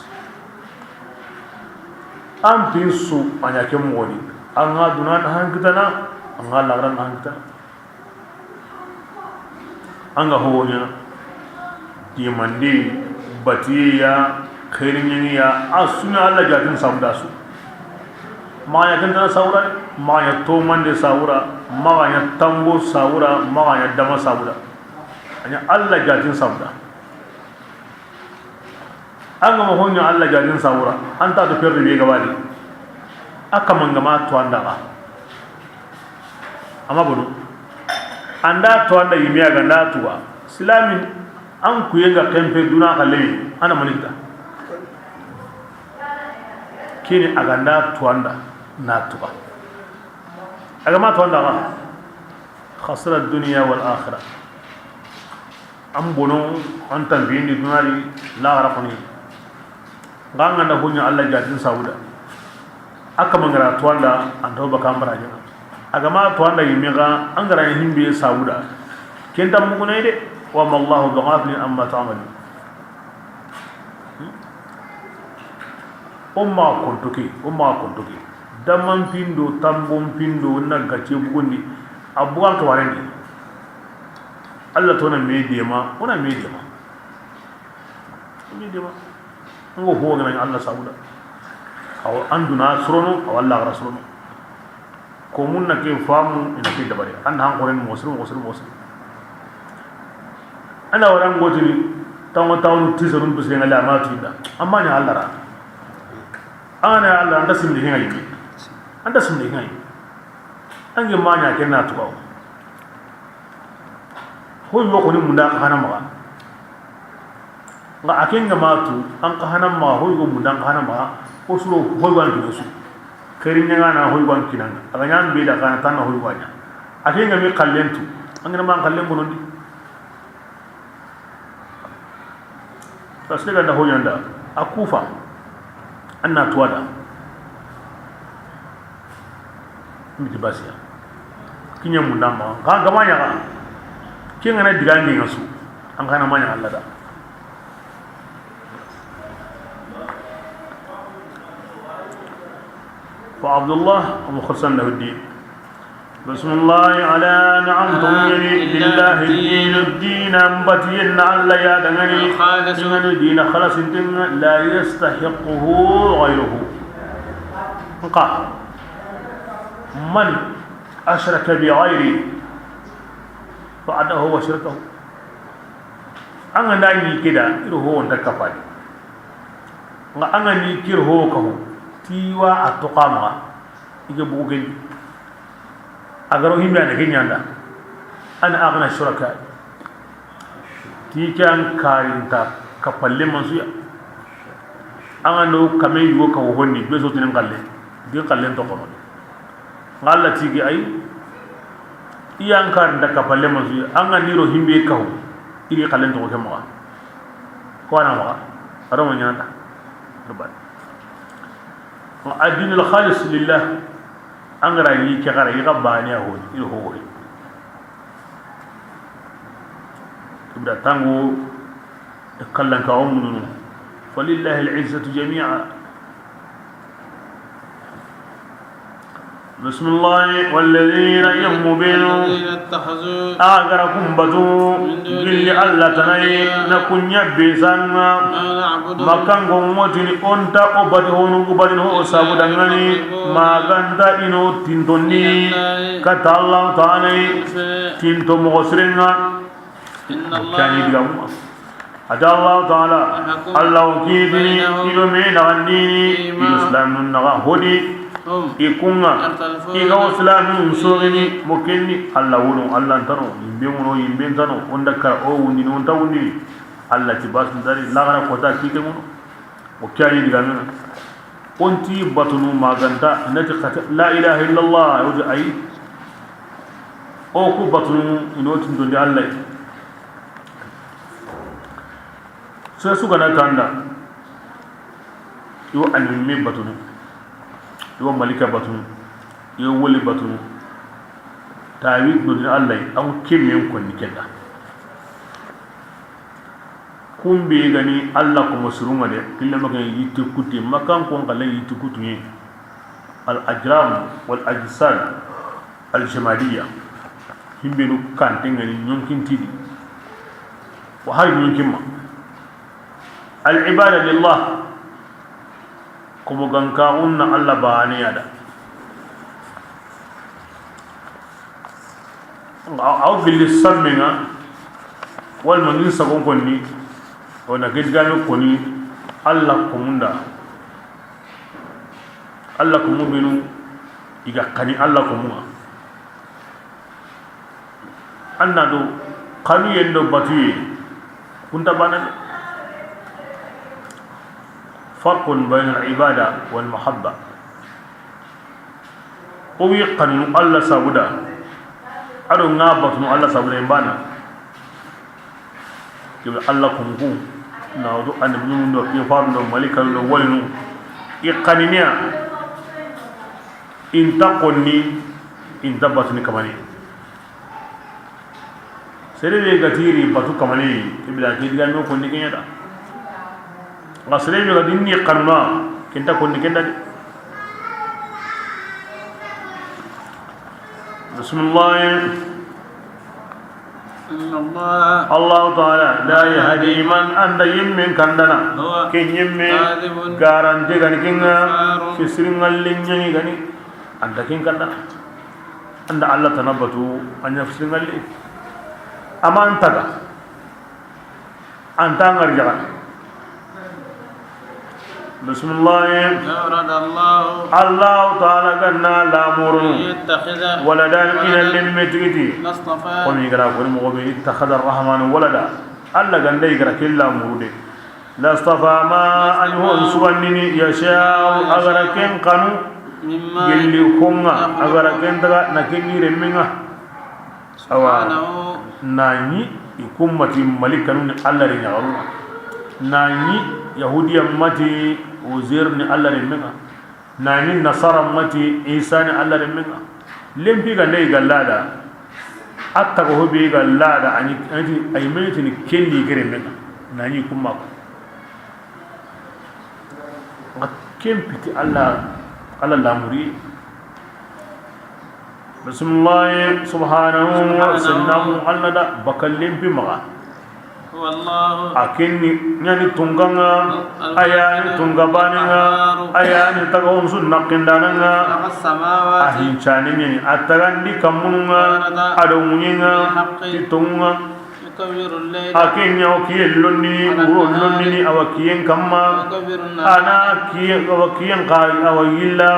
A: أم تنسو أنا كم غني أنا دونان هانكتنا أنا لغران هانكتنا anga ho nya Dimandi batiya khairinniya asuna Allah jatin sauda su ma ya tantana saura ma ya tomande saura ma ya tango saura ma ya dama saura anya Allah jatin saura an gama honya Allah jatin saura an ta to ferri be gabani aka mangama to anda ba amma bodo anda to anda yimiya ga natuwa silamin an kuyenga kempe duna kalle ana manita kini aganda tuanda natuwa agama tuanda ga khasara dunya wal akhirah am bono an tanbini dunari la garafani ganga na hunya Allah jatin sauda aka mangara tuanda an tawba kambara jana agama tuanda yimiga an gara himbe sauda kenta mugune de wa ma Allahu bighafilin amma ta'malun umma kontoki daman pindo tambon pindo na gace bugundi abuwan ka warani Allah to na medema ona medema medema ngo ho ngana Allah sauda aw anduna surono aw Allah rasulono ko mun na ke famu ina ke dabare an han koren mosru ana waran gotini tango tawnu tisarun bisre ngala amatu inda amma ni Allah ra ana Allah anda simni hinga yimi anda simni hinga yimi ange manya kenna tubaw ho yo ko ni munda ka hana ma nga akenga matu an ka hana ma ho yo munda ka hana ma o suro ho wan ki su kerin nga na ho wan kinanga aga nyam be da kana tan ho wanya akenga mi kallentu angena ma kallen bonondi taslega da ho yanda akufa anna tuwada miti basiya kinya mundama ga gamanya ga kinga na digangi ngasu an kana manya Allah da fa Abdullah mukhlisan lahu din bismillah ala na'amtu lillahi din din ambatiyin alla ya dangani dangani din khalas din la yastahiquhu ghayruhu qa man ashraka bi ghayri fa adahu wa shirkahu an anda ni kida irho wanda kafani nga an ni kirho kahu tiwa atoqama ige bugel agaro himbe ana kenyanda ana aghna shuraka ti kan karinta kapalle mansuya an no kame yugo ka honni beso tinin galle di galle to kono ngalla tigi ay iyan karinta kapalle mansuya an niro himbe kahu iri galle to ko kema ko ana ma aro nyanda ruban الدين الخالص لله angara yi ke gara yi gabani ho il ho ibda tango kallan ka umnu falillahi al'izzatu jami'a bismillah walladhina yamubinu agara kumbatu billi alla tanai na kunya besanga makango motini onta obati honu ubati ho sabu dangani maganda ino tintonni kata Allah ta'ala tinto mo srenga kani digamu ada Allah ta'ala Allah kidini ilo me nagandini islam naga hodi ikunga iga islam sogini mokenni Allah wono Allah tano yimbe wono yimbe tano onda kar o wundi non ta wundi Allah ti bas ndari lagara kota kike wono o kani digamu onti batunu maganta nati la ilaha illa Allah yoji ay o ku batunu ino tin do Allah so su gana tanda yo anmi batunu yo malika batunu yo wali batunu tawi do Allah am kemme ko ni kenda kumbe gani Allah ko musurunga de killa makan yitte kutte makan ko ngala yitte kutu ni al ajram wal ajsad al jamaliyya himbe no kan tengani nyonkin tidi wa har nyonkin ma Al-ibada lillah kuma ganka unna Allah ba ne yada aw billi samminga wal mangin sagon konni ona gidgami koni Allah kumunda Allah kumubinu iga kani Allah kumunga anna do kanu yendo batuye kunta banane فرق بين العبادة والمحبة أوي قانون الله سابدا أدو نابتنو الله سابدا ينبانا يقول الله كمكو ناودو أن بنو كيفار نو ملكا نو ولنو إقانينيا إن تقني إن تبتني كماني سيري غتيري باتو كماني كبلا كيدغا نو كوني كينيا غسلين غديني قرنا كنتا كوني كنتا بسم الله
B: إن الله
A: الله تعالى لا يهدي من أنت يمن كندنا كن يمن غارانتي غني كنا كسرين اللي غني أنت كن كندنا أنت الله تنبتو أن يفسرين اللي أما أنت أنت أنغرجع بسم الله
B: أراد الله
A: الله تعالى قلنا لا مورن ولدا إلى للمتغتي قم يقرأ قم اتخذ الرحمن ولدا الله قلنا يقرأ كلا مورد لا اصطفى ما أنه سبحانه يشاء أغركين قانو يلي كونغا أغركين تغا نكيني رمينا أو ناني يكون متي ملك نون الله رنيا ناني يهوديا متي وزير ni Allah remenga nani nasara mati isa ni Allah remenga lempi ga lay gallada atta ko hobi gallada ani ani ay meti ni kelli gere menga nani kuma ko kempiti Allah Allah lamuri bismillah subhanahu wa sallam Allah bakallim bi maga
B: والله
A: akinni nyani tunganga ayani tungabaninga ayani tagawum sunna kindananga ahin chani nyani atagandi kamununga adomunyinga titunga akin nyaw kiyellonni uronnonni awakiyen kamma ana kiyen awakiyen qai awayilla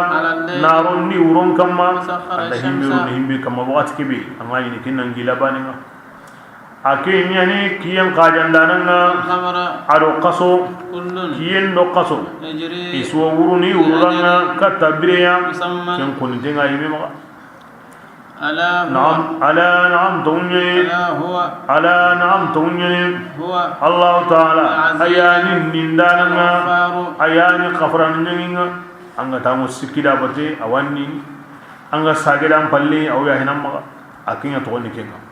A: naronni uron kamma anda himbiru himbi kamma waqti kibi amani ni kinnan gilabaninga akin yani kiyen qajandananga ado qaso kiyen do qaso iswo wuruni wuranga katabriya ken kuntinga yimi ma
B: ala
A: نعم على نعم توني على نعم توني
B: هو
A: الله تعالى ayani nindananga ayani khafran ninga anga tamu sikida bate awanni anga sagedan palli aw ya hinam ma akinya to ni kenga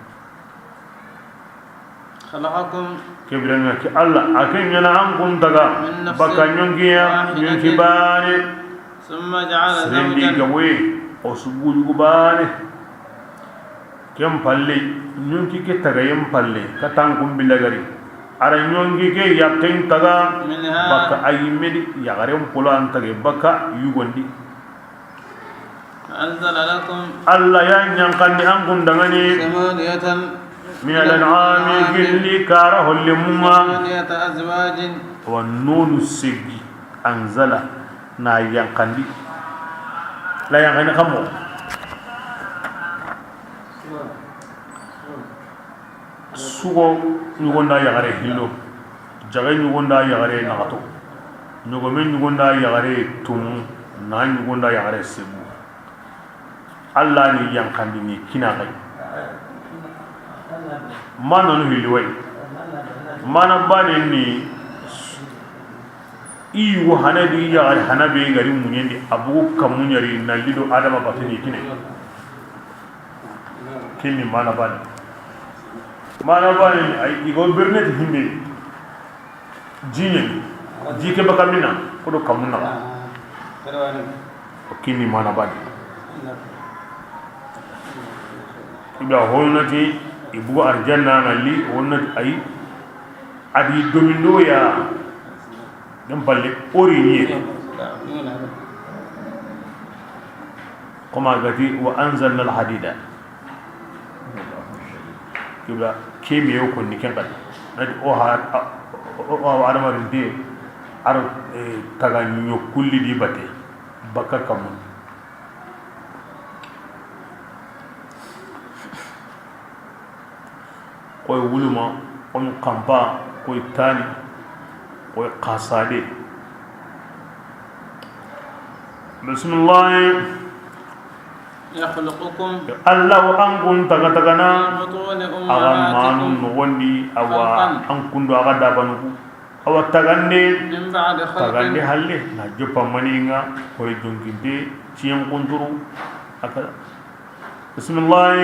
B: خلقكم
A: كبرنا كي الله أكن ينعم كنتك بكنيونكيا ينكباني
B: ثم جعل
A: زوجا قوي أسبوع يباني كم بالي نيونكي كتغيم بالي كتانكم بالغري أرى نيونكي كي يقين تغا بك أيمدي يغرم فلان تغي بك يغندي
B: أنزل لكم
A: الله ينقني أنكم دغني
B: ثمانية
A: من الأنعام جلي كاره اللمما
B: ثمانية أزواج
A: والنون السجي أنزل نا ينقندي لا ينقندي خمو سوغو نيغوندا يغاري هيلو جاغي نيغوندا يغاري نغاتو نيغومي نيغوندا يغاري توم نا نيغوندا يغاري سيبو الله ني ينقندي ني كينا غاي mana no hiliwai mana bane ni iyu hanabi ya hanabi gari munyendi abu kamunyari nalido adama batini kine kini mana bane ay igo bernet himbe jinye jike bakamina kodo kamuna kini mana bane ibla honati ibu arjanna na li wonnati ay adi domindo ya Dem balle ori ni kama gati wa anzalna alhadida kibla kemi yo ko ni ken qad nadi o ha o adama rinde ar taga nyokulli di bate bakka kamun koy wuluma on kampa koy tani koy qasade bismillah
B: yakhluqukum
A: Allah an kun taga tagana aga manu nogondi awa an kundu aga dabanuku awa tagandi tagandi halle na joppa maninga koy jonkinte cien kunturu akala bismillah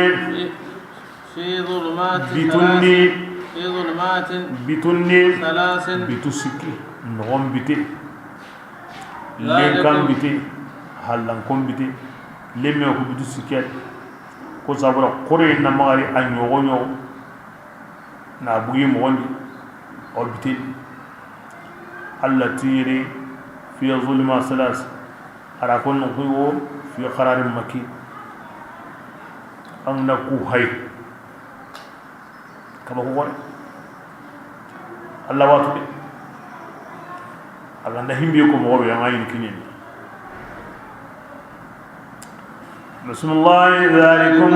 B: fi dhulumatin
A: bitunni
B: fi dhulumatin
A: bitunni
B: thalasin
A: bitusiki nogon bite lenkan bite hallankon bite lemme ko bitu sikia ko sabura kore na magari a nyogo nyogo na bugi mogondi o bite allati yiri fi zulma salas ara kon ko fi qararin maki an na ku hay kama ko gore Allah watu de Allah na himbe ko mo be ngayin kinin bismillah zalikum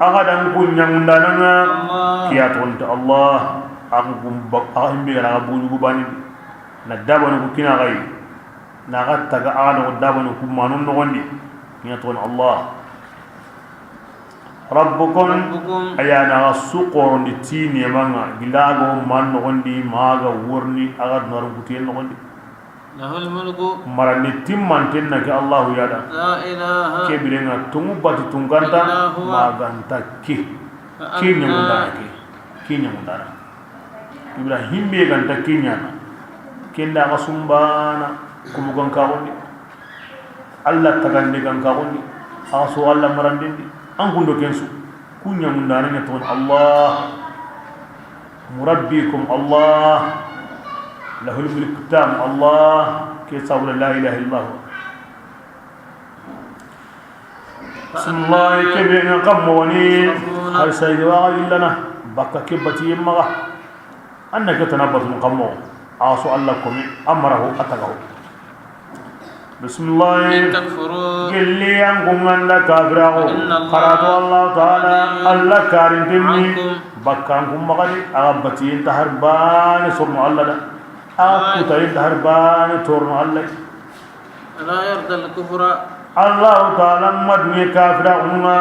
A: agadan kun nyangundana kiyaton ta Allah angum himbe ga buju bani na dabanu ku kina gai na gatta ga ala dabanu ku manun nogondi kiyaton Allah rabbukum ayana suqor ni tini manga gilago man nogondi maga wurni aga noru kutien nogondi
B: lahul mulku
A: marani timmanten na ke Allah yada
B: la ilaha
A: kebirenga tungu batu tunganta maganta ki ki nyamundana ki ki nyamundana Ibrahim be ganta ki nyana kenda ga sumbana kumugan ka gondi Allah tagandi gan ka gondi aso Allah marandindi an kundo kensu ku nyamundana nya ton Allah murabbikum Allah له الملك التام الله كيف لا اله الا هو بسم الله كبير قموني هل سيدوا لنا بكا كبتي مغا انك تنبت من قمو عاصو الله كم امره اتغو بسم الله قل لي انكم ان كافروا قرات الله تعالى الله كارنتني بكا انكم مغني اغبتي انت هربان سرم الله ده أكو هربان تورن الله
B: لا يرضى الكفر
A: الله تعالى مدني كافر أمنا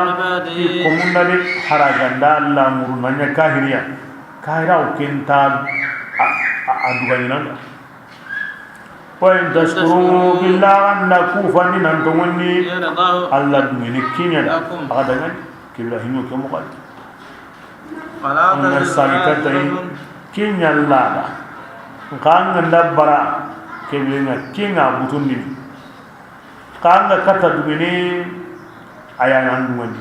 A: كمنا لي حرجان دا الله مرنا كاهريا كاهرا وكنتا أدوغانينا وإن تشكروا بالله أن كوفني ننتوني الله دمني كينيا هذا يعني كبر هنو كم قال أن السالكتين كينيا الله kanga dabbara kebenga kinga butundi kanga kata dumini ayana ndumani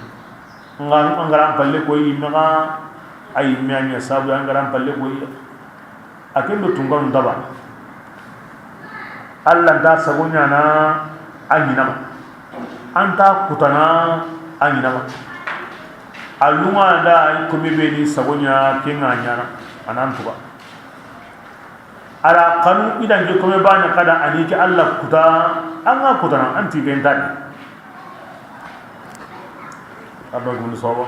A: ngam ngara palle ko yimma ay mianya sabu ngara palle ko yi akendo tunga ndaba Allah da sagonya na anyina anta kutana anyina alunga da ko mebe ni sagonya kinga nyana anantuba ala kanu idan ke kome bana kada aniki Allah kuta anga kuta na anti benta ni abba gun sawa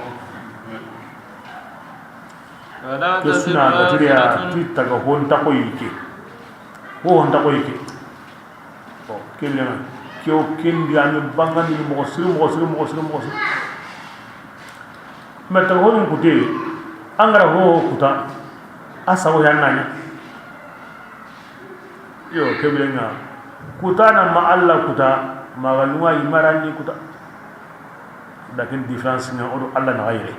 A: ke suna da tiriya ti taga honta ko yike ho honta ko yike to kelle na ke o kendi ami bangani mo sir mo sir mo sir mo sir mata honun kute angara ho kuta asawo yananya yo kebilenga kuta na ma Allah kuta magalunga imarani kuta lakin difference nga odo Allah na gayre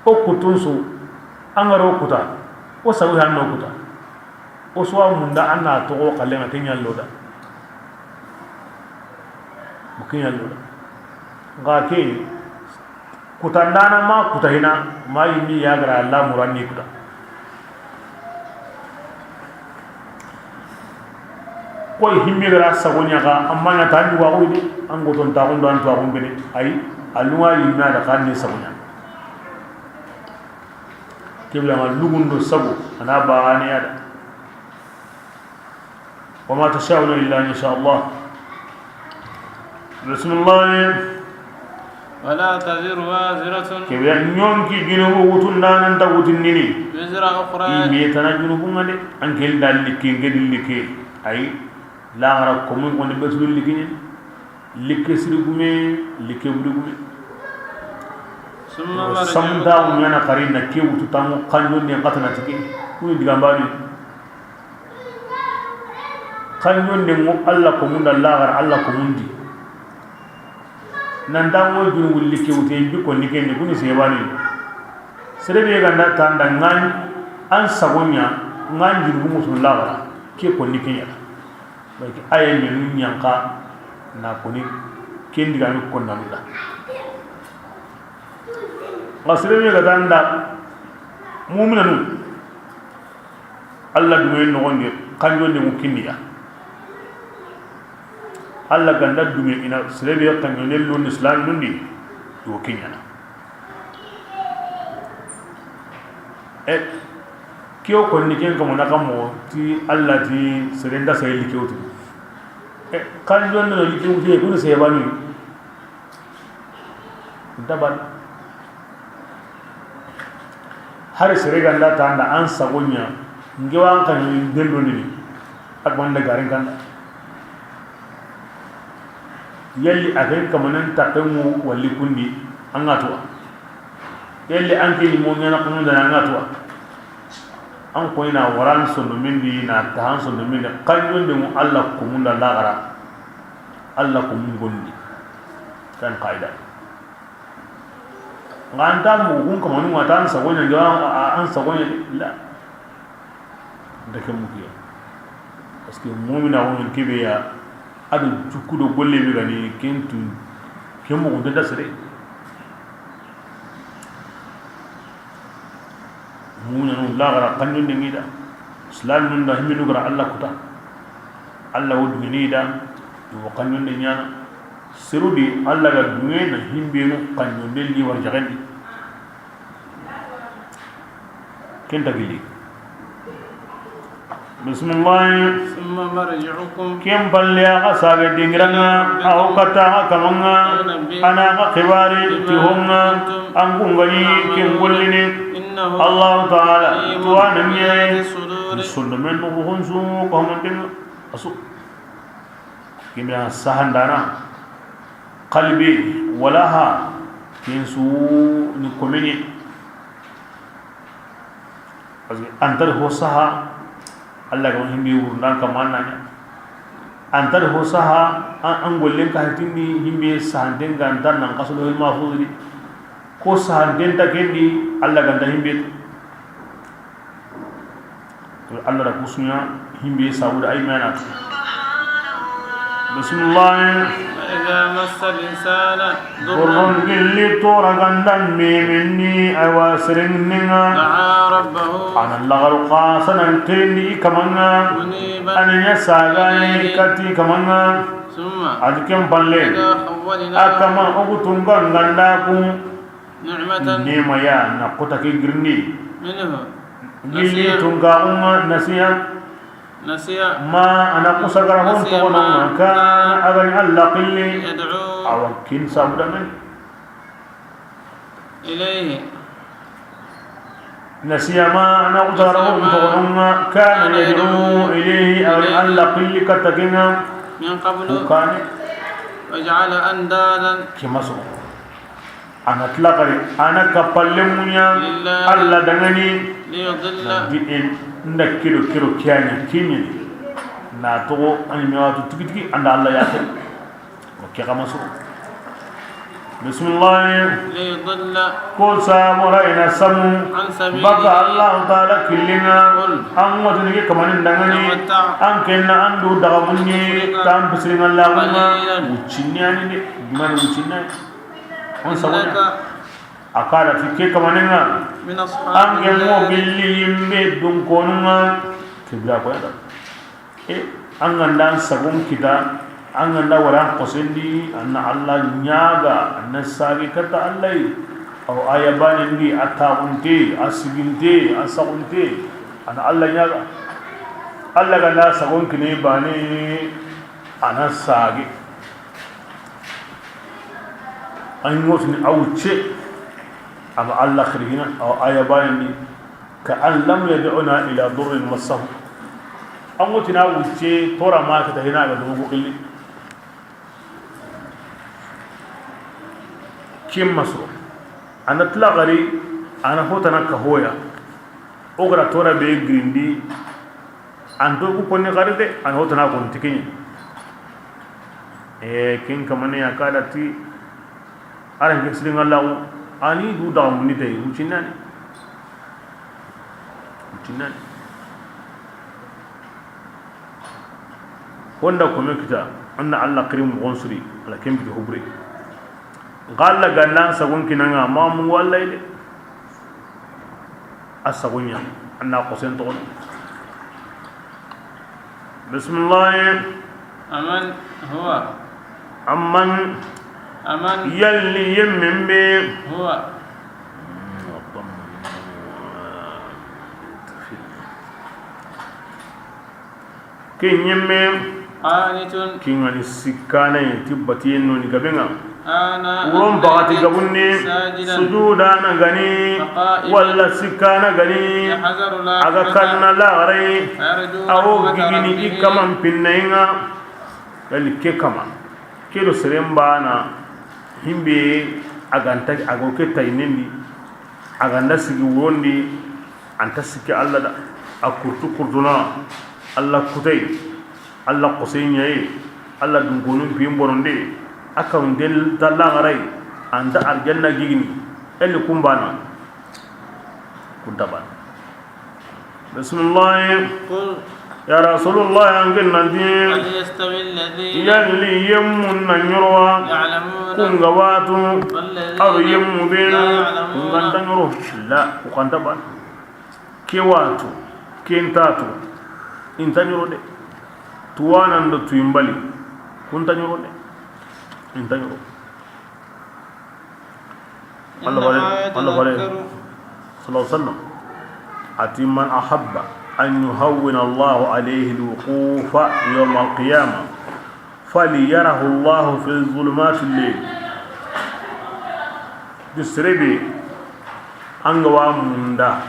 A: o kutunsu angaro kuta o sawu hanno kuta o suwa munda anna to kalenga kenya loda kenya loda ga ke kuta ndana ma kuta hina ma yimi yagra Allah murani kuta. Ko himme gara sagonya ka amma nya tan wa ko de an go ton ta ko dan to ko bene ay alunga yimna da kan ni sagonya kebla ma lugundo sago ana ba ani ada wa ma tashauna illa in sha Allah. Bismillah.
B: Wala taziru waziratun
A: kebla nyonki junubu wutun nan ta wutun nini
B: wizra ukhra
A: mi tana junubu ngale an kel dal ki ngel like ay la ko mun on be sul ligini likke sirigume likke budugume
B: summa
A: samda unyana karina ke wutu tamu kanyo ne qatana tiki kuni diga mbani kanyo ne mo alla ko mun la gara alla ko mundi nan dango junugu likke wutu bi ko like ne kuni sebani serebe ga na tanda ngan an sagonya ngan junugu mutu la gara ke ko like ya baki aye menu nyanka na koni kendi ga ko nanuda ngasire ga danda mu'mina nu alla dume no gonde kanjo ne mukinniya alla ganda dume ina sirebe kanjo ne lon islam nundi do kinya e kiyo ko ni ken kamo nakamo ti alla ti serenda sai likewti e kanjo no likewti ko no sebani dabal har serega nda tanda an sagonya ngewan kan dello ni ak wanda garin kan yalli aken kamanan taqemu walli kundi an ngatuwa yalli an ke mo nyana kunu da ngatuwa an ko ina waran sondo mindi na tahan sondo mindi kanjon de mu alla ko mun da lagara alla ko mun gondi kan qaida nganta mu kun kamanu ngata an sagonya ga an sagonya la da ke mu kiya parce que mu'mina won kebe ya adu jukudo golle mi gani kentu kemmo ko da sere mu'mina no lagara kanjon de ngida islam nun da himinu gara alla kuta alla wudu ngida do kanjon de nyana serudi alla ga duwe na himbe no kanjon de li war jagandi kenta gili bismillah.
B: Summa marji'ukum
A: kem balle aga sabe dingiranga aw kata kamanga ana ga khibari tihonga angungani kem golline Allah ta'ala tuwana nye sunna no hunzu ko mandin asu kimya sahandana qalbi walaha kinsu ni komini antar ho saha alla ga himbi wurdan kamanna nya antar ho saha an gollen ka hatindi himbi sahanden ga antar nan qasulu mahfuz ko sahanden ta kendi alla ga himbi alla ra kusunya himbi sawuda ay mana. Bismillah.
B: إذا مس الإنسان
A: ضر اللي تورغندن مني أواسرننا
B: دعا ربه
A: أنا اللغر قاسنا تيني كمانا أنا يساغاني كتي كمانا
B: ثم
A: أدكم بالي أكما أغتنغن غنداكم
B: نعمة
A: نعمة يا نقطة كي
B: منه
A: اللي تنغاهم نسيا
B: نسيا
A: ما أنا قصدرهم تغنون كان أغني الله قلي
B: يدعو
A: أو كين سابدا من
B: إليه
A: نسيا ما أنا قصدرهم تغنون كان يدعو إليه أغني الله قلي كتكنا
B: من قبل
A: وكان
B: وجعل أندادا
A: كما سوى أنا تلاقي أنا كبلمنيا الله دغني
B: ليضل
A: nda kilo kilo kianya kinyi na to an mi watu tiki tiki anda Allah ya ta o ke kama so bismillah
B: liyudilla
A: ko samura ina samu baka Allah ta'ala killina an watu ni kamanin dangani an kenna an du daga munni tam bisrin Allah ma ucinni ani ne man ucinna on sabona akala tike kamaninga an gemo billi yimbe dun konunga kibla ko yada e An ganda sagun kita an ganda wara qosendi anna Allah nyaga anna sagi kata Allah aw ayabani ndi atagunte asiginte asagunte ana Allah nyaga Allah ganda sagun kini bani ana sagi an ngotni awche ama Allah khirina aw ayabani ka an lam yad'una ila durrin massahu an ngotna awche tora ma ka tahina ga dugu qilli kim masro ana tlagari ana hotana ka hoya ogra tora be grindi an do ku konni garde an hotana kon tikinya e kin kamane akada ti aran ke sirin Allah ani du da mun ni tay ucinani ucinani wanda ko mekita anna Allah karim gonsuri ala kembi hubre galla gannan sagun kinanga ma mu wallahi de asagunya anna qosen to bismillah
B: aman huwa
A: amman
B: aman
A: yalli yemmbe
B: huwa
A: kin yemme
B: qanitun
A: kin ani sikana tibbati no ni gabenga
B: ana
A: wuron bagati gabunne sujuda na gani walla sikana gani aga kanna lagare awo gigini ikaman pinnainga yalli ke kama ke do seremba na himbe aganta ago ke taynendi aganda sigi wurondi anta siki alla da akurtu kurduna alla kutay alla qosenya alla dungonum pimboronde akam del talagaray anda aljanna gigini el kumbana kuntaban bismillah
B: qul
A: ya rasulullah angin nanti yalli yemun nanyurwa kunga watu aw yemu benu kunganta nyuro la kukantaban ke watu kentatu intanyuro de tuwana ndo tuimbali kuntanyuro de intanyuro Allah bare sallallahu alaihi wasallam ati man ahabba an yuhawwina Allah alayhi alwuqufa yawm alqiyamah falyarahu Allah fi dhulumat al-layl disrebe angawa munda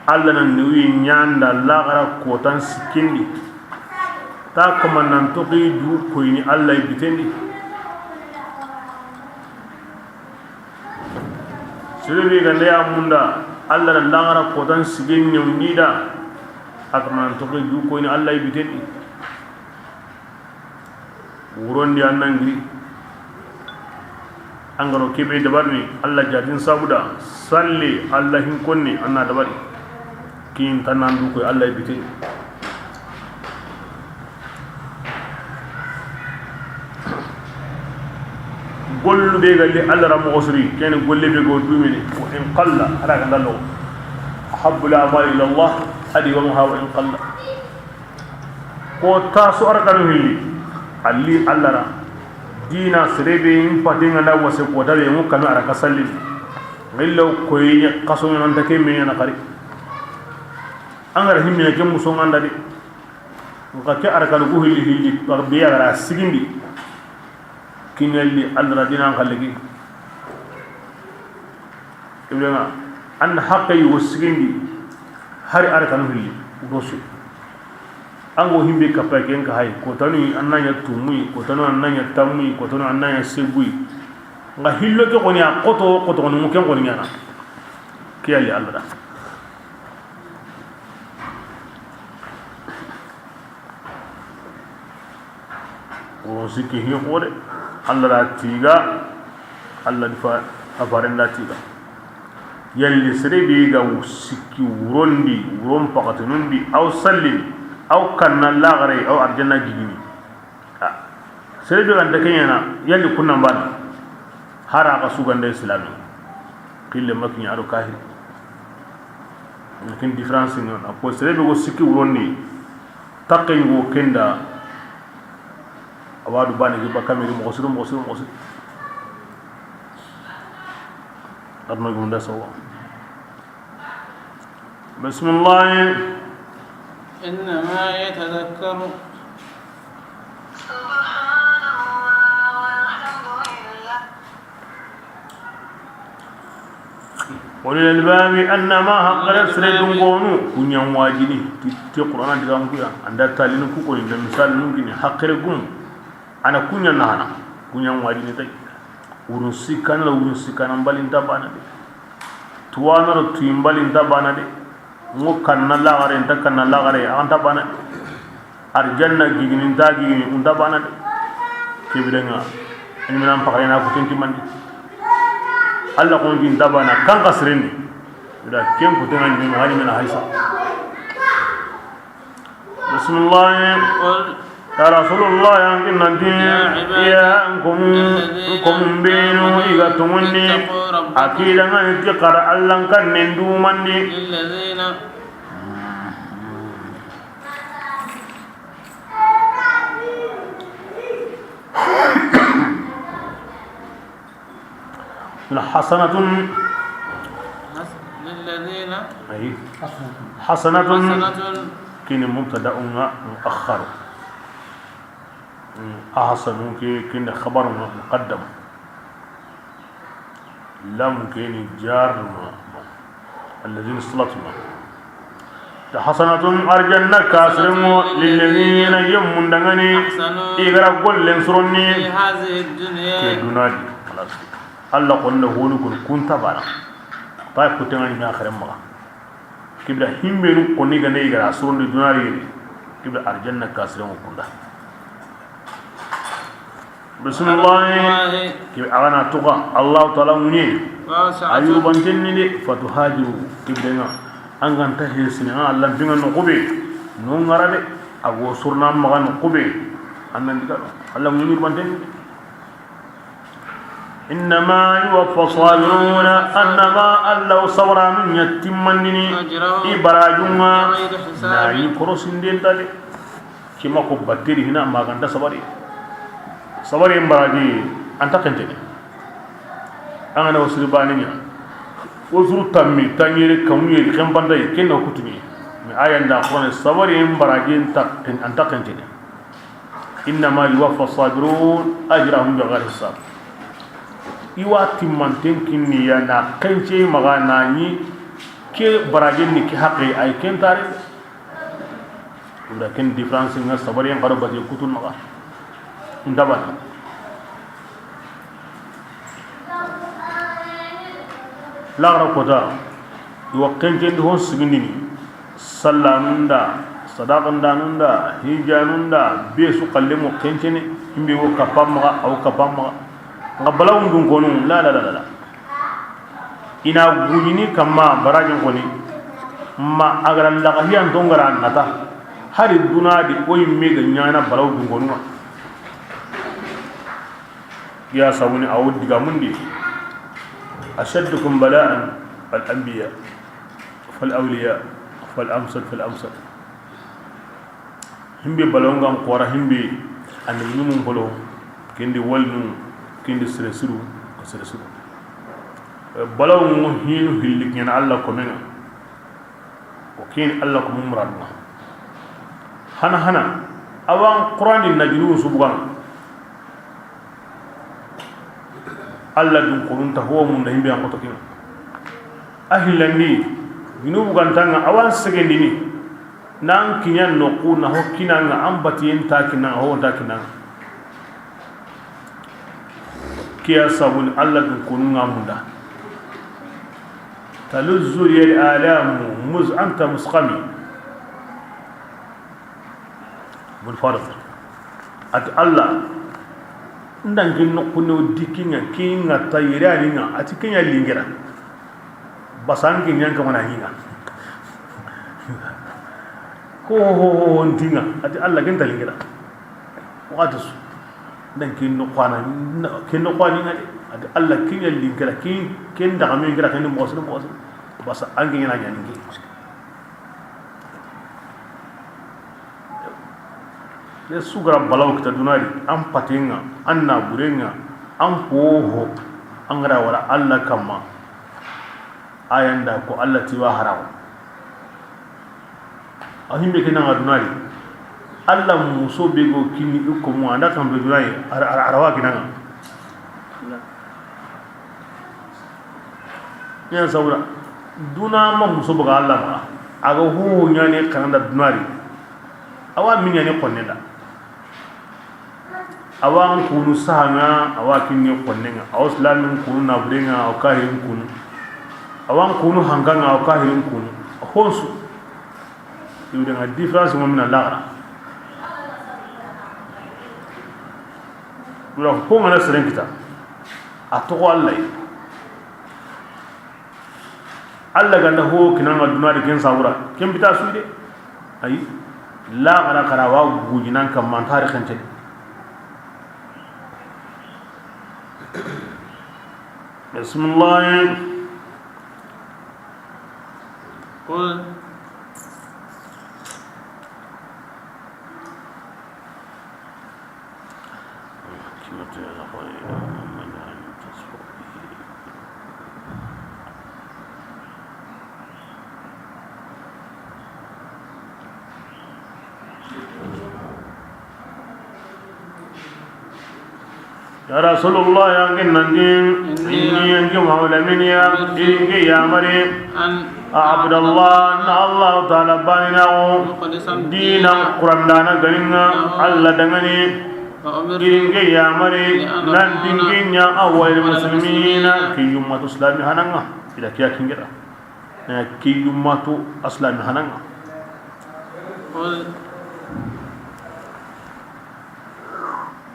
A: Allah nan nuyi nyanda lagara kotan sikindi ta kama nan toki du koyni Allah bitendi sirbi gande ya munda Allah nan lagara kotan sigin nyundida akama nan toki du koyni Allah bitendi wurondi annangiri angaro kebe dabarni Allah jadin sabuda salli Allah hin konni anna dabari kin tanan du koy Allah bitendi gollu be galli alla ram osri ken golle be go dumini wa in qalla ara kan dallo habbu la amal ila allah hadi wa ma wa in qalla ko tasu arkan hilli alli alla ra dina srebe in patinga la wase ko dabe mu kanu ara kasalli ngillo koy qaso nan take me na qari angara himmi ke muso nganda de ngake ara kan go hilli hilli be ara sigindi kinelli alla dina khalligi ibrahima an haqqi wasigindi hari arkan hilli dosu ango himbe kappa ken ka hay ko tanu annanya tumui ko tanu annanya tamui ko tanu annanya segui nga hillo ke koni a qoto qoto no ken koni nyana kiyali alla da o sikki hi khore alla la tiga alla difa afarenda tiga yalli srebi ga sikki wurondi wuron paqatunundi aw salli aw kanna lagare aw arjanna gigini srebi ga ndakenya yalli kunna ban hara ka sugande islami qille makni aro kahir lakin difference non apo srebi go sikki wurondi Takengo kenda awadu bani ki bakamiri mo siru mo siru mo siru arno gumda sawa bismillah
B: إنما يتذكر
A: وللباب أن ما حقر سردون قونو كنيا واجني تي قرآن دعام كيا عند تالين كوكو إن مثال نمكن حقر قوم أنا كنيا نهنا كنيا واجني تاي ورنسي كان لا ورنسي كان بالين تبانا دي توانا رو تيم بالين تبانا دي مو كان لا غير إنت كان لا غير أنت بانا أرجعنا جيني إنت جيني أنت بانا دي كبرنا إن من أم فكرنا كتير تماني Allah ko ngin tabana kan kasreni ida ken ko tan ni ngani men haisa bismillah ya rasulullah ya nanti ya ankum kum binu iga tumunni akila ngani ti qara Allah kan nendu mandi
B: lillazina
A: حسنة
B: للذين
A: أي حسنة كين مبتدأ مؤخر أحسن كين خبر مقدم لم كين جار الذين صلتنا حسنة أرجنا كاسرم للذين يمون دغني إغرا كل سرني
B: في هذه الدنيا
A: كدنادي خلاص Allah qonna honu kun kunta bana tay ko tengani mi akhire ma kibla himbe nu konni ga nei gara surundi dunari ni kibla arjanna kasre mo kunda bismillah kibla agana tuqa Allah ta'ala muni ayuban tenni de fatuhajiru kibla nga angan ta hesini Allah binga no kube no ngarabe ago surna ma no kube annan diga Allah muni ban tenni إنما يوفى الصابرون أنما الله صبر من يتمنني إبراجما ناي كروسين دين تالي كما كو باتيري هنا ما غندا صبري صبري إبراجي أنت كنتني أنا وصل بانيا وزر تامي تانيري كميري كم بانداي كن كوتني مي آية دا قرآن صبري إبراجي أنت كنتني إنما يوفى الصابرون أجرهم بغير حساب iwa timmanten kinni ya na kenche maga nani ke baraje ni ke haqqi ay ken tare ura ken difference nga sabari en garo baje kutun maga ndaba la gara kota iwa kenche ndi hon sigindi ni sallanunda sadaqandanunda hijanunda besu qallemo kenche ni imbe wo kapam maga aw kapam maga ngabalaw ndun konu la la la la ina gujini kama barajin koni ma agara la hiyan dongara nata hari duna di oy mega nyana balaw dun konu ya sawuni aw diga mundi ashaddukum bala'an al anbiya fal awliya fal amsal fal amsal himbe balongan qora himbe annabi mun bolo kendi walnu kindi sere siru ko sere siru balaw mo hinu hillik ñana alla ko menga o kin alla ko mumradna hana hana awan qur'an din najru subugan alla dun ko nunta ho mun da himbe an ko to kin ahillandi ginubu gantanga awan segendini nan kinyan no ku na hokkinanga ambati en takina ho takina kiya sabun alla dun kunu ngamunda taluzzu lil alam muz anta musqami bul farz at alla ndangi nokune dikinga kinga tayirani nga ati kenya lingira basangi nyanka wana hinga ko ho ndinga ati alla genta lingira wadasu dan kin no qana ngadi ati alla kinya lingira kin ken da me ngira ken mo sunu mo basa angi ngina nyani ngi Ne sugara balaw kita dunari an patenga an naburenga an hoho an gara wala alla kama ayanda ko alla tiwa haraw ahimbe kena ga dunari alla muso be go kini ko mu anda kan be dunari arawa kinanga ya sabura duna ma muso baga alla ma aga hu nyane kananda dunari awa min nyane konnenda awa an kunu sahanga awa kinni konnenga aw islamin kunu naburenga aw kahirin kunu awa an kunu hanganga aw kahirin kunu honsu yudenga difference mo mina lagara dura ko ngana serenkita atogo Allah Allah ganda ho kinanga dunari ken sawura ken bita suide ay lagara karawa gujinan kam man tarikh ente بسم الله
B: قل
A: يا رسول الله يا ننجين إني أنجم من يا إنجي يا مريم عبد الله أن الله تعالى باننا دينا قرآننا غنينا الله دغني إنجي يا مريم نندين يا أول المسلمين كي يوم تسلم هنانا إذا كيا كينغرا كي يوم تسلم هنانا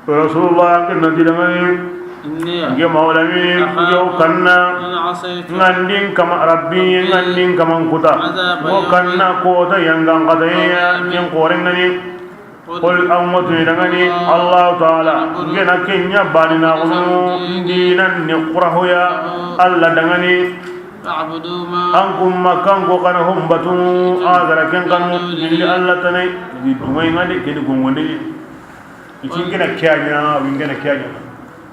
A: رسول الله أن نديرني جي مولامي جو كنا ندين كما ربي ندين كما كوتا وكنا كوتا ينغان قديا ين قورنني قل أموت ندغني الله تعالى جنا كنيا باننا دينا نقره يا الله دغني أنكم مكان كوكانهم بتو آذر كن كانوا من الله تني دمي غادي كدي غونغوندي ikingena kyanya wingena kyanya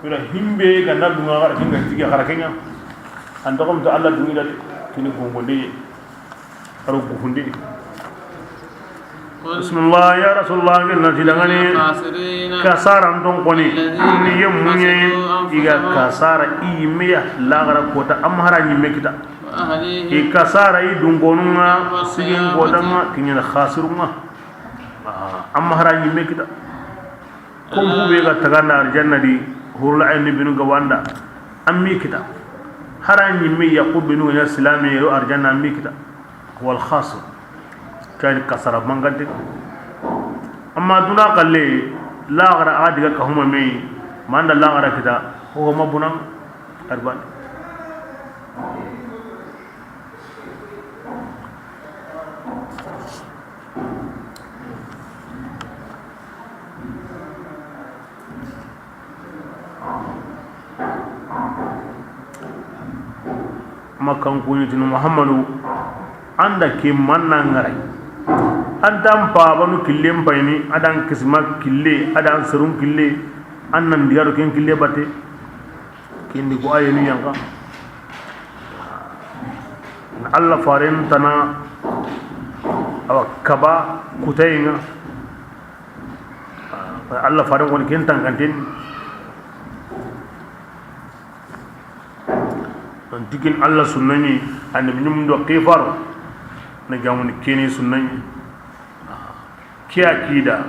A: kura himbe ga nabunga gara kinga tigi gara kenya andokom to Allah dungi dal kini gongonde aro guhunde bismillah ya rasulullah inna tilangani kasara ndon koni ni yemunye iga kasara imiya lagara kota amhara nyimme kita i kasara i dungonunga sigin godanga kinya khasirunga amhara nyimme kita kom be ga tagana aljanna di hurul ayn binu gawanda ammi kita haranyi mi yaqub binu ya islami yo arjanna ammi kita wal khas kan kasara mangante amma duna qalle la gara adiga kahuma mi manda la gara kita ho mabuna arban makan kunyutinu muhammadu anda ke manna ngarai antan pabanu kille payni adan kisma kille adan serun kille annan digaru ken kille batte kindi ko ayenu yanka alla faren tana awa kaba kutayinga alla faren woni ken tankanten antikin alla sunnani annabi nyum do qifar na jamuni keni sunnani ki akida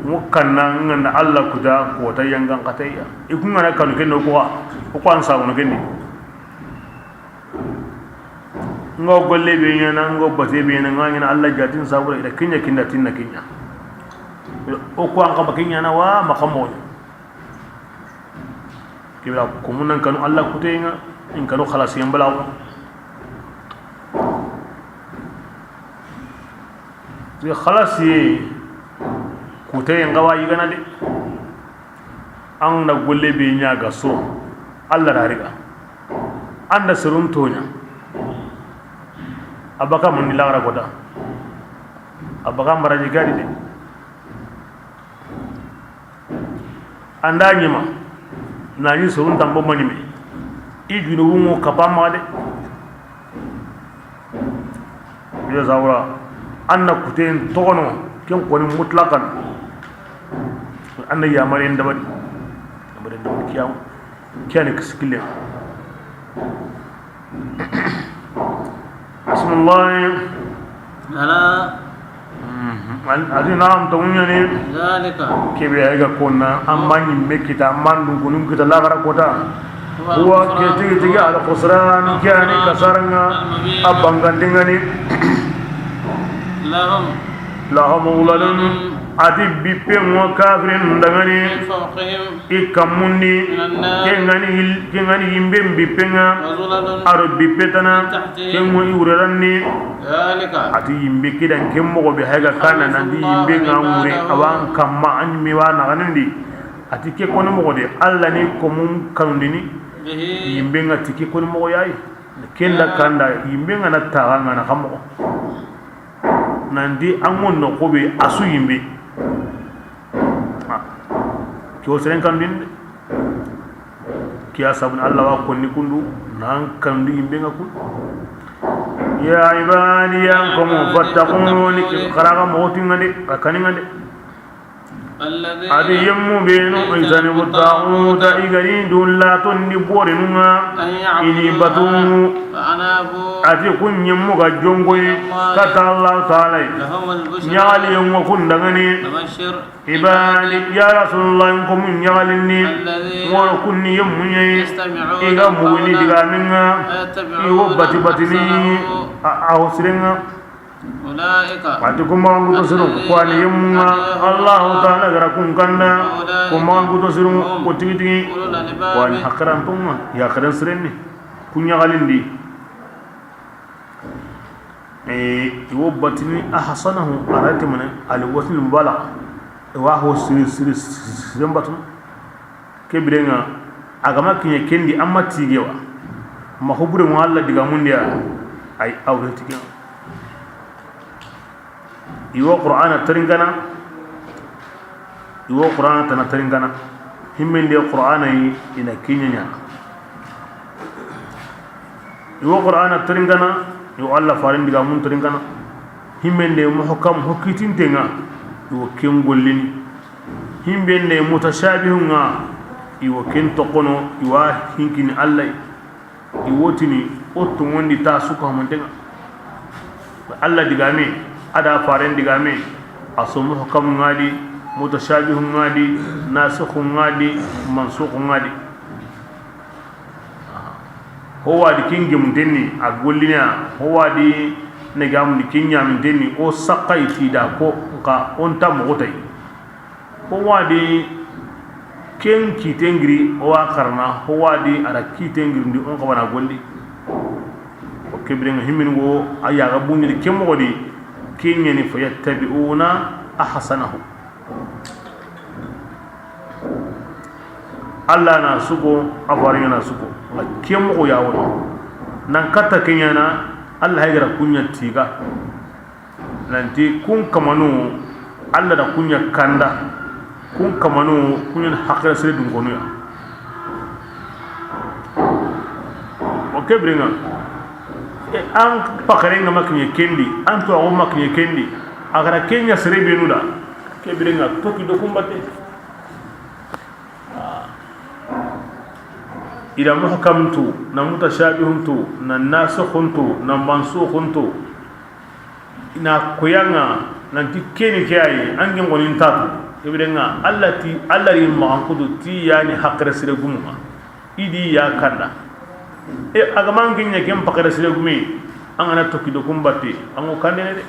A: mukanna ngana alla kuda ko ta yangan katayya ikunga na kanu kenno ko ko an sa wono kenni ngo golle be nyana ngo bate be nyana ngana alla jatin sabura ida kinya kinda tinna kinya o ko an ka kinya na wa makamo kibla kumunan kanu alla kutenga in kanu khalas yambalaw ti khalas ye kutenga wa yigana de an na golle be nyaga so alla rariga anda serun tonya abaka mun ni lagara goda abaka maraji gadi de Anda nyima na ni sorun tambo manime i junubu kapa ma de ya zawra anna kuten togono ken koni mutlaqan anna ya maren dabari maren dabari kiyam kiyani kiskile bismillah
B: ala
A: adina am tawnyani
B: zalika
A: kebe ayga konna amman mekita amman dun kunun kita lagara kota huwa kete tigi ala khusran kiyani kasaranga abangandingani
B: lahum
A: lahum ulalun adi bippe mo kafirin ndangani ikamundi kengani yimbe bippenga aro bippetana kengo iwuranni ati yimbe kidan kemmo be hayga kana nandi yimbe ngamure awan kamma anmi wa naganindi ati ke kono mo de alla ni ko mum kanundini yimbe ngati ke kono mo yayi kenda kanda yimbe ngana taga ngana kamo nandi angon no ko be asu yimbe ko seren kandin kiya sabun alla wa konni kundu nan kandi yimbe ngakul ya ibadi yankum fattaquni kharaga mawti ngande akani ngande adi yemmu benu insani butta'uta igari dullatun ni borinunga ini batunu ati kun yemmu ga jongoy kata Allah ta'ala nyaali yemmu kun dangani ibadi ya rasulullah inkum nyaalini wala kunni yemmu nyi iga muguni diga minga iwo bati batini a hosirenga
B: أولئك
A: واتكم ما تسرون قال يما الله تعالى غركم كنا كما تسرون كتبتي وان حقران توما يا خرن سرني كنيا غالندي اي وبتني احسنه ارات من الوصل المبالغ وهو سر سر سربتن كبرنا اغما كنيا كندي اما تيغيوا ما خبره مو الله ديغا مونديا اي اورتيغا iwo qur'ana taringana iwo qur'ana tana taringana himmende qur'ana ina kinyanya iwo qur'ana taringana iwo alla farindiga mun taringana himmende muhkam hukitintenga iwo kengollini himmende mutashabihunga iwo ken tokono iwa hinkini alla iwotini ottu wondi ta suka montenga alla digame ada faren digame aso muhkam ngadi mutashabih ngadi nasikh ngadi mansukh ngadi huwa di kingi muteni agollina huwa di negam di kinya muteni o saqaiti da ko ka onta mugotay huwa di ken kitengri o akarna huwa di ara kitengri ndi on ko wana golli o kebren himmin go aya ga bunni kemogodi كيني فيتبعون أحسنه الله ناسكو أفارين ناسكو كيم ياون نانكاتا كينيانا الله يغرا كونيا تيغا نانتي كون كمانو الله دا كونيا كاندا كون كمانو كونيا حقرا سري دونغونيا وكبرنا an pakarenga makinye kendi an to awo makinye kendi agara kenya serebe nuda kebirenga toki do kumbate ila muhkamtu na mutashabihuntu na nasikhuntu na mansukhuntu na kuyanga na tikeni kiai angi ngonin tatu kebirenga allati allari ma'ankudu ti yani hakre sire gumma idi ya kanda e agaman ginya kem pakare sire gumi angana tokido kumbati ango kandene de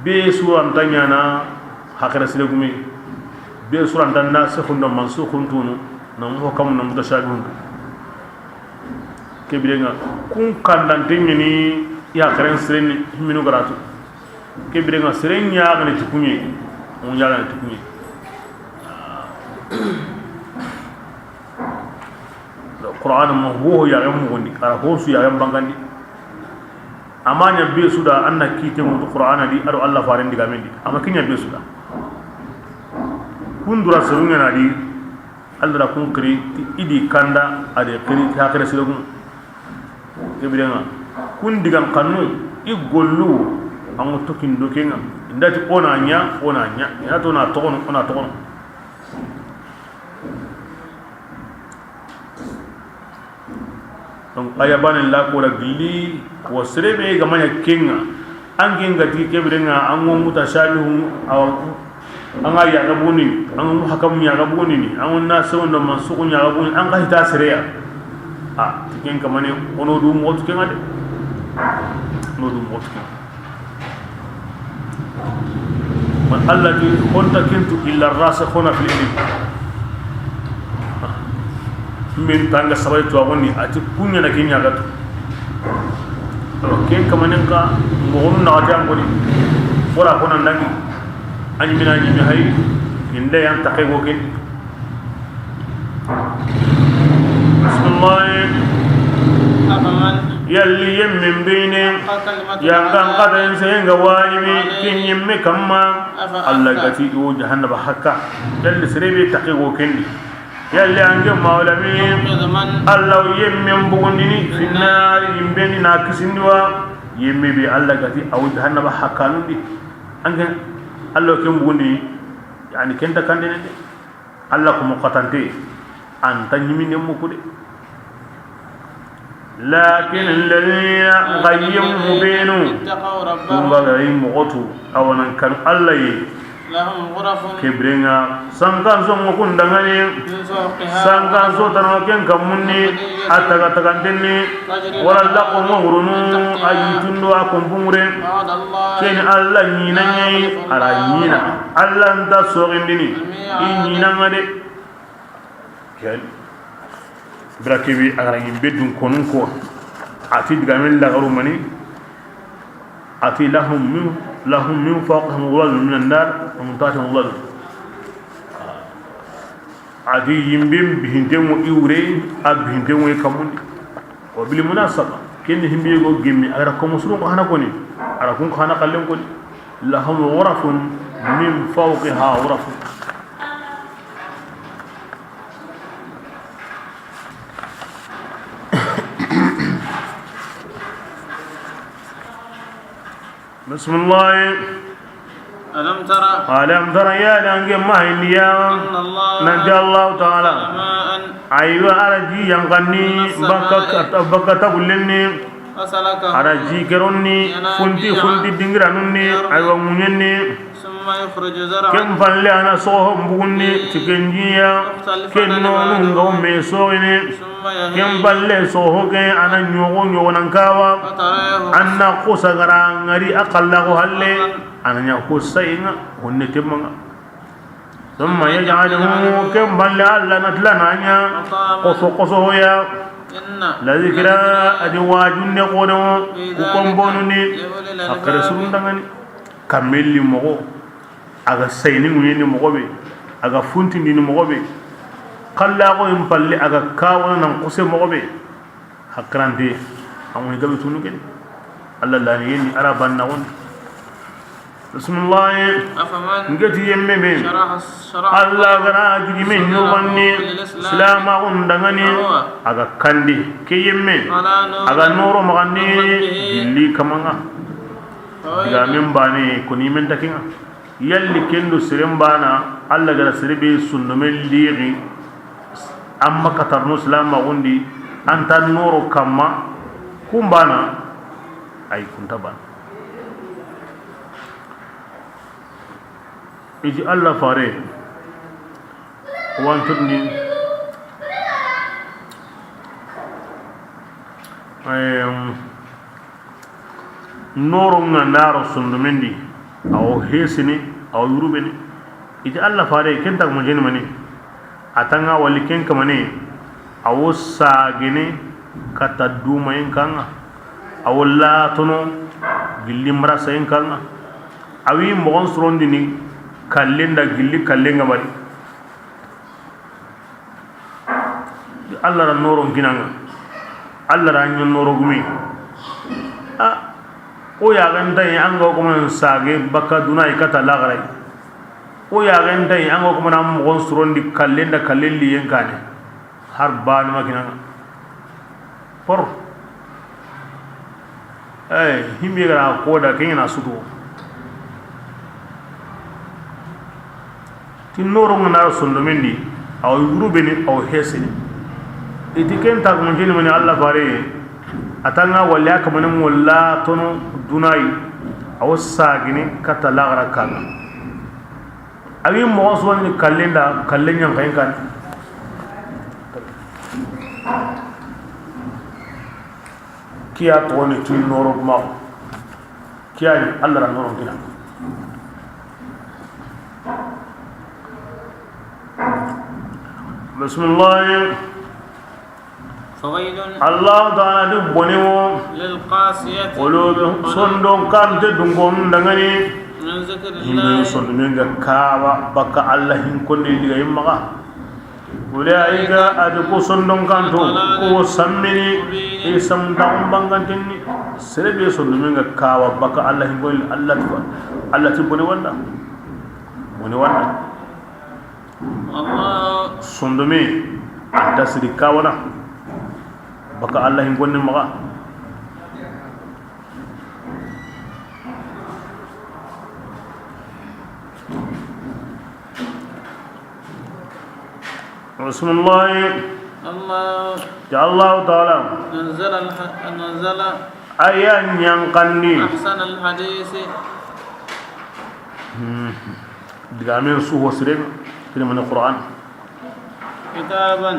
A: be suran tanyana hakare sire gumi be suran tan nasikhun na mansukhun tunu na muhkam na mutashabihun kebirenga kun kandan tenyini ya karen sire ni minu garatu kebirenga sire nya gane tukunye on ya gane tukunye Qur'an mo ho ya yam gondi ara ho su ya yam bangandi amanya be suda anna kite mo Qur'an di aro Allah farendi gamendi ama kinya be suda Kundura serunga di alla kun kri idi kanda ade kri hakere sirogun kebirenga kun digan kanu i gollu an tokin dokenga indati ona nya ina to na togono ona togono donc aya banen la ko la gilli wa serebe gamanya kenga angen gati kebirenga an mutashabihu aw anga ya gabuni an muhakam ya gabuni ni an nasu ndo mansukhun ya gabuni an ga hita sereya a tiken kamane ono du mo tiken ade no du mo tiken man allati kunta kintu illa ar-rasikhuna fil ilm min tanga sabay to agoni ati kunya na kinya gato ken kamane ka mo na jangoni fora kona ndangi anyimina nyimi hay inde yan takego ken bismillah yalli yemmin bine yangan qadan senga wajibi kin yimme kamma alla gati o jahannaba hakka yalli sirebe takego ken yalli ange mawlami alla yemmin bugundini finnar yimbeni na kisindiwa yemme bi alla gati aw jahannaba hakkanundi ange alla ken bugundi yani kenta kandene de alla ko mo qatante anta nyimine mo ko de lakin alladhina qayyamu binu kunga mogotu awanan kan alla yi
B: lahum ghurafun
A: kebrenga sankan so ngokundangani sankan so tanwa ken kamunni ataga tagandenni wala laqo ngurunu ayitundo akompungure ken alla nyinanyai ara nyina alla nda sogindini i nyinanga de ken brakebi agara yimbe dun konun ko ati digamen lagaru mani ati lahum min fawqihim ghulal min an-nar wa min tahtihim ghulal adi yimbe bihintemo iwre ab bihintemo kamundi wa bil munasaba ken himbe go gemmi agara ko musuru ko hana koni ara kun ko hana kallen koni lahum ghurafun min fawqiha ghurafun بسم الله ألم ترى يا لانج ما هي نجى الله تعالى أيوة أرجي ينقني بكا تقولني أرجي كروني فنتي دينغرانوني أيوة منيني كم فلي أنا صوهم بوني تكنجيا كنونو غومي صويني كم فلي صوه كي أنا نيوغو نيوغو أنا قوسا غرانغري أقلغو هلي أنا نيوغو سينا ونتمنا ثم يجعله كم فلي ألا نتلنا قصو قصو يا لذكرى أدواج نقودو كوكومبوني أكرسون دغني كامل مغو aga sayni ngeni mogobe aga funtindi ni mogobe kallago en palle aga kawana nan kuse mogobe hakrante amuni gabe tunu ken alla lani yeni araban na won bismillah ngati yemme be alla gara gidi men nyubanni islama on dangani aga kandi ke yemme aga noro magani dilli kamanga diga men bane koni men takinga yalli kendo sirembana alla gara sirbe sunnume liiri amma katarno islama gundi anta noro kamma kumbana ay kunta ban iji alla fare wantudni noro nga naro sundumendi aw hesini aw yurubeni iti alla fare kenta mo jeni mani atanga wali ken kamane aw sagene kata duma en kanga aw la tono gilli marasa en kanga awi mo sorondini kallenda gilli kallenga bari alla ra noro ginanga alla ra nyon noro gumi a o ya ganta anga ko man sage bakka dunai kata lagarai O ya genda yi an ko kuma na mo surondi kallenda kalleli yenkane har banu makina por eh himbe gara ko da kenya suto tin noro ngana sondo mendi aw yurubeni aw heseni itiken ta ko jeni mani Allah bare atanga walla kamane walla tono dunai aw sagini kata lagara kaga awi mo so ni kallenda kallenya kayn kan kiya to ni tin noro ma kiya ni Allah ra noro kina bismillah
B: فويل
A: الله تعالى بونيو
B: للقاسية
A: قلوبهم صندون كانت دونغون دغني
B: من ذكر
A: himbe
B: الله
A: sondu menga kawa baka Allah hin konni diga yimmaga ulaika adku sondon kanto ko sammini e samda bangantinni serebe sondu menga kawa baka Allah hin konni Allah tuba Allah tibone wanda bone wanda
B: الله
A: sondu me tasri kawana baka Allah hin konni maga بسم الله
B: الله
A: يا الله تعالى
B: نزل نزل
A: أيان ينقني
B: أحسن الحديث
A: دعامين سوه سرين في من القرآن
B: كتابا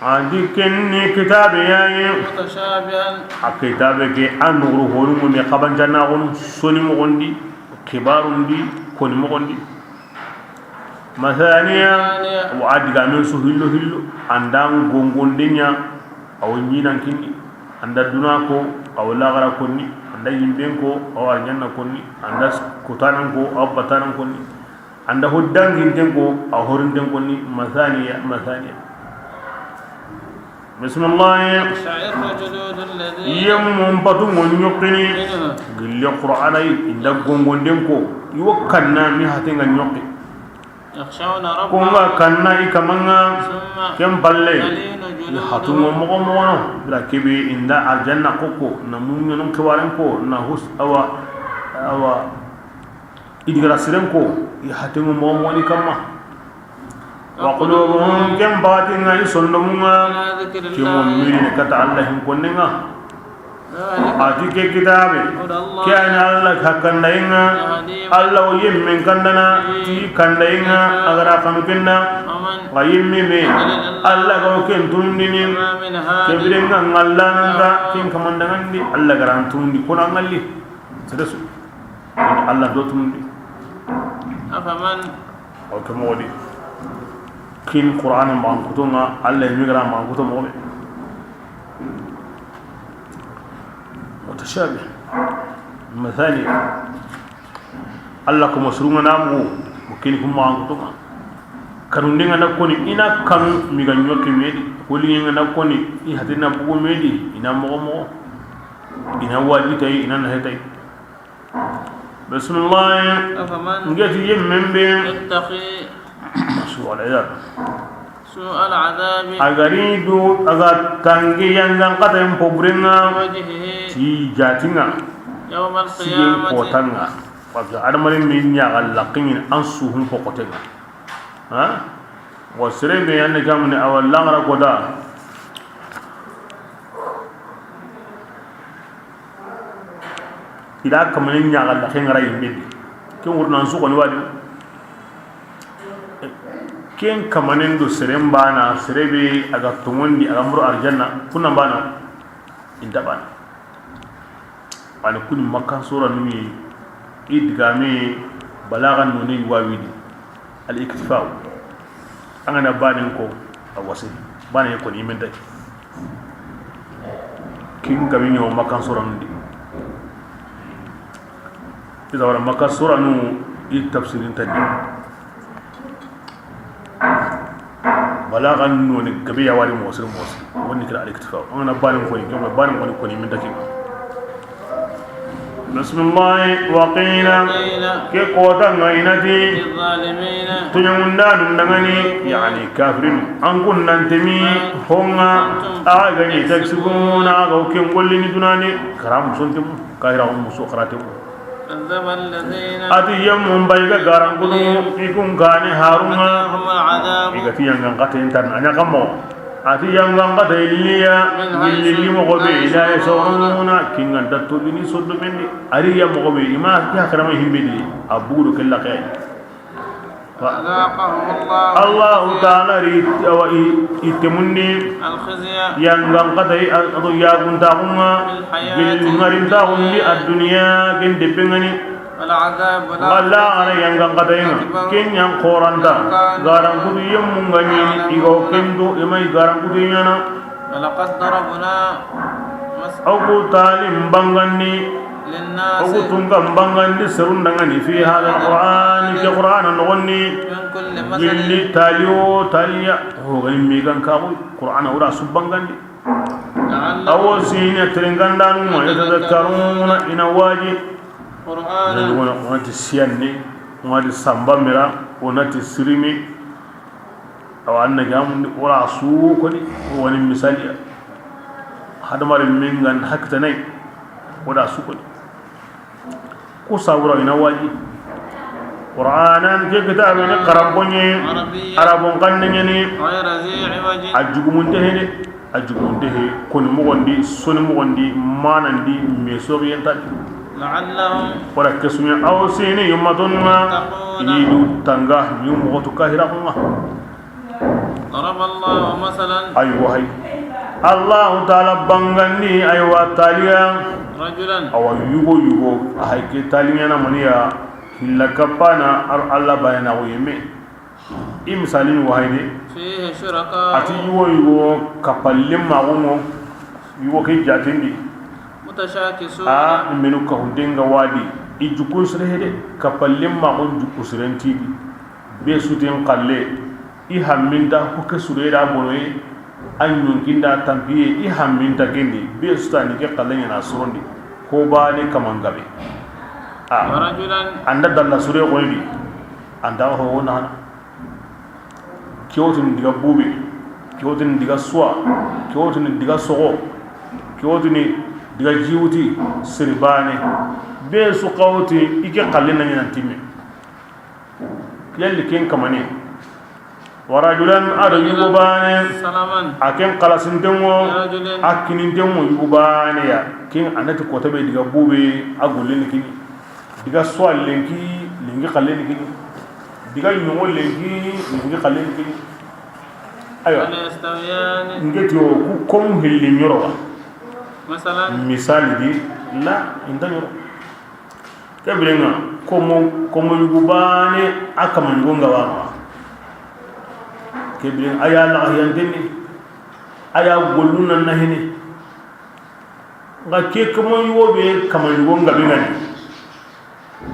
A: عندي كني كتاب يا
B: متشابها
A: كتابك أنور هون من قبل جناغون سوني مغندي كبار دي كون مغندي مثانيا وعد دعامين سوه هلو هلو عندهم غونغوندينيا أو نينان كني عند دوناكو أو لاغرا كوني عند يمبنكو أو أرجانا كوني عند كوتانكو أو باتانكو كوني عند هدان كو أو هورندن كوني مثانيا مثانيا بسم الله
B: شعر جلود الذين
A: يم باتو نيوكني
B: منه
A: gille qur'ana inda gongonden ko iwakkanna mi hatenga nyoki
B: يخشون
A: ko nga
B: ربهم
A: kanna ikamanga
B: ثم
A: kem balle
B: تلين
A: hatungo
B: جلودهم
A: mogo mogono bira kebe inda aljanna koko na munyo non kewaren ko na hus awa awa idigara siren ko i hatungo mogo mogoni kamma wa qulubuhum kem batinga isondomunga
B: على ذكر
A: kemo
B: الله
A: mirini kata allah hin konnenga
B: ذلك
A: ati ke kitabe
B: هدى الله
A: ke ana allah hakkandainga
B: يهدي من
A: allah o yimmen kandana ti kandainga agara kanukenna
B: ومن
A: ga yimme me
B: يضلل الله
A: allah ga ken tundini
B: فما من هاد
A: kebirenga ngalla nanda kin kamandangandi allah garan tundi kono ngalli seresu allah do tundi
B: أفمن
A: o ke modi kin qur'an ma kutonga allah mi gara ma kuto mo be mutashabih مثاني allah ko masrunga namu mo kini kuma kutonga kanundinga nakoni ina kanu miga nyoki medi kolinga nakoni i hatina bugo medi ina mogo mogo ina waji tay ina nahetay bismillah
B: أفمن
A: ngeti yemmembe
B: يتقي
A: su'al azab
B: سوء العذاب
A: agari du aga tangi yangan kata en pobrenga
B: بوجهه
A: ti jatinga
B: يوم
A: sigen
B: القيامة
A: kotanga parce que adamaren min ñaga laqingin an suhun fokotenga ha wa serebe yanne kamne awa langara koda ila kamane ñaga laqingara yimbe ken wurna an suqoni wadi ken kamanen do seren bana serebe aga tongondi aga muru arjanna kunna bana inda bana ana kuni makkan sura numi idgame balagan nuni wawidi al iktifa angana banen ko awase banen ko ni menta kin kami yo makkan sura nundi iza wara makkan sura nu i tafsirin tadi balagan nuni gabe ya wari mosir mosir wonni kira al iktifa angana banen ko ni banen ko ni menta kin بسم الله وقيل كي قوتا غينتي
B: للظالمين
A: تنيوندان ndangani يعني كافرين an kunna ntemi honga agani taksibuna ga ken gollini dunani karam sontemu kahira muso karatemu
B: كذب الذين
A: ati yammun bayga garangudu ikun kane harunga
B: هم العذاب
A: igati yangan kate intan anya kamo ati yangan kate illiya illi mo gobe ila yasuruna kingan tattulini soddo mendi ari ya mo gobe ima ki hakarama himbedi abudu kella kay
B: فأذاقهم الله
A: Allah ta'ala ri wa itemunni
B: الخزي
A: yangan kate ado yagunta kunga bil ngarinta kundi ad-dunya ken debengani
B: والعذاب
A: walla ara yangan katayenga kenyan koranta garan kudu yemmu ngani igo kendo emai garan kudu nyana
B: ولقد ضربنا
A: ogu talim bangani
B: للناس
A: ogu tunga bangani serundangani fi hada alquran ke qur'an nogonni
B: من كل مثل
A: gilli taliyo taliya ho gani migan ka qur'an ura su bangandi
B: لعلهم
A: awo sina terengandanu ma yatadhakkaruna ina waji
B: قرآنا
A: wonati siyanne wonati samba mira wonati sirimi awa anna gamundi wala su koni woni misali hadamare min gan hakta nay wala su koni ko sawura ina waji qur'anan ke kitabe ne karambonye
B: عربيا
A: arabon kannene
B: غير ذي عوج
A: ajugumunte hede ajugumunte he koni mogondi soni mogondi manandi mesoriyentati
B: لعلهم
A: wala kesunya aw sini yumatunna yidu tanga yumu to kahira kuma
B: ضرب الله مثلا
A: aywa hay Allah ta'ala bangandi aywa taliya
B: رجلا
A: awa yugo yugo hay ke taliya na maniya hilla kapana ar Allah bayana yeme i misalin wahide
B: فيه شركاء
A: ati yugo yugo kapalle magumo yugo ke jatindi
B: متشاكسون
A: a menu ka hundenga wadi i jukun sere hede kapalle magun juku serentidi be suten qalle i hamminta ko ke surera bonoye an yonkinda tampiye i hamminta kendi be sutani ke qalle na surondi ko baane kamangabe a
B: ورجلا
A: anda dalla sure qoydi anda ho wona hana kyotin diga bube kyotin diga suwa kyotin diga sogo kyotin diga jiwti sirbane be su qawti ike qalle na nyana timme yalli ken kamane warajulan ado yugubane
B: سلاما
A: aken qalasintengo
B: رجل
A: akinintengo yugubane ya ken anati kotabe diga bube agolleni kini diga suwa lenki lenki qalleni kini diga nyongo lenki lenki qalleni kini aywa
B: هل يستويان
A: ngeti o ku kom hilli nyorowa
B: مثلا
A: misali di la inta nyoro kebirenga komo komo yugubane akama nyugonga wa kebiren aya la yanteni aya golluna nahini nga ke komo yugobe kama nyugonga bingani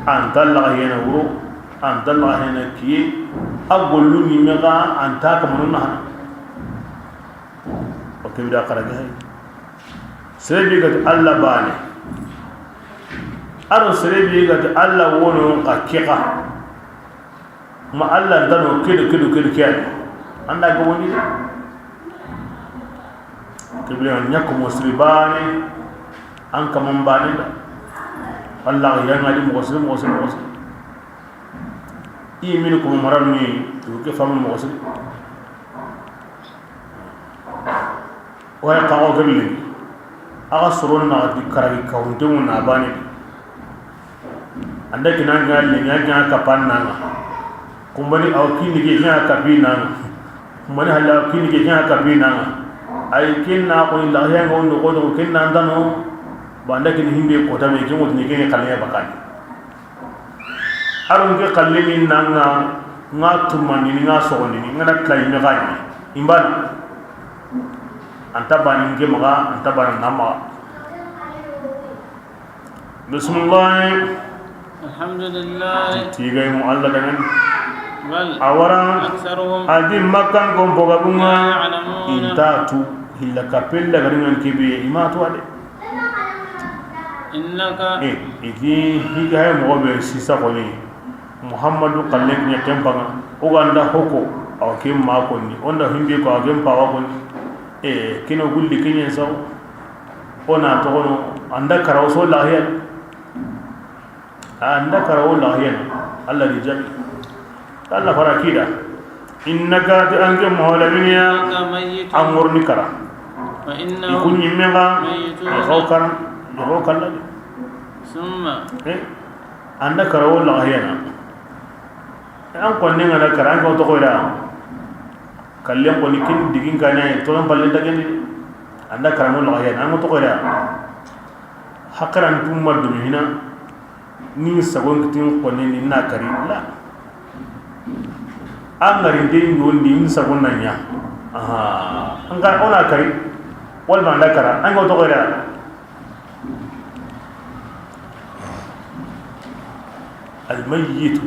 A: anta la yana wuro anta la yana kiye a gollu ni mega anta kama nuna hana o kebira karage hay serebi gati alla bane aro serebi gati alla wono ka keka ma alla ndano kedo kedo kedo kiyani anda ga woni de kebira nyako mo bane an kaman bane da Allah ya ngadi mo siri mo siri mo siri i min ko marar ni to ke famu mo siri wa ka o gelle aga soron na di karagi kawunte mun na bane anda kina ga le nya ga ka pan na kumbani aw kini ke nya ka pi na kumbani hala kini ke nya ka pi na ay kin na ko illa ya ngo ko do kin na ndano banda kin himbe ko ta me kin wot ni kin kalle bakani arun ke kalle min na nga nga tumani ni nga so ni nga na klai me ga ni imban anta bani ke maga anta bani na maga bismillah
B: alhamdulillah
A: tigay mu alla dangan
B: bal
A: awara
B: aktharuhum
A: adi makkan ko boga bunga
B: la ya'lamun
A: intatu hilla kapella garingan kebe imatu ade
B: Innaka
A: Eh, iki higa he mogo be sisa koni Muhammadu kalle kinya kempanga uganda hoko aw ke ma koni onda himbe ko aw ke pawa koni e kino gulli kinyen saw ona to kono anda karaw so lahiya anda karaw lahiya Allah di jabi Allah farakida innaka ta anke muhawlaminya
B: innaka mayyitun
A: amurni kara
B: wa innahum
A: ikun nyimmenga
B: mayyitun
A: ko karan ko kala
B: summa
A: eh anda karawo lahiyana an konni ngana karan ko to koyda kallen ko ni kin digin kana to lan palle dagen anda karawo lahiyana an ko to koyda hakaran tumma dum hina ni sagon kitin konni ni na kari la an ngari den yondi ni sagon nanya aha an ga ona kari wal ma anda kara an ko to koyda الميت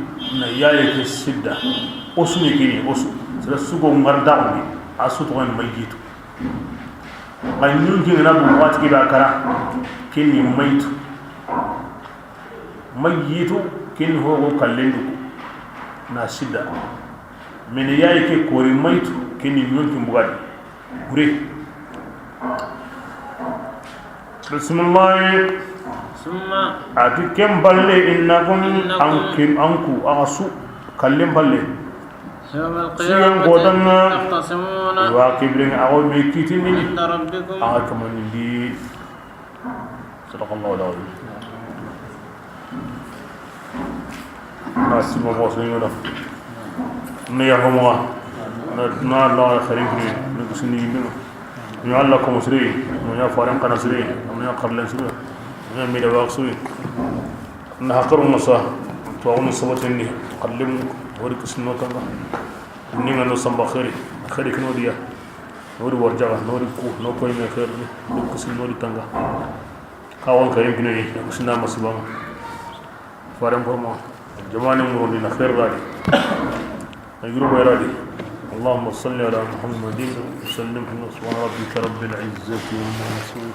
A: نيايك السدة أسني كني أسو سلا سوق مردعني أسو تغن ميت غنيون كنا بوات كبا كرا كني ميت ميت كن هو كلندك ناسدة من يايك كوري ميت كني يمكن بغادي غري بسم الله
B: summa
A: ati kem balle innakum
B: Innakum.
A: ankim anku asu kallem balle
B: yawma
A: Sigan
B: alqiyamati
A: kodanna.
B: takhtasimuna
A: wa kibrin aw me kitini
B: inda rabbikum
A: aga kamani sadaqallahu alazim nasimo bosni yoda ne ya homo na na la khairin kini ne kusini yimbe ni alla ko musri no ya faran kana sri no ya qarlan sri no ya mi da waqsui na haqaru masa to awon sabatini qallim wori kusino tanga ni ngano samba khairi khairi kino diya nori warjaga nori ku no koy me khair ni kusino nori tanga kawon khairin kino ni kusina masibama faran formo jamani muroni na khair radi نجرب إرادي اللهم صل على محمد وسلم. سبحان ربك رب العزة عما يصفون.